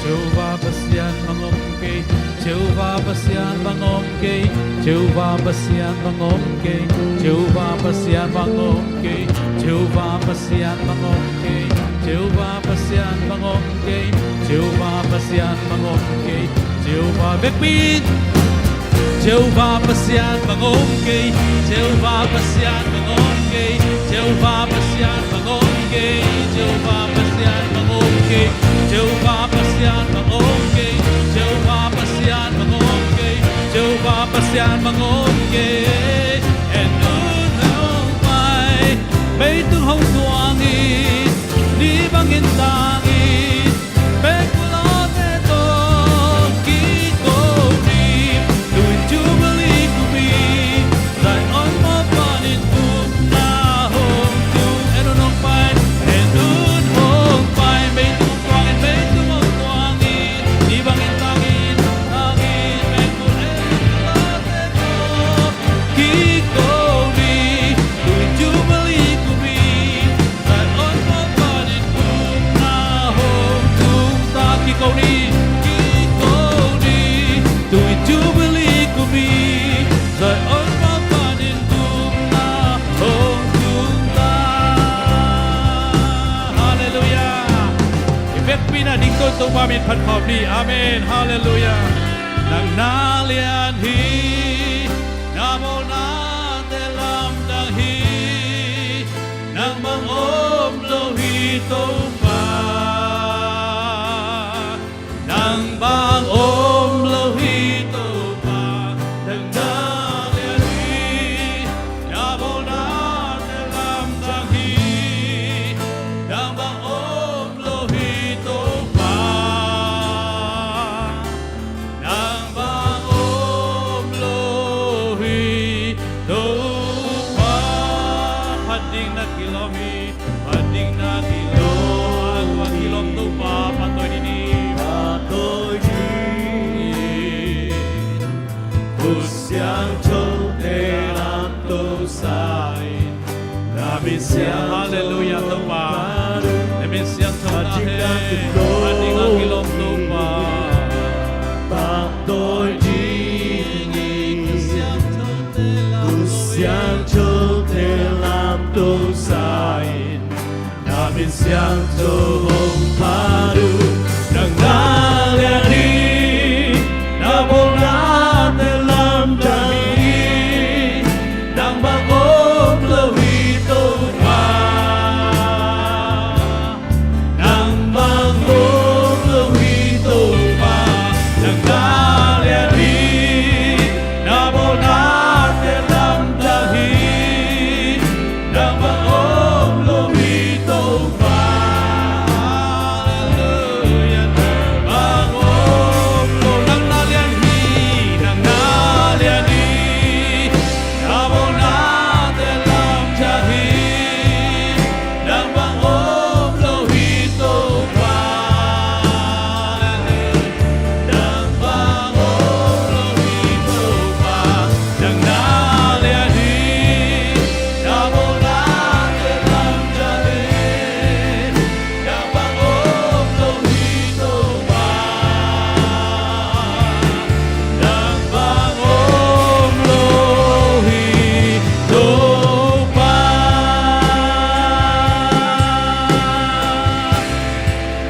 Jehovah Pasian bang om kei, Jehovah Pasian bang om kei, Jehovah Pasian bang om kei, Jehovah Pasian bang om kei, Jehovah Pasian bang om kei, Jehovah Pasian bang om kei, Jehovah Pasian bang om kei, Jehovah vekpi in. Jehovah Pasian bang om kei, Jehovah Pasian bang om kei, Jehovah Pasian bang om kei, Jehovah Pasian bang om kei, Jehovah Pasian bang om kei, Jehovah Pasian bang om kei, Jehovah Pasian bang om kei. En un hong pai, mei tung hong tuang in, ni bangin tang in, pengkul lawte tawh kiko ni, tuin Jubilee kum hi, Zion mual panin tupna hong tung. En un hong pai, en un hong pai, mei tung hong tuang in, mei tung hong tuang in, ni bangin tang in, tang in, pengkul lawte tawh kiko ni, tuin Jubilee kum hi, Zion mual panin tupna hong tung ta. Kiko ni, kiko ni, tuin Jubilee kum hi, Zion mual panin tupna hong tung ta. Halleluiah. I vekpi in a ding tawh Topa min phat khawm ni. Amen. Halleluiah. Nang na lian hi, na bawlnate lamdang hi, nang bang om lo hi Topa. Nang bang om lo hi Topa. Nang na lian hi, na bawlnate lamdang hi, nang bang om lo hi Topa. Nang bang om lo hi Topa. Phat ding na kilawm hi, phat ding na kilawm, tua kilawm Topa pahtawi ni. Pahtawi ni. Khut siangthote lamto sa in, na min siangtho. Halleluiah Topa. Na min siangtho na hi. Phat ding na kilawm Topa. Pahtawi ding in, khut siangthote lamto sa in, na min siangtho hong phat un. Nang na lian hi, na bawlnate lamdang hi, nang bang om lo hi Topa. Nang bang om lo hi Topa. Nang na lian hi, na bawlnate lamdang hi, nang bang om lo hi Topa. Halleluiah. Nang bang om lo, nang na lian hi, nang na lian hi, na bawlnate lamdang hi, nang bang om lo hi Topa. Halleluiah. Nang bang om lo hi Topa. Nang na lian hi, na bawlnate lamdang hi, nang bang om lo hi Topa. Nang bang om lo hi Topa.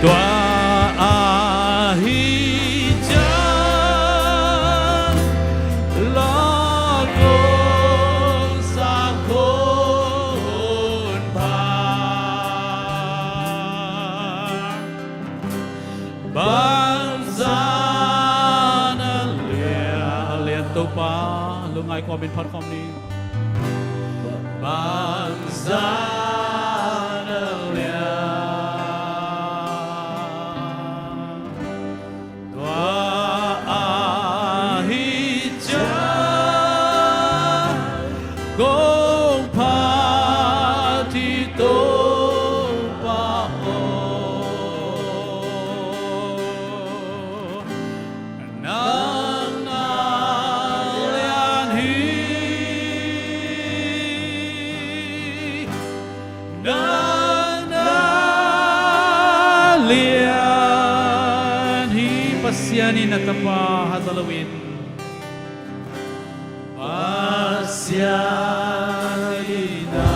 Tua ahi ciang lawng kong sak honpa bangzah na lian. Lian Topa, lungngai kawmin phat khawm ni. Bangzah Halloween. Pasian in a,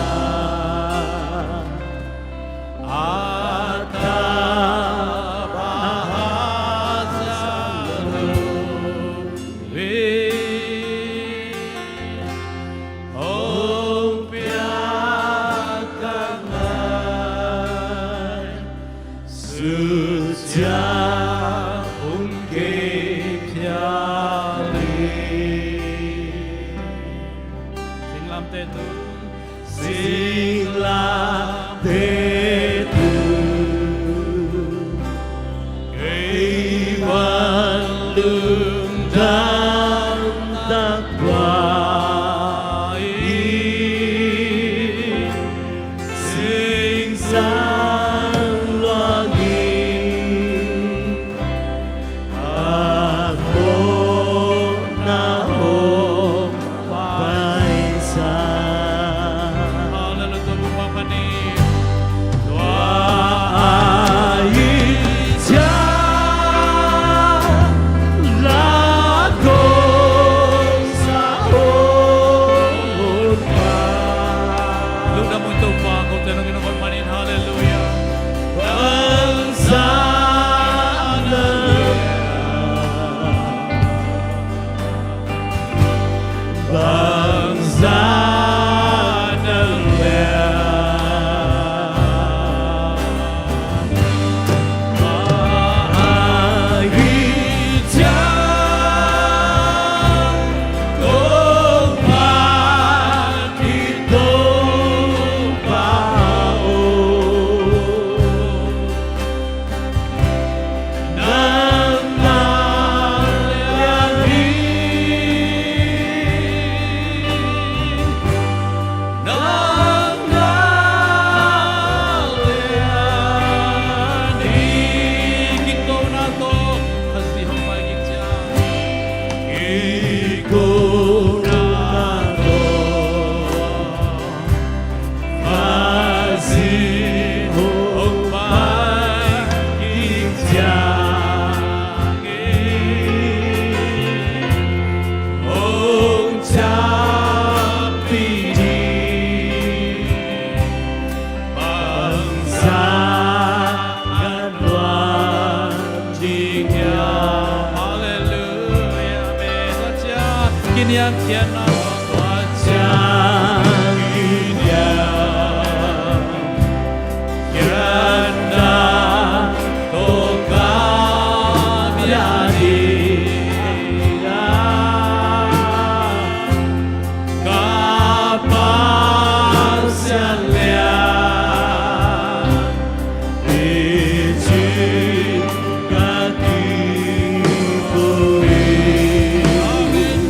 a tapa Haza lo in hong piak ka ngai, sut ciang hong kei phial hi. Singlamteh tung, singlamteh tung, kei van lungdam tak pua in, singsang luang in, a mawhna hong paisan. Hallelujah, tua Topa Pasian. Tua ahih ciang la kong sa hong pa. Lungdam un Topa, ko te nong in hong man in, hallelujah. Bangzah na lian, bangzah na lian, ahih ciang kong phat hi Topa aw. Nangmah lian hi, nangmah lian hi. Kikona tawh Khazih hong pai kik ciang, kikona tawh Khazih hong pai kik ciangin, hong ciapteh ding, bangzah kan nuam ding hiam? Hallelujah, amen. Tua ciang kiniamkhiatna, tua ciang kiniamkhiatna tawh ka bia ding a, ka Pasian lian hi cih ka kiko hi. Amen.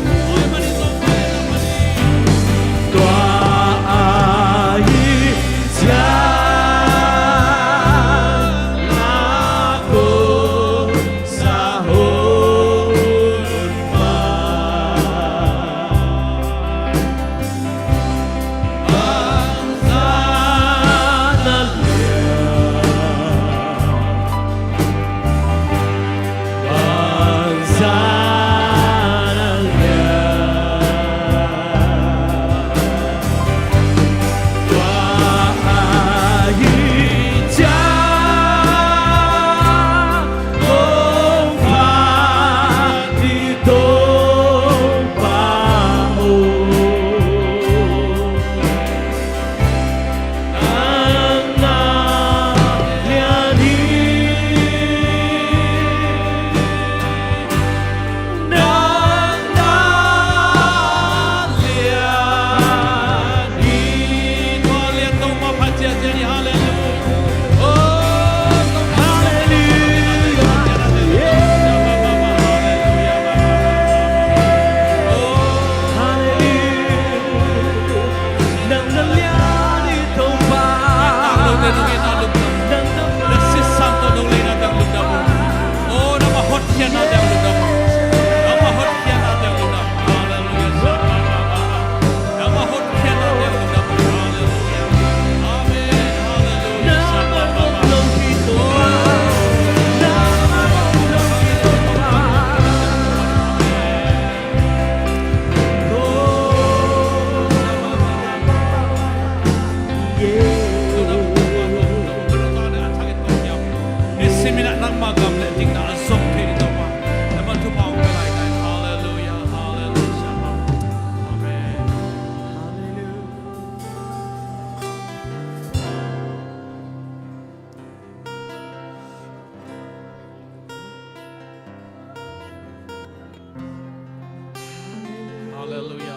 Hallelujah.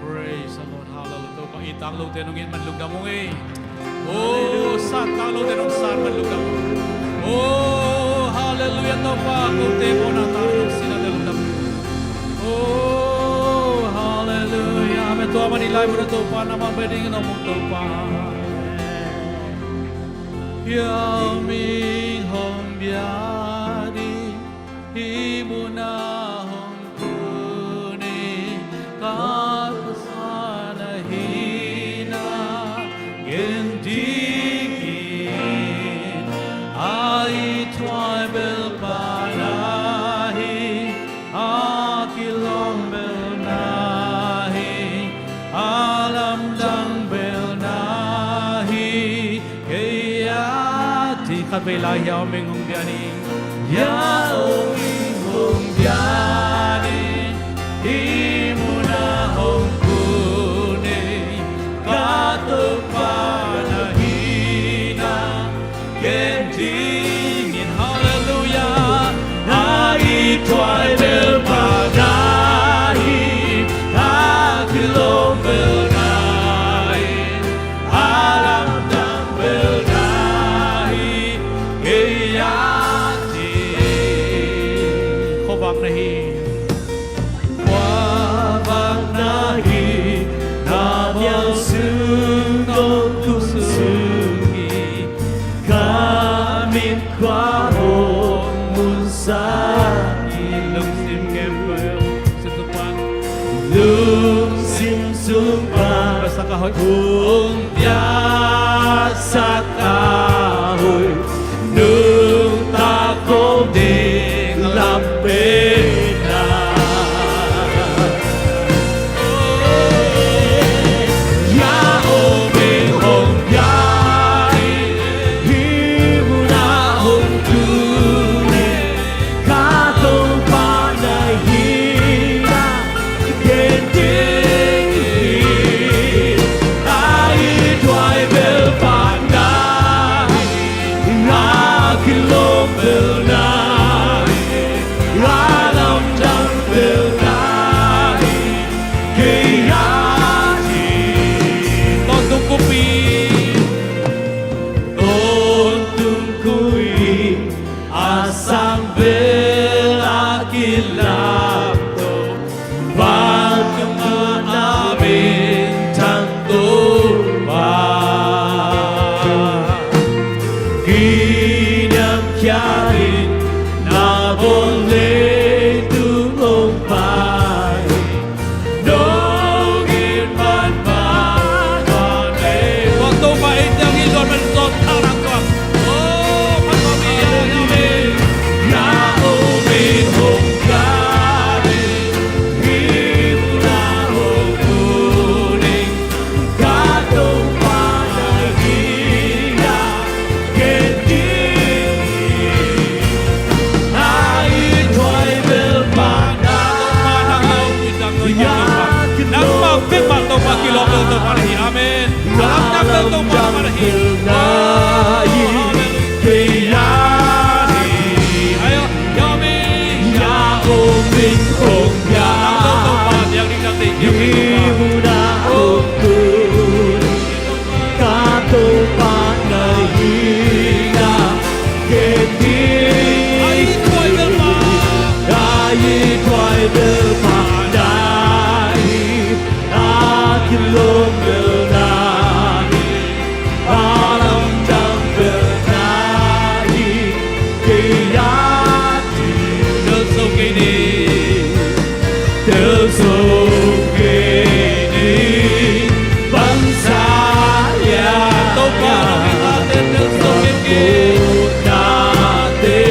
Praise the Lord. Hallelujah. Topa i tanglote nong it man lungdam ung ei. Oh, sat tanglote nong sat man lungdam ung. Oh, hallelujah. Topa, kote mawhna tanglo sinate lungdam ung. Oh, hallelujah. Amen. Tua man i lai mun ah Topa na mah bek dingin om ung Topa. Hih mun ah hong bia ding, hih mun ah hong tun ing, ka tawpna hi na gen ding hi. A i tuai bel pan na hi, a kilawm bel na hi, a lamdang bel na hi. Kei a, ci khatvei lai, hih mun ah hong bia ding, hih mun ah hong bia ding, hih mun ah hong tun ing, ka tawpna hi na gen ding hi. Hallelujah. A i tuai bel pan na hi, a kilawm bel na hi, a lamdang bel na hi. Kei a, ci. Khuavak na hi. Khuavak na hi, na mial sung kong tung suk hi. Ka mit khua hong mun sak hi. Lungsim khempeuh, lungsim sung pan, lungsim sung pan, kong piaksak a hoih, nuntak khawm ding lam pen na. Hih mun ah hong bia ding, hih mun ah hong tun ing, ka tawpna hi na gen ding hi. A i tuai bel pan na hi, a kilawm bel na hi, a lamdang bel na hi. Kei a, ci. Tawntung kumpi, tawntung kumpi a sang bel a kilam tawh, vantung a minthang Topa, kiniamkhiat in na bawl leitung hong pai. Tua Topa ei ciang i zuan man zawn thang nang tua. Oh, phat tawh mi a, amen. Ka hong bia ding, hih mun ah hong tun ing, ka tawpna hi na gen ding hi. A i tuai bel pan na hi, a kilawm bel Topa na hi. Amen. Ka lamdang bel Topa na hi. Kei a, ci. Ayo, amen. Hih mun ah hong bia ding, hih mun ah hong tun ing, ka tawpna hi na gen ding hi. A i tuai bel pan na hi, a kilawm bel na hi, a lamdang bel na hi. Kei a, ci. Tel zo kei ni, tel zo kei ni, vansa lialia, Topa nong it nate tel zo kei ni, nate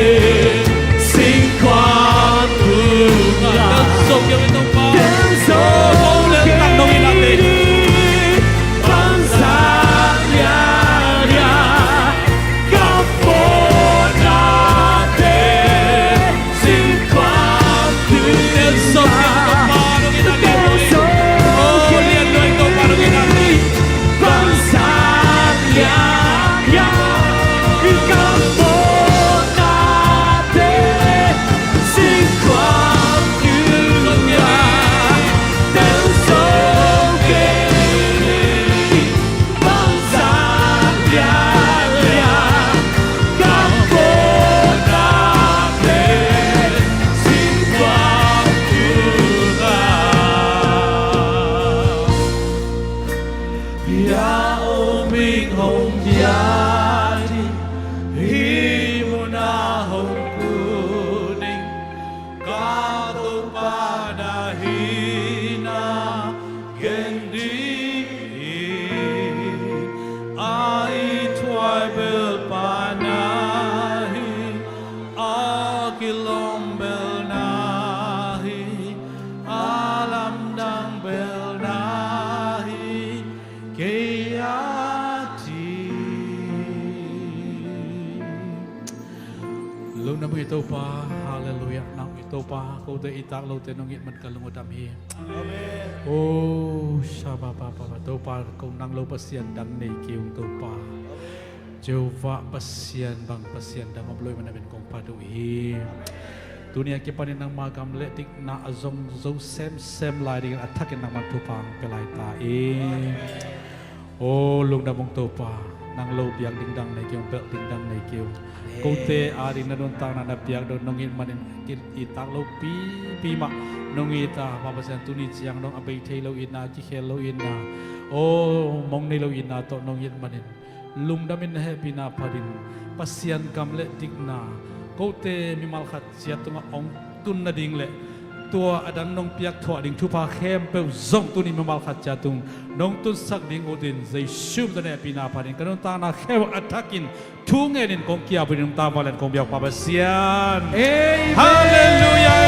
singkhuam tung a, tel zo kei ni Topa, tel zo kei ni, vansa lialia, ka pawlnate singkhuam tung a, tel zo kei ni Topa nong it nate, tel zo kei ni, vansa lialia, ka pawlnate singkhuam tung a. Topa, kote i tak lote nong it man ka lung a dam hi. Amen. Oh, sha ba ba ba ba. Topa, kong nang lo Pasian dang nei kei ung Topa. Jehovah Pasian bang Pasian dang om lo ahih manin kong phat uh hi. Tuni a kipanin nangma gam le dikna a zong zo semsem lai dingin a thakin nangman thupha pia lai ta in. O lungdam ung Topa, nang lo biak ding dang nei kei ung, belh ding dang nei kei ung. Amen. Kote ading na nuntakna na piak dong nong it manin i tak lo pipi mah nong it a, Pa Pasian, tuni ciang dong a bei thei lo itna, kikhel lo itna, o mong nei lo itna tawh nong it manin lungdamin na hehpihna phatin Pasian gam le dikna kote mimal khat ciat tungah hong tun nading le tua a dang nong piak thuah ding thupha khempeuh zong tuni mimal khat ciat tung nong tunsak ding utin Jesu min tawh na hehpihna phatin ka nuntakna khempeuh a thakin thu ngenin kong ki-ap uh hi ung. Tangval in kong biak Pa Pasian. Amen. Halleluiah.